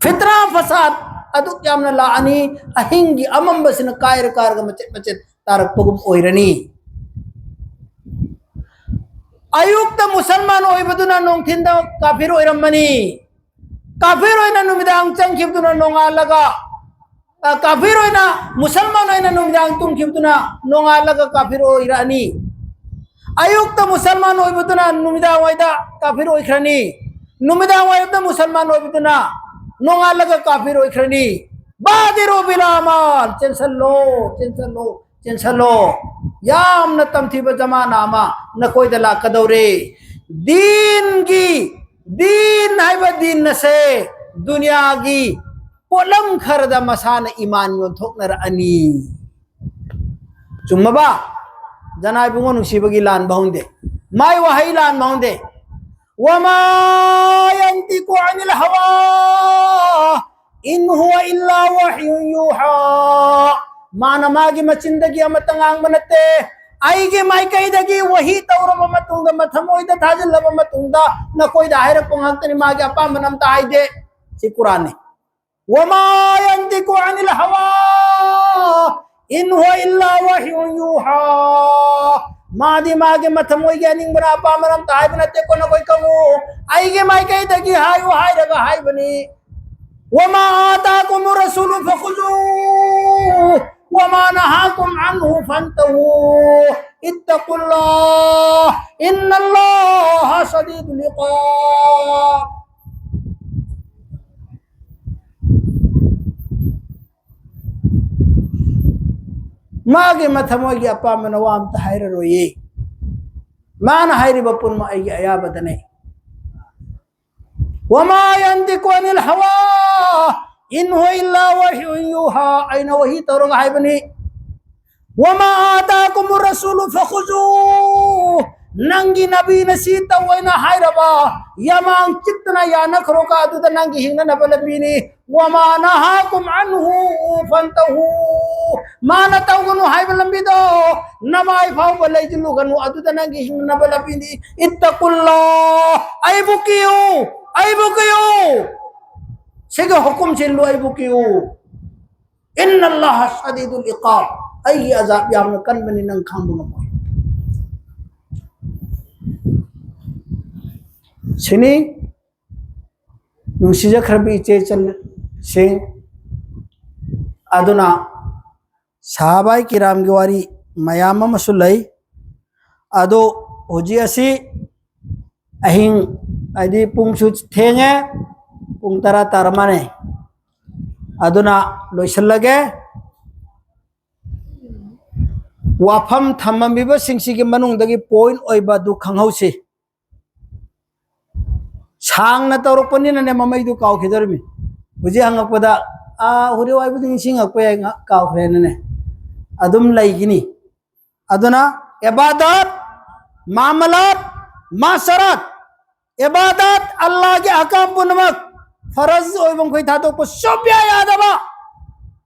ꯐꯤꯇ꯭ꯔꯥ ꯐꯁꯥꯗ ꯑꯗꯨꯛ ꯌꯥꯝꯅ ꯂꯥꯛꯑꯅꯤ, ꯑꯍꯤꯡꯒꯤ ꯑꯃꯝꯕꯁꯤꯅ ꯀꯥꯏꯔ ꯀꯥꯏꯔꯒ ꯃꯆꯦꯠ ꯃꯆꯦꯠ ꯇꯥꯔꯛꯄꯒꯨꯝ ꯑꯣꯏꯔꯅꯤ꯫ ꯑꯌꯨꯛꯇ ꯃꯨꯁꯜꯃꯥꯟ ꯑꯣꯏꯕꯗꯨꯅ ꯅꯨꯡꯊꯤꯟꯗ ꯀꯥꯐꯤꯔ ꯑꯣꯏꯔꯝꯃꯅꯤ꯫ ꯀꯥꯐꯤꯔ ꯑꯣꯏꯅ ꯅꯨꯃꯤꯗꯥꯡ ꯆꯪꯈꯤꯕꯗꯨꯅ ꯅꯣꯡꯉꯥꯜꯂꯒ, ꯑ, ꯀꯥꯐꯤꯔ ꯑꯣꯏꯅ, ꯃꯨꯁꯜꯃꯥꯟ ꯑꯣꯏꯅ ꯅꯨꯃꯤꯗꯥꯡ ꯇꯨꯝꯈꯤꯕꯗꯨꯅ ꯅꯣꯡꯉꯥꯜꯂꯒ ꯀꯥꯐꯤꯔ ꯑꯣꯏꯔꯛꯑꯅꯤ꯫ ꯑꯌꯨꯛꯇ ꯃꯨꯁꯜꯃꯥꯟ ꯑꯣꯏꯕꯗꯨꯅ ꯅꯨꯃꯤꯗꯥꯡ ꯋꯥꯏꯗ ꯀꯥꯐꯤꯔ ꯑꯣꯏꯈ꯭ꯔꯅꯤ꯫ ꯅꯨꯃꯤꯗꯥꯡ ꯋꯥꯏꯔꯝꯗ ꯃꯨꯁꯜꯃꯥꯟ ꯑꯣꯏꯕꯗꯨꯅ ꯅꯣꯡꯉꯥꯜꯂꯒ ꯀꯥꯐꯤꯔ ꯑꯣꯏꯈ꯭ꯔꯅꯤ꯫ ꯕꯥꯗꯤꯔꯨ ꯕꯤꯜ ꯑꯃꯥꯜ, ꯆꯦꯟꯁꯜꯂꯣ, ꯆꯦꯟꯁꯜꯂꯣ, ꯆꯦꯟꯁꯜꯂꯣ꯫ ꯌꯥꯝꯅ ꯇꯝꯊꯤꯕ ꯖꯃꯥꯅꯥ ꯑꯃ ꯅꯈꯣꯏꯗ ꯂꯥꯛꯀꯗꯧꯔꯦ꯫ ꯗꯤꯟꯒꯤ, ꯗꯤꯟ ꯍꯥꯏꯕ ꯗꯤꯟ ꯑꯁꯦ ꯗꯨꯅꯤꯌꯥꯒꯤ ꯄꯣꯠꯂꯝ ꯈꯔꯗ ꯃꯁꯥꯅ ꯏꯃꯥꯟ ꯌꯣꯟꯊꯣꯛꯅꯔꯛꯑꯅꯤ꯫ ꯆꯨꯝꯃꯕ? ꯖꯅꯥ ꯏꯕꯨꯡꯉꯣ ꯅꯨꯡꯁꯤꯕꯒꯤ ꯂꯥꯟꯕ ꯍꯧꯅꯗꯦ꯫ ꯃꯥꯏ ꯋꯥꯍꯩ ꯂꯥꯟꯕ ꯍꯧꯅꯗꯦ꯫ وما ينطق عن الهوى إن هو إلا وحي يوحى. ꯃꯥꯅ ꯃꯥꯒꯤ ꯃꯆꯤꯟꯗꯒꯤ ꯑꯃꯠꯇ ꯉꯥꯡꯕ ꯅꯠꯇꯦ꯫ ꯑꯩꯒꯤ ꯃꯥꯏꯀꯩꯗꯒꯤ ꯋꯥꯍꯤ ꯇꯧꯔꯕ ꯃꯇꯨꯡꯗ, ꯃꯊꯃꯣꯏꯗ ꯊꯥꯖꯤꯜꯂꯕ ꯃꯇꯨꯡꯗ, ꯅꯈꯣꯏꯗ ꯍꯥꯏꯔꯛꯄ ꯉꯥꯛꯇꯅꯤ, ꯃꯥꯒꯤ ꯑꯄꯥꯝꯕꯅ ꯑꯝꯇ ꯍꯥꯏꯗꯦ꯫ ꯁꯤ ꯀꯨꯔꯥꯟꯅꯤ꯫ وما ينطق عن الهوى إن هو إلا وحي يوحى. ꯃꯥꯗꯤ ꯃꯥꯒꯤ ꯃꯊꯃꯣꯏꯒꯤ ꯑꯅꯤꯡꯕꯅ ꯑꯄꯥꯝꯕꯅ ꯑꯝꯇ ꯍꯥꯏꯕ ꯅꯠꯇꯦꯀꯣ, ꯅꯈꯣꯏ ꯈꯪꯉꯨ꯫ ꯑꯩꯒꯤ ꯃꯥꯏꯀꯩꯗꯒꯤ ꯍꯥꯏꯌꯨ ꯍꯥꯏꯔꯒ ꯍꯥꯏꯕꯅꯤ꯫ وما آتاكم الرسول فخذوه وما نهاكم عنه فانتهوا. اتقوا الله إن الله شديد العقاب. ꯃꯥꯒꯤ ꯃꯊꯃꯣꯏꯒꯤ ꯑꯄꯥꯝꯕꯅ ꯋꯥ ꯑꯝꯇ ꯍꯥꯏꯔꯔꯣꯏꯌꯦ꯫ ꯃꯥꯅ ꯍꯥꯏꯔꯤꯕ ꯄꯨꯝꯅꯃꯛ ꯑꯩꯒꯤ ꯑꯌꯥꯕꯗꯅꯦ꯫ وما ينطق عن الهوى إن هو إلا وحي يوحى. ꯑꯩꯅ ꯋꯥꯍꯤ ꯇꯧꯔꯒ ꯍꯥꯏꯕꯅꯤ꯫ وما آتاكم الرسول فخذوه. ꯅꯪꯒꯤ ꯅꯕꯤꯅ ꯁꯤ ꯇꯧ ꯍꯥꯏꯅ ꯍꯥꯏꯔꯕ, ꯌꯥꯃꯥꯡ ꯆꯤꯠꯇꯅ ꯌꯥꯅꯈ꯭ꯔꯣꯀ, ꯑꯗꯨꯗ ꯅꯪꯒꯤ ꯍꯤꯡꯅꯅꯕ ꯂꯝꯕꯤꯅꯤ꯫ "ꯋꯃꯥ ꯅꯍꯥꯀꯨꯝ ꯑꯟꯍꯨ ꯐꯟꯇꯍꯨ"꯫ ꯃꯥꯅ ꯇꯧꯒꯅꯨ ꯍꯥꯏꯕ ꯂꯝꯕꯤꯗꯣ ꯅꯃꯥꯏ ꯐꯥꯎꯕ ꯂꯩꯁꯤꯜꯂꯨꯒꯅꯨ, ꯑꯗꯨꯗ ꯅꯪꯒꯤ ꯍꯤꯡꯅꯕ ꯂꯝꯕꯤꯅꯤ꯫ "ꯏꯠꯇꯀꯨꯜꯂꯥ", ꯑꯩꯕꯨ ꯀꯤꯌꯨ, ꯑꯩꯕꯨ ꯀꯤꯌꯨ, ꯁꯤꯒꯤ ꯍꯨꯀꯨꯝꯁꯤ ꯂꯣꯏꯕꯨ ꯀꯤꯌꯨ꯫ "ꯏꯟꯅꯜꯂꯥꯍ ꯁꯗꯤꯗꯨꯜ ꯏꯀꯥꯕ", ꯑꯩꯒꯤ ꯑꯖꯥꯕ ꯌꯥꯝꯅ ꯀꯟꯕꯅꯤ, ꯅꯪ ꯈꯥꯡꯕ ꯉꯝꯃꯣꯏ꯫ ꯁꯤꯅꯤ ꯅꯨꯡꯁꯤꯖꯈ꯭ꯔꯕꯤ ꯏꯆꯦ ꯏꯆꯜꯁꯤꯡ꯫ ꯑꯗꯨꯅ ꯁꯍꯥꯕꯥꯏ ꯀꯤꯔꯥꯝꯒꯤ ꯋꯥꯔꯤ ꯃꯌꯥꯝ ꯑꯃꯁꯨ ꯂꯩ꯫ ꯑꯗꯣ ꯍꯧꯖꯤꯛ ꯑꯁꯤ ꯑꯍꯤꯡ, ꯍꯥꯏꯗꯤ ꯄꯨꯡꯁꯨ ꯊꯦꯡꯉꯦ, ꯄꯨꯡ ꯇꯔꯥ ꯇꯥꯔ ꯃꯥꯅꯦ꯫ ꯑꯗꯨꯅ ꯂꯣꯏꯁꯤꯜꯂꯒꯦ꯫ ꯋꯥꯐꯝ ꯊꯝꯃꯝꯃꯤꯕꯁꯤꯡꯁꯤꯒꯤ ꯃꯅꯨꯡꯗꯒꯤ ꯄꯣꯏꯟ ꯑꯣꯏꯕ ꯑꯗꯨ ꯈꯪꯍꯧꯁꯤ꯫ ꯁꯥꯡꯅ ꯇꯧꯔꯛꯄꯅꯤꯅꯅꯦ, ꯃꯃꯩꯗꯨ ꯀꯥꯎꯈꯤꯗꯧꯔꯤꯃꯤ꯫ ꯍꯧꯖꯤꯛ ꯍꯪꯉꯛꯄꯗ, "ꯑꯥ, ꯍꯣꯔꯦꯟ ꯋꯥꯏꯕꯨꯗꯤ ꯅꯤꯡꯁꯤꯡꯉꯛꯄ ꯌꯥꯏ, ꯉ-, ꯀꯥꯎꯈ꯭ꯔꯦꯅꯅꯦ" ꯑꯗꯨꯝ ꯂꯩꯒꯤꯅꯤ꯫ ꯑꯗꯨꯅ ꯏꯕꯥꯗꯠ, ꯃꯥꯃꯂꯥꯠ, ꯃꯥꯁꯔꯥꯠ, ꯏꯕꯥꯗꯠ, ꯑꯜꯂꯥꯍꯒꯤ ꯑꯍꯀꯥꯝ ꯄꯨꯝꯅꯃꯛ ꯐꯔꯖ ꯑꯣꯏꯕ ꯃꯈꯩ ꯊꯥꯗꯣꯛꯄ ꯁꯨꯡꯌꯥ ꯌꯥꯗꯕ꯫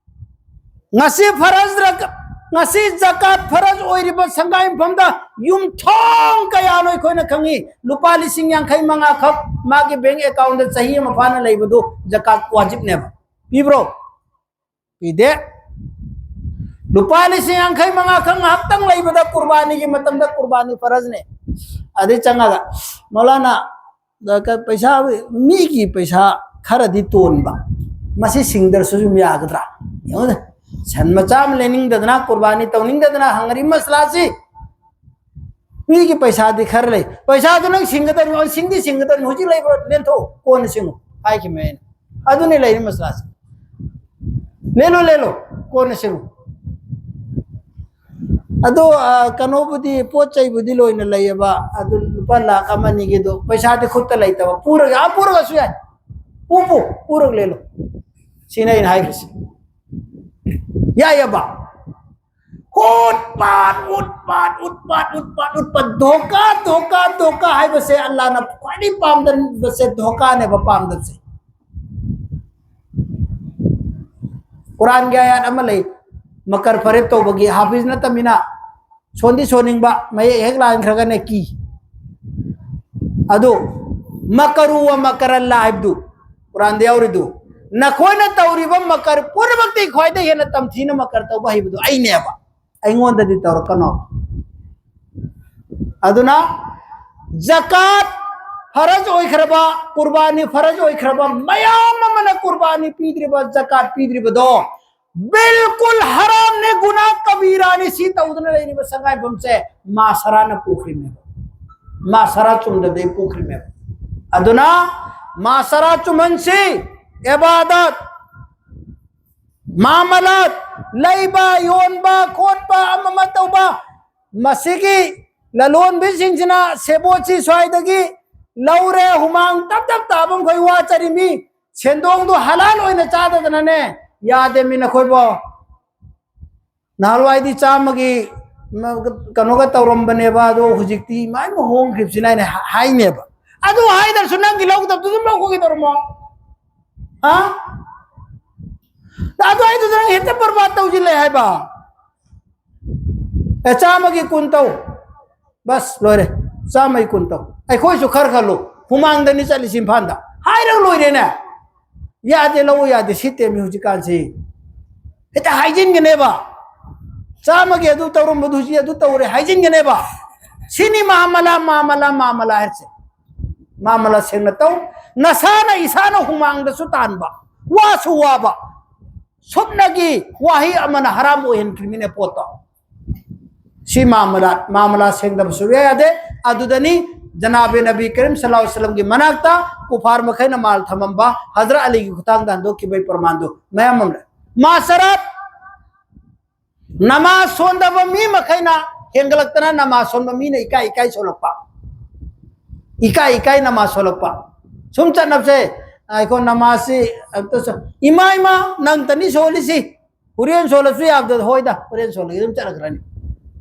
ꯉꯁꯤ ꯐꯔꯖ ꯔꯛ-, ꯉꯁꯤ ꯖꯀꯥꯠ ꯐꯔꯖ ꯑꯣꯏꯔꯤꯕ ꯁꯪꯒꯥꯏ ꯃꯐꯝꯗ ꯌꯨꯝꯊꯣꯡ ꯀꯌꯥꯅꯣ ꯑꯩꯈꯣꯏꯅ ꯈꯪꯉꯤ, ꯂꯨꯄꯥ ꯂꯤꯁꯤꯡ ꯌꯥꯡꯈꯩ ꯃꯉꯥ ꯈꯛ ꯃꯥꯒꯤ ꯕꯦꯡ ꯑꯦꯀꯥꯎꯟꯗ ꯆꯍꯤ ꯑꯃ ꯐꯥꯅ ꯂꯩꯕꯗꯨ ꯖꯀꯥꯠ ꯋꯥꯖꯤꯕꯅꯦꯕ꯫ ꯄꯤꯕ꯭ꯔꯣ? ꯄꯤꯗꯦ꯫ ꯂꯨꯄꯥ ꯂꯤꯁꯤꯡ ꯌꯥꯡꯈꯩ ꯃꯉꯥ ꯈꯛ ꯉꯥꯏꯍꯥꯛꯇꯪ ꯂꯩꯕꯗ ꯀꯨꯔꯕꯥꯅꯤꯒꯤ ꯃꯇꯝꯗ ꯀꯨꯔꯕꯥꯅꯤ ꯐꯔꯖꯅꯦ꯫ ꯑꯗꯩ ꯆꯪꯉꯒ, "ꯃꯧꯂꯥꯅꯥ, ꯗ-, ꯀ-, ꯄꯩꯁꯥ, ꯃꯤꯒꯤ ꯄꯩꯁꯥ ꯈꯔꯗꯤ ꯇꯣꯟꯕ, ꯃꯁꯤ ꯁꯤꯡꯗ꯭ꯔꯁꯨ ꯑꯗꯨꯝ ꯌꯥꯒꯗ꯭ꯔꯥ?" ꯌꯦꯡꯉꯨꯅꯦ, ꯁꯟ ꯃꯆꯥ ꯑꯃ ꯂꯩꯅꯤꯡꯗꯗꯅ, ꯀꯨꯔꯕꯥꯅꯤ ꯇꯧꯅꯤꯡꯗꯗꯅ ꯍꯪꯉꯔꯤ ꯃꯁꯂꯥꯁꯤ꯫ ꯃꯤꯒꯤ ꯄꯩꯁꯥꯗꯤ ꯈꯔ ꯂꯩ, ꯄꯩꯁꯥꯗꯨ ꯅꯪ ꯁꯤꯡꯒꯗꯕꯅꯤ, ꯑꯣ, ꯁꯤꯡꯗꯤ ꯁꯤꯡꯒꯗꯕꯅꯤ, ꯍꯧꯖꯤꯛ ꯂꯩꯕ꯭ꯔꯣ? ꯂꯦꯟꯊꯣꯛꯎ, ꯀꯣꯟꯅ ꯁꯤꯡꯉꯨ ꯍꯥꯏꯈꯤꯕꯅꯦ ꯑꯩꯅ꯫ ꯑꯗꯨꯅꯤ ꯂꯩꯔꯤ ꯃꯁꯂꯥꯁꯦ꯫ ꯂꯦꯜꯂꯣ, ꯂꯦꯜꯂꯣ, ꯀꯣꯟꯅ ꯁꯤꯡꯉꯨ꯫ ꯑꯗꯣ, ꯑ, ꯀꯩꯅꯣꯕꯨꯗꯤ, ꯄꯣꯠ ꯆꯩꯕꯨꯗꯤ ꯂꯣꯏꯅ ꯂꯩꯌꯦꯕ, ꯑꯗꯨ ꯂꯨꯄꯥ ꯂꯥꯈ ꯑꯃ ꯑꯅꯤꯒꯤꯗꯣ ꯄꯩꯁꯥꯗꯤ ꯈꯨꯠꯇ ꯂꯩꯇꯕ, ꯄꯨꯔꯒ, ꯑꯥ, ꯄꯨꯔꯒꯁꯨ ꯌꯥꯏ, ꯄꯨ, ꯄꯨ, ꯄꯨꯔꯒ ꯂꯦꯜꯂꯣ, ꯁꯤꯅ ꯑꯩꯅ ꯍꯥꯏꯕꯁꯦ꯫ ꯌꯥꯏꯌꯦꯕ꯫ ꯎꯠꯄꯥꯠ, ꯎꯠꯄꯥꯠ, ꯎꯠꯄꯥꯠ, ꯎꯠꯄꯥꯠ, ꯎꯠꯄꯥꯠ, ꯙꯣꯀꯥ, ꯙꯣꯀꯥ, ꯙꯣꯀꯥ ꯍꯥꯏꯕꯁꯦ ꯑꯜꯂꯥꯅ ꯈ꯭ꯋꯥꯏꯗꯒꯤ ꯄꯥꯝꯗꯕꯁꯦ ꯙꯣꯀꯥꯅꯦꯕ ꯄꯥꯝꯗꯕꯁꯦ꯫ ꯀꯨꯔꯥꯟꯒꯤ ꯑꯥꯌꯥꯠ ꯑꯃ ꯂꯩ, ꯃꯀꯔ ꯐꯔꯦꯞ ꯇꯧꯕꯒꯤ, ꯍꯥꯐꯤꯖ ꯅꯠꯇꯃꯤꯅ ꯁꯣꯟꯗꯤ ꯁꯣꯟꯅꯤꯡꯕ, ꯃꯌꯦꯛ ꯍꯦꯛ ꯂꯥꯟꯈ꯭ꯔꯒꯅ ꯀꯤ꯫ ꯑꯗꯨ ꯃꯀꯔꯨ ꯋ ꯃꯀꯔꯜꯂꯥ ꯍꯥꯏꯕꯗꯨ ꯀꯨꯔꯥꯟꯗ ꯌꯥꯎꯔꯤꯗꯨ, ꯅꯈꯣꯏꯅ ꯇꯧꯔꯤꯕ ꯃꯀꯔ ꯄꯨꯝꯅꯃꯛꯇꯤ ꯈ꯭ꯋꯥꯏꯗꯒꯤ ꯍꯦꯟꯅ ꯇꯝꯊꯤꯅ ꯃꯀꯔ ꯇꯧꯕ ꯍꯩꯕꯗꯨ ꯑꯩꯅꯦꯕ, ꯑꯩꯉꯣꯟꯗꯗꯤ ꯇꯧꯔꯛꯀꯅꯣ꯫ ꯑꯗꯨꯅ ꯖꯀꯥꯠ ꯐꯔꯖ ꯑꯣꯏꯈ꯭ꯔꯕ, ꯀꯨꯔꯕꯥꯅꯤ ꯐꯔꯖ ꯑꯣꯏꯈ꯭ꯔꯕ ꯃꯌꯥꯝ ꯑꯃꯅ ꯀꯨꯔꯕꯥꯅꯤ ꯄꯤꯗ꯭ꯔꯤꯕ, ꯖꯀꯥꯠ ꯄꯤꯗ꯭ꯔꯤꯕꯗꯣ ꯕꯤꯜꯀꯨꯜ ꯍꯔꯥꯝꯅꯦ, ꯒꯨꯅꯥ ꯀꯕꯤꯔꯥꯅꯤ꯫ ꯁꯤ ꯇꯧꯗꯅ ꯂꯩꯔꯤꯕ ꯁꯉꯥꯏꯐꯝꯁꯦ ꯃꯥꯁꯔꯥꯅ ꯄꯨꯈ꯭ꯔꯤꯅꯦꯕ, ꯃꯥꯁꯔꯥ ꯆꯨꯝꯗꯕꯗꯩ ꯄꯨꯈ꯭ꯔꯤꯅꯦꯕ꯫ ꯑꯗꯨꯅ ꯃꯥꯁꯔꯥ ꯆꯨꯝꯍꯟꯁꯤ, ꯏꯕꯥꯗꯠ, ꯃꯥꯃꯂꯥꯠ, ꯂꯩꯕ ꯌꯣꯟꯕ ꯈꯣꯠꯄ ꯑꯃ ꯑꯃ ꯇꯧꯕ, ꯃꯁꯤꯒꯤ ꯂꯂꯣꯟꯕꯤꯁꯤꯡꯁꯤꯅ ꯁꯦꯕꯣꯠꯁꯤ ꯁ꯭ꯋꯥꯏꯗꯒꯤ ꯂꯧꯔꯦ, ꯍꯨꯃꯥꯡ ꯇꯞ ꯇꯞ ꯇꯥꯕ ꯃꯈꯣꯏ ꯋꯥ ꯆꯔꯤꯃꯤ, ꯁꯦꯟꯗꯣꯡꯗꯣ ꯍꯂꯥꯜ ꯑꯣꯏꯅ ꯆꯥꯗꯗꯅꯅꯦ, ꯌꯥꯗꯦ ꯃꯤ ꯅꯈꯣꯏꯕꯣ꯫ ꯅꯍꯥꯟꯋꯥꯏꯗꯤ ꯆꯥꯝꯃꯒꯤ ꯀꯩꯅꯣꯒ ꯇꯧꯔꯝꯕꯅꯦꯕ, ꯑꯗꯣ ꯍꯧꯖꯤꯛꯇꯤ ꯏꯃꯥꯏ ꯍꯣꯡꯈ꯭ꯔꯤꯕꯁꯤꯅ ꯑꯩꯅ ꯍꯥꯏꯅꯦꯕ꯫ ꯑꯗꯨ ꯍꯥꯏꯗ꯭ꯔꯁꯨ ꯅꯪꯒꯤ ꯂꯧꯗꯕꯗꯨ ꯑꯗꯨꯝ ꯂꯧꯈꯣꯏꯒꯗꯧꯔꯃꯣ? ꯍꯥ? ꯑꯗꯨꯋꯥꯏꯗꯨꯗ ꯅꯪ ꯍꯦꯛꯇ ꯕꯔꯕꯥꯗ ꯇꯧꯁꯤꯜꯂꯦ ꯍꯥꯏꯕ꯫ ꯑꯦ, ꯆꯥꯝꯃꯒꯤ ꯀꯨꯟ ꯇꯧ, ꯕꯁ, ꯂꯣꯏꯔꯦ꯫ ꯆꯥꯝꯃꯒꯤ ꯀꯨꯟ ꯇꯧ꯫ ꯑꯩꯈꯣꯏꯁꯨ ꯈꯔ ꯈꯜꯂꯨ, ꯍꯨꯃꯥꯡꯗꯅꯤ ꯆꯠꯂꯤꯁꯤ ꯏꯝꯐꯥꯜꯗ, ꯍꯥꯏꯔꯒ ꯂꯣꯏꯔꯦꯅꯦ꯫ ꯌꯥꯗꯦ, ꯂꯧꯕ ꯌꯥꯗꯦ, ꯁꯤꯠꯇꯦꯃꯤ ꯍꯧꯖꯤꯛꯀꯥꯟꯁꯤ꯫ ꯍꯦꯛꯇ ꯍꯥꯏꯖꯤꯟꯒꯅꯦꯕ꯫ ꯆꯥꯝꯃꯒꯤ ꯑꯗꯨ ꯇꯧꯔꯝꯕꯗꯨ ꯍꯧꯖꯤꯛ ꯑꯗꯨ ꯇꯧꯔꯦ ꯍꯥꯏꯖꯤꯟꯒꯅꯦꯕ꯫ ꯁꯤꯅꯤ ꯃꯥꯃꯂꯥ, ꯃꯥꯃꯂꯥ, ꯃꯥꯃꯂꯥ ꯍꯥꯏꯁꯦ꯫ ꯃꯥꯃꯂꯥ ꯁꯦꯡꯅ ꯇꯧ꯫ ꯅꯁꯥꯅ ꯏꯁꯥꯅ ꯍꯨꯃꯥꯡꯗꯁꯨ ꯇꯥꯟꯕ, ꯋꯥꯁꯨ ꯋꯥꯕ, ꯁꯨꯞꯅꯒꯤ ꯋꯥꯍꯩ ꯑꯃꯅ ꯍꯔꯥꯝ ꯑꯣꯏꯍꯟꯈ꯭ꯔꯤꯃꯤꯅꯦ ꯄꯣꯠꯇꯣ꯫ ꯁꯤ ꯃꯥꯃꯂꯥ, ꯃꯥꯃꯂꯥ ꯁꯦꯡꯗꯕ ꯁꯨꯛꯌꯥ ꯌꯥꯗꯦ꯫ ꯑꯗꯨꯗꯅꯤ ꯖꯅꯥꯕꯦ ꯅꯕꯤ ꯀꯔꯤꯝ ꯁꯜꯂꯥꯍꯨ ꯑꯂꯩꯍꯤ ꯋꯁꯜꯂꯝꯒꯤ ꯃꯅꯥꯛꯇ ꯀꯨꯐꯥꯔ ꯃꯈꯩꯅ ꯃꯥꯜ ꯊꯝꯃꯝꯕ ꯍꯖꯔꯠ ꯑꯂꯤꯒꯤ ꯈꯨꯊꯥꯡꯗ ꯍꯟꯗꯣꯛꯈꯤꯕꯒꯤ ꯄ꯭ꯔꯃꯥꯟꯗꯨ ꯃꯌꯥꯝ ꯑꯃ ꯂꯩ꯫ ꯃꯥꯁꯔꯥꯠ, ꯅꯃꯥꯖ ꯁꯣꯟꯗꯕ ꯃꯤ ꯃꯈꯩꯅ ꯍꯦꯟꯒꯠꯂꯛꯇꯅ ꯅꯃꯥꯖ ꯁꯣꯟꯕ ꯃꯤꯅ ꯏꯀꯥꯏ ꯏꯀꯥꯏ ꯁꯣꯜꯂꯛꯄ, ꯏꯀꯥꯏ ꯏꯀꯥꯏ ꯅꯃꯥꯖ ꯁꯣꯜꯂꯛꯄ꯫ ꯁꯨꯝ ꯆꯠꯅꯕꯁꯦ, ꯑꯩꯈꯣꯏ ꯅꯃꯥꯖꯁꯤ ꯑꯝꯇ ꯁꯣ-, ꯏꯃꯥ, ꯏꯃꯥ, ꯅꯪꯇꯅꯤ ꯁꯣꯜꯂꯤꯁꯤ, ꯍꯣꯔꯦꯟ ꯁꯣꯜꯂꯁꯨ ꯌꯥꯕꯗ, ꯍꯣꯏꯗ, ꯍꯣꯔꯦꯟ ꯁꯣꯜꯂꯒ ꯑꯗꯨꯝ ꯆꯠꯂꯛꯈ꯭ꯔꯅꯤ꯫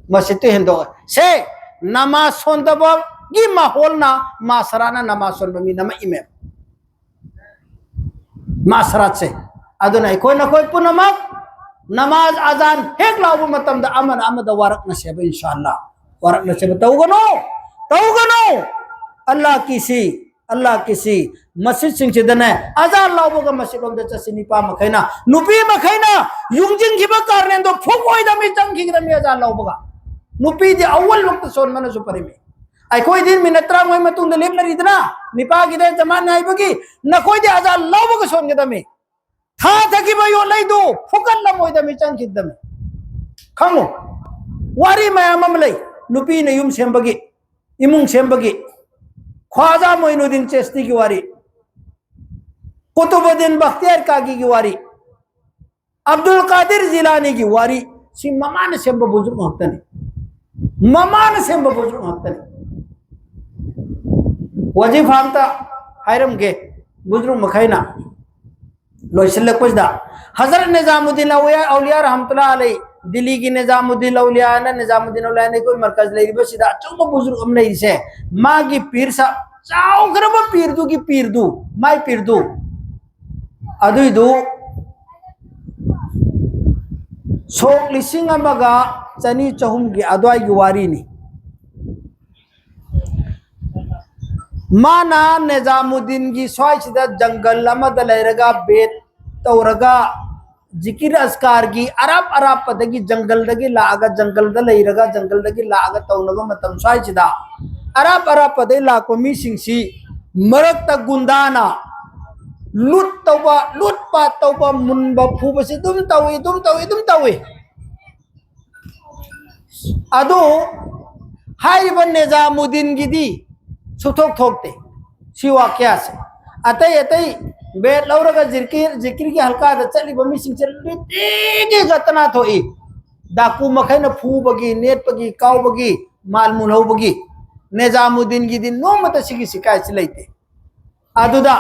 ꯃꯁꯤꯗꯤ ꯍꯦꯟꯗꯣꯛꯑꯦ꯫ ꯁꯦ, ꯅꯃꯥꯖ ꯁꯣꯟꯗꯕꯒꯤ ꯃꯥꯍꯣꯜꯅ ꯃꯥꯁꯔꯥꯅ ꯅꯃꯥꯖ ꯁꯣꯟꯕ ꯃꯤ ꯅꯝꯃꯛꯏꯃꯦꯕ꯫ ꯃꯥꯁꯔꯥꯠꯁꯦ꯫ ꯑꯗꯨꯅ ꯑꯩꯈꯣꯏ ꯅꯈꯣꯏ ꯄꯨꯝꯅꯃꯛ ꯅꯃꯥꯖ ꯑꯖꯥꯟ ꯍꯦꯛ ꯂꯥꯎꯕ ꯃꯇꯝꯗ ꯑꯃꯅ ꯑꯃꯗ ꯋꯥꯔꯛꯅꯁꯦꯕ, ꯏꯟꯁꯥ ꯑꯜꯂꯥ꯫ ꯋꯥꯔꯛꯅꯁꯦꯕ ꯇꯧꯒꯅꯨ, ꯇꯧꯒꯅꯨ꯫ ꯑꯜꯂꯥ ꯀꯤꯁꯤ, ꯑꯜꯂꯥ ꯀꯤꯁꯤ꯫ ꯃꯁꯖꯤꯗꯁꯤꯡꯁꯤꯗꯅꯦ, ꯑꯖꯥꯟ ꯂꯥꯎꯕꯒ ꯃꯁꯖꯤꯗ ꯂꯣꯝꯗ ꯆꯠꯁꯤ꯫ ꯅꯤꯄꯥ ꯃꯈꯩꯅ, ꯅꯨꯄꯤ ꯃꯈꯩꯅ ꯌꯨꯡꯁꯤꯟꯈꯤꯕ ꯀꯥꯔꯅꯦꯟꯗꯣ ꯐꯨꯛꯑꯣꯏꯗꯕꯅꯤ, ꯆꯪꯈꯤꯒꯗꯕꯅꯤ ꯑꯖꯥꯟ ꯂꯥꯎꯕꯒ꯫ ꯅꯨꯄꯤꯗꯤ ꯑꯋꯜ ꯋꯛꯇ ꯁꯣꯟꯕꯅꯁꯨ ꯐꯔꯤꯃꯤ꯫ ꯑꯩꯈꯣꯏꯗꯤ ꯃꯤꯅꯠ ꯇꯔꯥꯃꯉꯥ ꯃꯇꯨꯡꯗ ꯂꯦꯞꯅꯔꯤꯗꯅ, ꯅꯤꯄꯥꯒꯤꯗ ꯖꯃꯥꯟ ꯍꯥꯏꯕꯒꯤ꯫ ꯅꯈꯣꯏꯗꯤ ꯑꯖꯥꯟ ꯂꯧꯕꯒ ꯁꯣꯟꯒꯗꯕꯅꯤ꯫ ꯊꯥ ꯊꯛꯈꯤꯕ ꯌꯣꯠꯂꯩꯗꯨ ꯐꯨꯀꯠꯂꯝꯃꯣꯏꯗꯕꯅꯤ, ꯆꯪꯈꯤꯗꯕꯅꯤ꯫ ꯈꯪꯉꯨ, ꯋꯥꯔꯤ ꯃꯌꯥꯝ ꯑꯃ ꯂꯩ꯫ ꯅꯨꯄꯤꯅ ꯌꯨꯝ ꯁꯦꯝꯕꯒꯤ, ꯏꯃꯨꯡ ꯁꯦꯝꯕꯒꯤ, ꯈ꯭ꯋꯥꯖꯥ ꯃꯣꯏꯅꯨꯗꯤꯟ ꯆꯦꯁꯇꯤꯒꯤ ꯋꯥꯔꯤ, ꯀꯨꯇꯨꯕꯨꯗꯤꯟ ꯕꯈꯇꯤꯌꯥꯔ ꯀꯥꯒꯤꯒꯤ ꯋꯥꯔꯤ, ꯑꯕꯗꯨꯜ ꯀꯥꯗꯤꯔ ꯖꯤꯂꯥꯅꯤꯒꯤ ꯋꯥꯔꯤ꯫ ꯁꯤ ꯃꯃꯥꯅ ꯁꯦꯝꯕ ꯕꯨꯖꯨꯔꯨꯛ ꯉꯥꯛꯇꯅꯤ꯫ ꯃꯃꯥꯅ ꯁꯦꯝꯕ ꯕꯨꯖꯨꯔꯨꯛ ꯉꯥꯛꯇꯅꯤ꯫ ꯋꯥꯖꯤꯐꯥ ꯑꯝꯇ ꯍꯥꯏꯔꯝꯒꯦ, ꯕꯨꯖꯨꯔꯨꯛ ꯃꯈꯩꯅ꯫ ꯂꯣꯏꯁꯤꯜꯂꯛꯄꯁꯤꯗ, ꯍꯖꯔꯠ ꯅꯤꯖꯥꯃꯨꯗꯗꯤꯟ ꯑꯧꯂꯤꯌꯥ, ꯑꯧꯂꯤꯌꯥ ꯔꯍꯃꯇꯨꯜꯂꯥꯍꯤ ꯑꯂꯩ, ꯗꯤꯜꯂꯤꯒꯤ ꯅꯤꯖꯥꯃꯨꯗꯗꯤꯟ ꯑꯧꯂꯤꯌꯥꯅ, ꯅꯤꯖꯥꯃꯨꯗꯗꯤꯟ ꯑꯧꯂꯤꯌꯥꯅ ꯑꯩꯈꯣꯏ ꯃꯔꯀꯖ ꯂꯩꯔꯤꯕꯁꯤꯗ ꯑꯆꯧꯕ ꯕꯨꯖꯨꯔꯨꯛ ꯑꯃ ꯂꯩꯔꯤꯁꯦ꯫ ꯃꯥꯒꯤ ꯄꯤꯔ ꯁꯥ-, ꯆꯥꯎꯈ꯭ꯔꯕ ꯄꯤꯔꯗꯨꯒꯤ ꯄꯤꯔꯗꯨ, ꯃꯥꯏ ꯄꯤꯔꯗꯨ, ꯑꯗꯨꯏꯗꯨ ꯁꯣꯛ ꯂꯤꯁꯤꯡ ꯑꯃꯒ ꯆꯅꯤ ꯆꯍꯨꯝꯒꯤ ꯑꯗꯨꯋꯥꯏꯒꯤ ꯋꯥꯔꯤꯅꯤ꯫ ꯃꯥꯅ ꯅꯤꯖꯥꯃꯨꯗꯗꯤꯟꯒꯤ ꯁ꯭ꯋꯥꯏꯁꯤꯗ ꯖꯪꯒꯜ ꯑꯃꯗ ꯂꯩꯔꯒ ꯕꯦꯠ ꯇꯧꯔꯒ ꯖꯤꯀꯤꯔ ꯑꯁꯀꯥꯔꯒꯤ ꯑꯔꯥꯞ ꯑꯔꯥꯞꯄꯗꯒꯤ ꯖꯪꯒꯜꯗꯒꯤ ꯂꯥꯛꯑꯒ, ꯖꯪꯒꯜꯗ ꯂꯩꯔꯒ ꯖꯪꯒꯜꯗꯒꯤ ꯂꯥꯛꯑꯒ ꯇꯧꯅꯕ ꯃꯇꯝ ꯁ꯭ꯋꯥꯏꯁꯤꯗ ꯑꯔꯥꯞ ꯑꯔꯥꯞꯄꯗꯒꯤ ꯂꯥꯛꯄ ꯃꯤꯁꯤꯡꯁꯤ ꯃꯔꯛꯇ ꯒꯨꯟꯗꯥꯅ ꯂꯨꯠ ꯇꯧꯕ, ꯂꯨꯠ ꯄꯥꯠ ꯇꯧꯕ, ꯃꯨꯟꯕ ꯐꯨꯕꯁꯤ ꯑꯗꯨꯝ ꯇꯧꯏ, ꯑꯗꯨꯝ ꯇꯧꯏ, ꯑꯗꯨꯝ ꯇꯧꯏ꯫ ꯑꯗꯨ ꯍꯥꯏꯔꯤꯕ ꯅꯤꯖꯥꯃꯨꯗꯗꯤꯟꯒꯤꯗꯤ ꯁꯨꯊꯣꯛ ꯊꯣꯛꯇꯦ ꯁꯤ ꯋꯥꯀꯤꯌꯥꯁꯦ꯫ ꯑꯇꯩ ꯑꯇꯩ ꯕꯦꯠ ꯂꯧꯔꯒ ꯖꯤꯀꯤꯔ, ꯖꯤꯀꯤꯔꯒꯤ ꯍꯜꯀꯥꯗ ꯆꯠꯂꯤꯕ ꯃꯤꯁꯤꯡꯁꯦ ꯅꯨꯡꯇꯤꯒꯤ ꯒꯇꯅꯥ ꯊꯣꯛꯏ꯫ ꯗꯥꯀꯨ ꯃꯈꯩꯅ ꯐꯨꯕꯒꯤ, ꯅꯦꯠꯄꯒꯤ, ꯀꯥꯎꯕꯒꯤ, ꯃꯥꯜ ꯃꯨꯜꯍꯧꯕꯒꯤ꯫ ꯅꯤꯖꯥꯃꯨꯗꯗꯤꯟꯒꯤꯗꯤ ꯅꯣꯡꯃꯇ ꯁꯤꯒꯤ ꯁꯤꯀꯥꯏꯁꯤ ꯂꯩꯇꯦ꯫ ꯑꯗꯨꯗ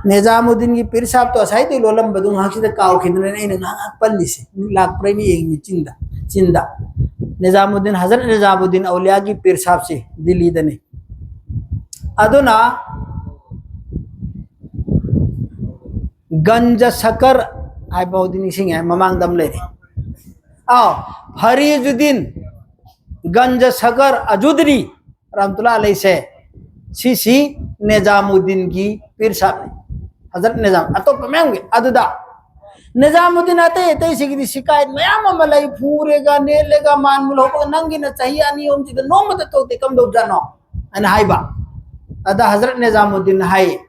ꯅꯤꯖꯥꯃꯨꯗꯤꯟꯒꯤ ꯄꯤꯔ ꯁꯥꯍꯕꯇꯣ ꯉꯁꯥꯏꯗꯩ ꯂꯣꯜꯂꯝꯕꯗꯨ ꯉꯥꯏꯍꯥꯛꯁꯤꯗ ꯀꯥꯎꯈꯤꯗꯅ ꯑꯩꯅ ꯉꯥꯏꯍꯥꯛ ꯉꯥꯏꯍꯥꯛ ꯄꯜꯂꯤꯁꯦ꯫ ꯂꯥꯛꯄ꯭ꯔꯥ ꯌꯦꯡꯉꯤ ꯆꯤꯟꯗ, ꯆꯤꯟꯗ꯫ ꯅꯤꯖꯥꯃꯨꯗꯤꯟ, ꯍꯖꯔꯠ ꯅꯤꯖꯥꯃꯨꯗꯤꯟ ꯑꯧꯂꯤꯌꯥꯒꯤ ꯄꯤꯔ ꯁꯥꯍꯕꯁꯦ ꯗꯤꯜꯂꯤꯗꯅꯤ꯫ ꯑꯗꯨꯅ ꯒꯟꯖ ꯁꯀꯔ ꯍꯥꯏꯕ ꯍꯧꯗꯤ ꯅꯤꯡꯁꯤꯡꯉꯦ, ꯃꯃꯥꯡꯗ ꯑꯃ ꯂꯩꯔꯦ꯫ ꯑꯥꯎ, ꯐꯔꯤꯖꯨꯗꯤꯟ ꯒꯟꯖ ꯁꯀꯔ ꯑꯖꯨꯗꯅꯤ ꯔꯍꯃꯇꯨꯜꯂꯥꯍꯤ ꯑꯂꯩꯍꯤꯁꯦ, ꯁꯤꯁꯤ ꯅꯤꯖꯥꯃꯨꯗꯤꯟꯒꯤ ꯄꯤꯔ ꯁꯥꯍꯕꯅꯤ꯫ ꯍꯖꯔꯠ ꯅꯤꯖꯥꯝ, ꯑꯇꯣꯞꯄ ꯃꯌꯥꯝꯒꯤ ꯑꯗꯨꯗ ꯅꯤꯖꯥꯃꯨꯗꯤꯟ ꯑꯇꯩ ꯑꯇꯩꯁꯤꯒꯤꯗꯤ ꯁꯤꯀꯥꯏꯠ ꯃꯌꯥꯝ ꯑꯃ ꯂꯩ, ꯐꯨꯔꯦꯒ, ꯅꯦꯠꯂꯦꯒ, ꯃꯥꯟ ꯃꯨꯜꯍꯧꯕꯒ, ꯅꯪꯒꯤꯅ ꯆꯍꯤ ꯑꯅꯤ ꯑꯍꯨꯝꯁꯤꯗ ꯅꯣꯡꯃꯇ ꯊꯣꯛꯇꯦ, ꯀꯝꯗꯧꯖꯥꯠꯅꯣ ꯍꯥꯏꯅ ꯍꯥꯏꯕ꯫ ꯑꯗ ꯍꯖꯔꯠ ꯅꯤꯖꯥꯃꯨꯗꯤꯟ ꯍꯥꯏ,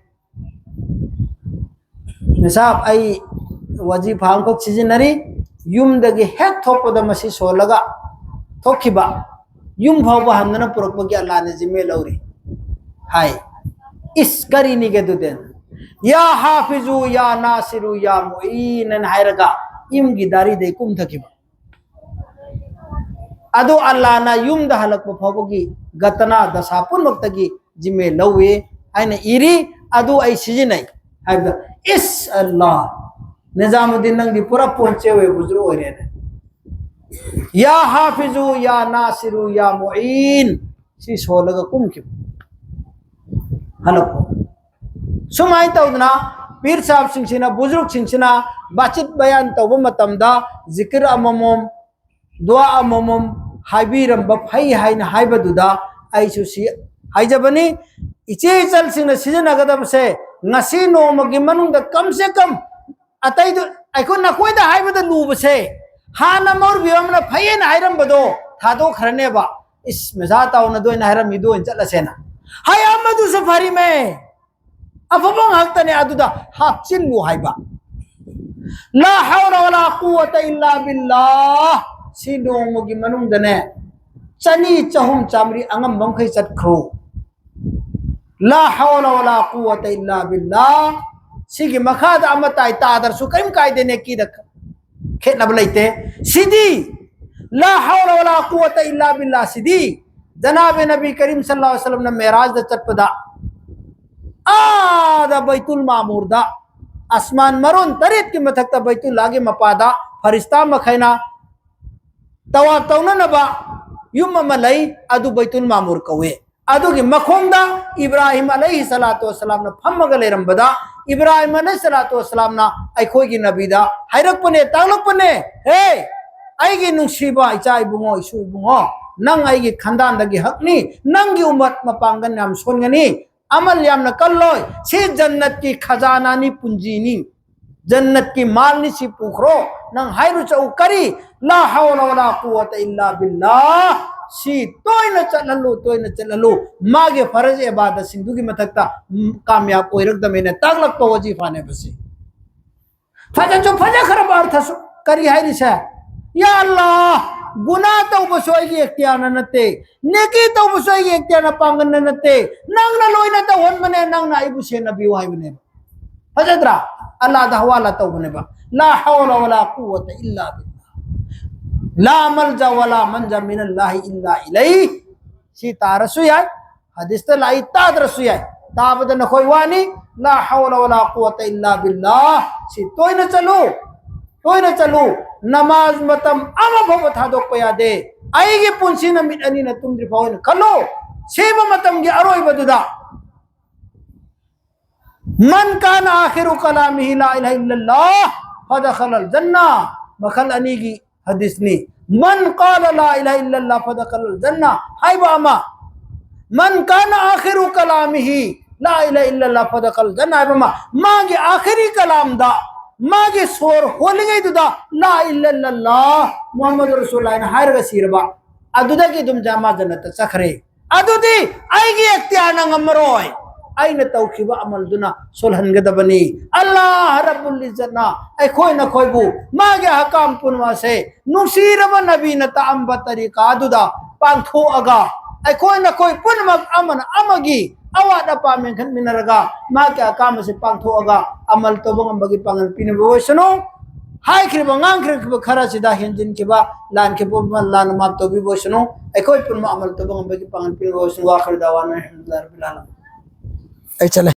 ꯃꯦꯁꯥꯕ, ꯑꯩ ꯋꯥꯖꯤꯐꯥ ꯑꯃꯈꯛ ꯁꯤꯖꯤꯟꯅꯔꯤ, ꯌꯨꯝꯗꯒꯤ ꯍꯦꯛ ꯊꯣꯛꯄꯗ ꯃꯁꯤ ꯁꯣꯜꯂꯒ ꯊꯣꯛꯈꯤꯕ, ꯌꯨꯝ ꯐꯥꯎꯕ ꯍꯟꯗꯅ ꯄꯨꯔꯛꯄꯒꯤ ꯑꯜꯂꯥꯅ ꯖꯤꯝꯃꯦ ꯂꯧꯔꯤ ꯍꯥꯏ꯫ ꯏꯁ, ꯀꯔꯤꯅꯤꯒꯦ ꯑꯗꯨꯗꯤ? "ꯌꯥ ꯍꯥꯐꯤꯖꯨ, ꯌꯥ ꯅꯥꯁꯤꯔꯨ, ꯌꯥ ꯃꯨꯏꯟ" ꯑꯅ ꯍꯥꯏꯔꯒ ꯌꯨꯝꯒꯤ ꯗꯥꯔꯤꯗꯩ ꯀꯨꯝꯊꯈꯤꯕ꯫ ꯑꯗꯨ ꯑꯜꯂꯥꯅ ꯌꯨꯝꯗ ꯍꯜꯂꯛꯄ ꯐꯥꯎꯕꯒꯤ ꯒꯇꯅꯥ ꯗꯁꯥ ꯄꯨꯝꯅꯃꯛꯇꯒꯤ ꯖꯤꯝꯃꯦ ꯂꯧꯏ ꯍꯥꯏꯅ ꯏꯔꯤ꯫ ꯑꯗꯨ ꯑꯩ ꯁꯤꯖꯤꯟꯅꯩ ꯍꯥꯏꯕꯗ, ꯏꯁ ꯑꯜꯂꯥ, ꯅꯤꯖꯥꯃꯨꯗꯤꯟ ꯅꯪꯗꯤ ꯄꯨꯔꯥ ꯄꯣꯟꯆꯦ ꯑꯣꯏ, ꯕꯨꯖꯨꯔ ꯑꯣꯏꯔꯦꯅꯦ꯫ "ꯌꯥ ꯍꯥꯐꯤꯖꯨ, ꯌꯥ ꯅꯥꯁꯤꯔꯨ, ꯌꯥ ꯃꯨꯏꯟ" ꯁꯤ ꯁꯣꯜꯂꯒ ꯀꯨꯝꯈꯤꯕ꯫ ꯍꯜꯂꯛꯄ꯫ ꯁꯨꯃꯥꯏꯅ ꯇꯧꯗꯅ ꯄꯤꯔ ꯁꯥꯍꯕꯁꯤꯡꯁꯤꯅ, ꯕꯨꯖꯨꯔꯨꯛꯁꯤꯡꯁꯤꯅ ꯕꯥꯆꯤꯠ ꯕꯌꯥꯟ ꯇꯧꯕ ꯃꯇꯝꯗ ꯖꯤꯀꯤꯔ ꯑꯃꯃꯝ, ꯗꯨꯋꯥ ꯑꯃꯃꯝ ꯍꯥꯏꯕꯤꯔꯝꯕ ꯐꯩ ꯍꯥꯏꯅ ꯍꯥꯏꯕꯗꯨꯗ ꯑꯩꯁꯨ ꯁꯤ ꯍꯥꯏꯖꯕꯅꯤ꯫ ꯏꯆꯦ ꯏꯆꯜꯁꯤꯡꯅ ꯁꯤꯖꯤꯟꯅꯒꯗꯕꯁꯦ ꯉꯁꯤ ꯅꯣꯡꯃꯒꯤ ꯃꯅꯨꯡꯗ ꯀꯝꯁꯦ ꯀꯝ ꯑꯇꯩꯗꯨ ꯑꯩꯈꯣꯏ ꯅꯈꯣꯏꯗ ꯍꯥꯏꯕꯗ ꯂꯨꯕꯁꯦ ꯍꯥꯟꯅ ꯃꯧꯔꯨꯕꯤ ꯑꯃꯅ ꯐꯩꯌꯦꯅ ꯍꯥꯏꯔꯝꯕꯗꯣ ꯊꯥꯗꯣꯛꯈ꯭ꯔꯅꯦꯕ꯫ "ꯏꯁ, ꯃꯦꯁꯥ ꯇꯥꯎꯅ ꯑꯗꯨ ꯑꯩꯅ ꯍꯥꯏꯔꯝꯃꯤꯗꯨ ꯑꯣꯏꯅ ꯆꯠꯂꯁꯦꯅ" ꯍꯥꯏ꯫ ꯑꯃꯗꯨꯁꯨ ꯐꯔꯤꯃꯦ, ꯑꯐꯕ ꯉꯥꯛꯇꯅꯦ, ꯑꯗꯨꯗ ꯍꯥꯞꯆꯤꯜꯂꯨ ꯍꯥꯏꯕ꯫ "ꯂꯥ ꯍꯥꯎꯂ ꯋꯥꯂꯥ ꯀꯨꯋꯥꯇ ꯏꯜꯂꯥ ꯕꯤꯜꯂꯥ" ꯁꯤ ꯅꯣꯡꯃꯒꯤ ꯃꯅꯨꯡꯗꯅꯦ ꯆꯅꯤ, ꯆꯍꯨꯝ, ꯆꯥꯃꯔꯤ ꯑꯉꯝꯕ ꯃꯈꯩ ꯆꯠꯈ꯭ꯔꯣ꯫ "ꯂꯥ ꯍꯥꯎꯂ ꯋꯥꯂꯥ ꯀꯨꯋꯥꯇ ꯏꯜꯂꯥ ꯕꯤꯜꯂꯥ" ꯁꯤꯒꯤ ꯃꯈꯥꯗ ꯑꯃ ꯇꯥꯏ, ꯇꯥꯗ꯭ꯔꯁꯨ ꯀꯔꯤꯝ ꯀꯥꯏꯗꯦ, ꯅꯦꯀꯤꯗ ꯈꯦꯠꯅꯕ ꯂꯩꯇꯦ꯫ ꯁꯤꯗꯤ "ꯂꯥ ꯍꯥꯎꯂ ꯋꯥꯂꯥ ꯀꯨꯋꯥꯇ ꯏꯜꯂꯥ ꯕꯤꯜꯂꯥ" ꯁꯤꯗꯤ ꯖꯅꯥꯕꯦ ꯅꯕꯤ ꯀꯔꯤꯝ ꯁꯜꯂꯜꯂꯥꯍꯨ ꯑꯂꯩꯍꯤ ꯋꯥꯁꯜꯂꯝꯅ ꯃꯦꯔꯥꯖꯗ ꯆꯠꯄꯗ ꯑꯥꯗ ꯕꯩꯇꯨꯜ ꯃꯥꯃꯨꯔꯗ, ꯑꯁꯃꯥꯟ ꯃꯔꯣꯟ ꯇꯔꯦꯠꯀꯤ ꯃꯊꯛꯇ ꯕꯩꯇꯨꯜꯂꯥꯒꯤ ꯃꯄꯥꯗ ꯐꯔꯤꯁꯇꯥ ꯃꯈꯩꯅ ꯇꯋꯥꯐ ꯇꯧꯅꯅꯕ ꯌꯨꯝ ꯑꯃ ꯂꯩ, ꯑꯗꯨ ꯕꯩꯇꯨꯜ ꯃꯥꯃꯨꯔ ꯀꯧꯏ꯫ ꯑꯗꯨꯒꯤ ꯃꯈꯣꯡꯗ ꯏꯕ꯭ꯔꯥꯍꯤꯝ ꯑꯂꯩꯍꯤ ꯁꯂꯥꯇꯨ ꯋꯁꯂꯥꯝꯅ ꯐꯝꯃꯒ ꯂꯩꯔꯝꯕꯗ, ꯏꯕ꯭ꯔꯥꯍꯤꯝ ꯑꯂꯩꯍꯤ ꯁꯂꯥꯇꯨ ꯋꯁꯂꯥꯝꯅ ꯑꯩꯈꯣꯏꯒꯤ ꯅꯕꯤꯗ ꯍꯥꯏꯔꯛꯄꯅꯦ, ꯇꯥꯛꯂꯛꯄꯅꯦ, "ꯍꯦ, ꯑꯩꯒꯤ ꯅꯨꯡꯁꯤꯕ ꯏꯆꯥ ꯏꯕꯨꯡꯉꯣ, ꯏꯁꯨ ꯏꯕꯨꯡꯉꯣ, ꯅꯪ ꯑꯩꯒꯤ ꯈꯟꯗꯥꯟꯗꯒꯤ ꯍꯛꯅꯤ, ꯅꯪꯒꯤ ꯎꯃꯠ ꯃꯄꯥꯡꯒꯜ ꯌꯥꯝ ꯁꯣꯟꯒꯅꯤ, ꯑꯃꯜ ꯌꯥꯝꯅ ꯀꯜꯂꯣꯏ, ꯁꯤ ꯖꯟꯅꯠꯀꯤ ꯈꯖꯥꯅꯥꯅꯤ, ꯄꯨꯟꯖꯤꯅꯤ, ꯖꯟꯅꯠꯀꯤ ꯃꯥꯜꯅꯤ, ꯁꯤ ꯄꯨꯈ꯭ꯔꯣ, ꯅꯪ ꯍꯥꯏꯔꯨ ꯆꯠꯎ, ꯀꯔꯤ? ꯂꯥ ꯍꯥꯎꯂ ꯋꯥꯂꯥ ꯀꯨꯋꯥꯇ ꯏꯜꯂꯥ ꯕꯤꯜꯂꯥ, ꯁꯤ ꯇꯣꯏꯅ ꯆꯠꯍꯜꯂꯨ, ꯇꯣꯏꯅ ꯆꯠꯍꯜꯂꯨ, ꯃꯥꯒꯤ ꯐꯔꯖ ꯏꯕꯥꯗꯠꯁꯤꯡꯗꯨꯒꯤ ꯃꯊꯛꯇ, ꯎꯝ, ꯀꯥꯃꯌꯥꯕ ꯑꯣꯏꯔꯛꯇꯕꯅꯤꯅ ꯇꯥꯛꯂꯛꯄ ꯋꯥꯖꯤꯐꯥꯅꯦꯕ ꯁꯤ꯫ ꯐꯖꯅꯁꯨ ꯐꯖꯈ꯭ꯔꯕ ꯑꯔꯊꯁꯨ꯫ ꯀꯔꯤ ꯍꯥꯏꯔꯤꯁꯦ? ꯌꯥ ꯑꯜꯂꯥ, ꯒꯨꯅꯥ ꯇꯧꯕꯁꯨ ꯑꯩꯒꯤ ꯏꯈꯇꯤꯌꯥꯔꯅ ꯅꯠꯇꯦ, ꯅꯦꯀꯤ ꯇꯧꯕꯁꯨ ꯑꯩꯒꯤ ꯏꯈꯇꯤꯌꯥꯔꯅ ꯄꯥꯡꯒꯜꯅ ꯅꯠꯇꯦ, ꯅꯪꯅ ꯂꯣꯏꯅ ꯇꯧꯍꯟꯕꯅꯦ, ꯅꯪꯅ ꯑꯩꯕꯨ ꯁꯦꯟꯅꯕꯤꯌꯨ ꯍꯥꯏꯕꯅꯦꯕ꯫ ꯐꯖꯗ꯭ꯔꯥ? ꯑꯜꯂꯥꯗ ꯍꯋꯥꯂꯥ ꯇꯧꯕꯅꯦꯕ꯫ ꯂꯥ ꯍꯥꯎꯂ ꯋꯥꯂꯥ ꯀꯨꯋꯥꯇ ꯏꯜꯂꯥ ꯕꯤꯜꯂꯥ, ꯂꯥ ꯃꯜꯖꯥ ꯋꯥꯂꯥ ꯃꯟꯖꯥ ꯃꯤꯅꯜꯂꯥꯍꯤ ꯏꯜꯂꯥ ꯏꯂꯩ꯫ ꯁꯤ ꯇꯥꯔꯁꯨ ꯌꯥꯏ, ꯍꯗꯤꯁꯇ ꯂꯥꯛꯏ ꯇꯥꯗ꯭ꯔꯁꯨ ꯌꯥꯏ, ꯇꯥꯕꯗ ꯅꯈꯣꯏ ꯋꯥꯅꯤ꯫ ꯂꯥ ꯍꯥꯎꯂ ꯋꯥꯂꯥ ꯀꯨꯋꯥꯇ ꯏꯜꯂꯥ ꯕꯤꯜꯂꯥ, ꯁꯤ ꯇꯣꯏꯅ ꯆꯠꯂꯨ, ꯇꯣꯏꯅ ꯆꯠꯂꯨ꯫ ꯅꯃꯥꯖ ꯃꯇꯝ ꯑꯃ ꯐꯥꯎꯕ ꯊꯥꯗꯣꯛꯄ ꯌꯥꯗꯦ꯫ ꯑꯩꯒꯤ ꯄꯨꯟꯁꯤꯅ ꯃꯤꯠ ꯑꯅꯤꯅ ꯇꯨꯝꯗ꯭ꯔꯤ ꯐꯥꯎ ꯍꯥꯏꯅ ꯈꯜꯂꯨ꯫ ꯁꯤꯕ ꯃꯇꯝꯒꯤ ꯑꯔꯣꯏꯕꯗꯨꯗ, "ꯃꯟ ꯀꯥꯅ ꯑꯥꯈꯤꯔꯨ ꯀꯂꯥꯃꯤꯍꯤ ꯂꯥ ꯏꯂꯥꯍ ꯏꯜꯂꯜꯂꯥꯍ ꯐꯗꯈꯂꯜ ꯖꯟꯅꯥ", ꯃꯈꯜ ꯑꯅꯤꯒꯤ ꯍꯗꯤꯁꯅꯤ꯫ "ꯃꯟ ꯀꯥꯂ ꯂꯥ ꯏꯂꯥꯍ ꯏꯜꯂꯜꯂꯥꯍ ꯐꯗꯈꯂꯜ ꯖꯟꯅꯥ" ꯍꯥꯏꯕ ꯑꯃ, "ꯃꯟ ꯀꯥꯅ ꯑꯥꯈꯤꯔꯨ ꯀꯂꯥꯃꯤꯍꯤ ꯂꯥ ꯏꯂꯥꯍ ꯏꯜꯂꯜꯂꯥꯍ ꯐꯗꯈꯂꯜ ꯖꯟꯅꯥ" ꯍꯥꯏꯕ ꯑꯃ, ꯃꯥꯒꯤ ꯑꯥꯈꯤꯔꯤ ꯀꯂꯥꯝꯗ, ꯃꯥꯒꯤ ꯁꯣꯔ ꯍꯣꯜꯂꯤꯉꯩꯗꯨꯗ "ꯂꯥ ꯏꯂꯥꯍ ꯏꯜꯂꯜꯂꯥꯍ ꯃꯨꯍꯝꯃꯗꯨ ꯔꯁꯨꯂꯨꯜꯂꯥꯍ" ꯍꯥꯏꯅ ꯍꯥꯏꯔꯒ ꯁꯤꯔꯕ, ꯑꯗꯨꯗꯒꯤ ꯑꯗꯨꯝ ꯖꯃꯥ ꯖꯟꯅꯠꯇ ꯆꯠꯈ꯭ꯔꯦ꯫ ꯑꯗꯨꯗꯤ ꯑꯩꯒꯤ ꯏꯈꯇꯤꯌꯥꯔꯅ ꯉꯝꯃꯔꯣꯏ꯫ ꯑꯩꯅ ꯇꯧꯈꯤꯕ ꯑꯃꯜꯗꯨꯅ ꯁꯣꯜꯍꯟꯒꯗꯕꯅꯤ꯫ ꯑꯜꯂꯥꯍ ꯔꯕꯨꯜ ꯏꯖꯠꯅ ꯑꯩꯈꯣꯏ ꯅꯈꯣꯏꯕꯨ ꯃꯥꯒꯤ ꯑꯍꯀꯥꯝ ꯄꯨꯝꯅꯃꯛ ꯑꯁꯦ ꯅꯨꯡꯁꯤꯔꯕ ꯅꯕꯤꯅ ꯇꯥꯛꯑꯝꯕ ꯇꯔꯤꯀꯥ ꯑꯗꯨꯗ ꯄꯥꯡꯊꯣꯛꯑꯒ, ꯑꯩꯈꯣꯏ ꯅꯈꯣꯏ ꯄꯨꯝꯅꯃꯛ ꯑꯃꯅ ꯑꯃꯒꯤ ꯑꯋꯥꯠ ꯑꯄꯥ ꯃꯦꯟꯈꯠꯃꯤꯟꯅꯔꯒ ꯃꯥꯒꯤ ꯑꯍꯀꯥꯝ ꯑꯁꯦ ꯄꯥꯡꯊꯣꯛꯑꯒ ꯑꯃꯜ ꯇꯧꯕ ꯉꯝꯕꯒꯤ ꯄꯥꯡꯒꯜ ꯄꯤꯅꯕ ꯑꯣꯏꯁꯅꯨ꯫ ꯍꯥꯏꯈ꯭ꯔꯤꯕ, ꯉꯥꯡꯈ꯭ꯔꯤꯕ ꯈꯔꯁꯤꯗ ꯍꯦꯟꯖꯤꯟꯈꯤꯕ, ꯂꯥꯟꯈꯤꯕ ꯄꯨꯝꯕ ꯂꯥꯟꯅ ꯃꯥꯞ ꯇꯧꯕꯤꯕ ꯑꯣꯏꯁꯅꯨ꯫ ꯑꯩꯈꯣꯏ ꯄꯨꯝꯅꯃꯛ ꯑꯃꯜ ꯇꯧꯕ ꯉꯝꯕꯒꯤ ꯄꯥꯡꯒꯜ ꯄꯤꯕ ꯑꯣꯏꯁꯅꯨ꯫ ꯋꯥꯈꯜ ꯗꯥꯋꯥꯅ ꯑꯜꯍꯝꯗꯨꯂꯤꯜꯂꯥꯍꯤ ꯔꯕꯤꯜ ꯑꯥꯂꯃꯤꯟ꯫ ꯑꯩ ꯆꯠꯂꯦ꯫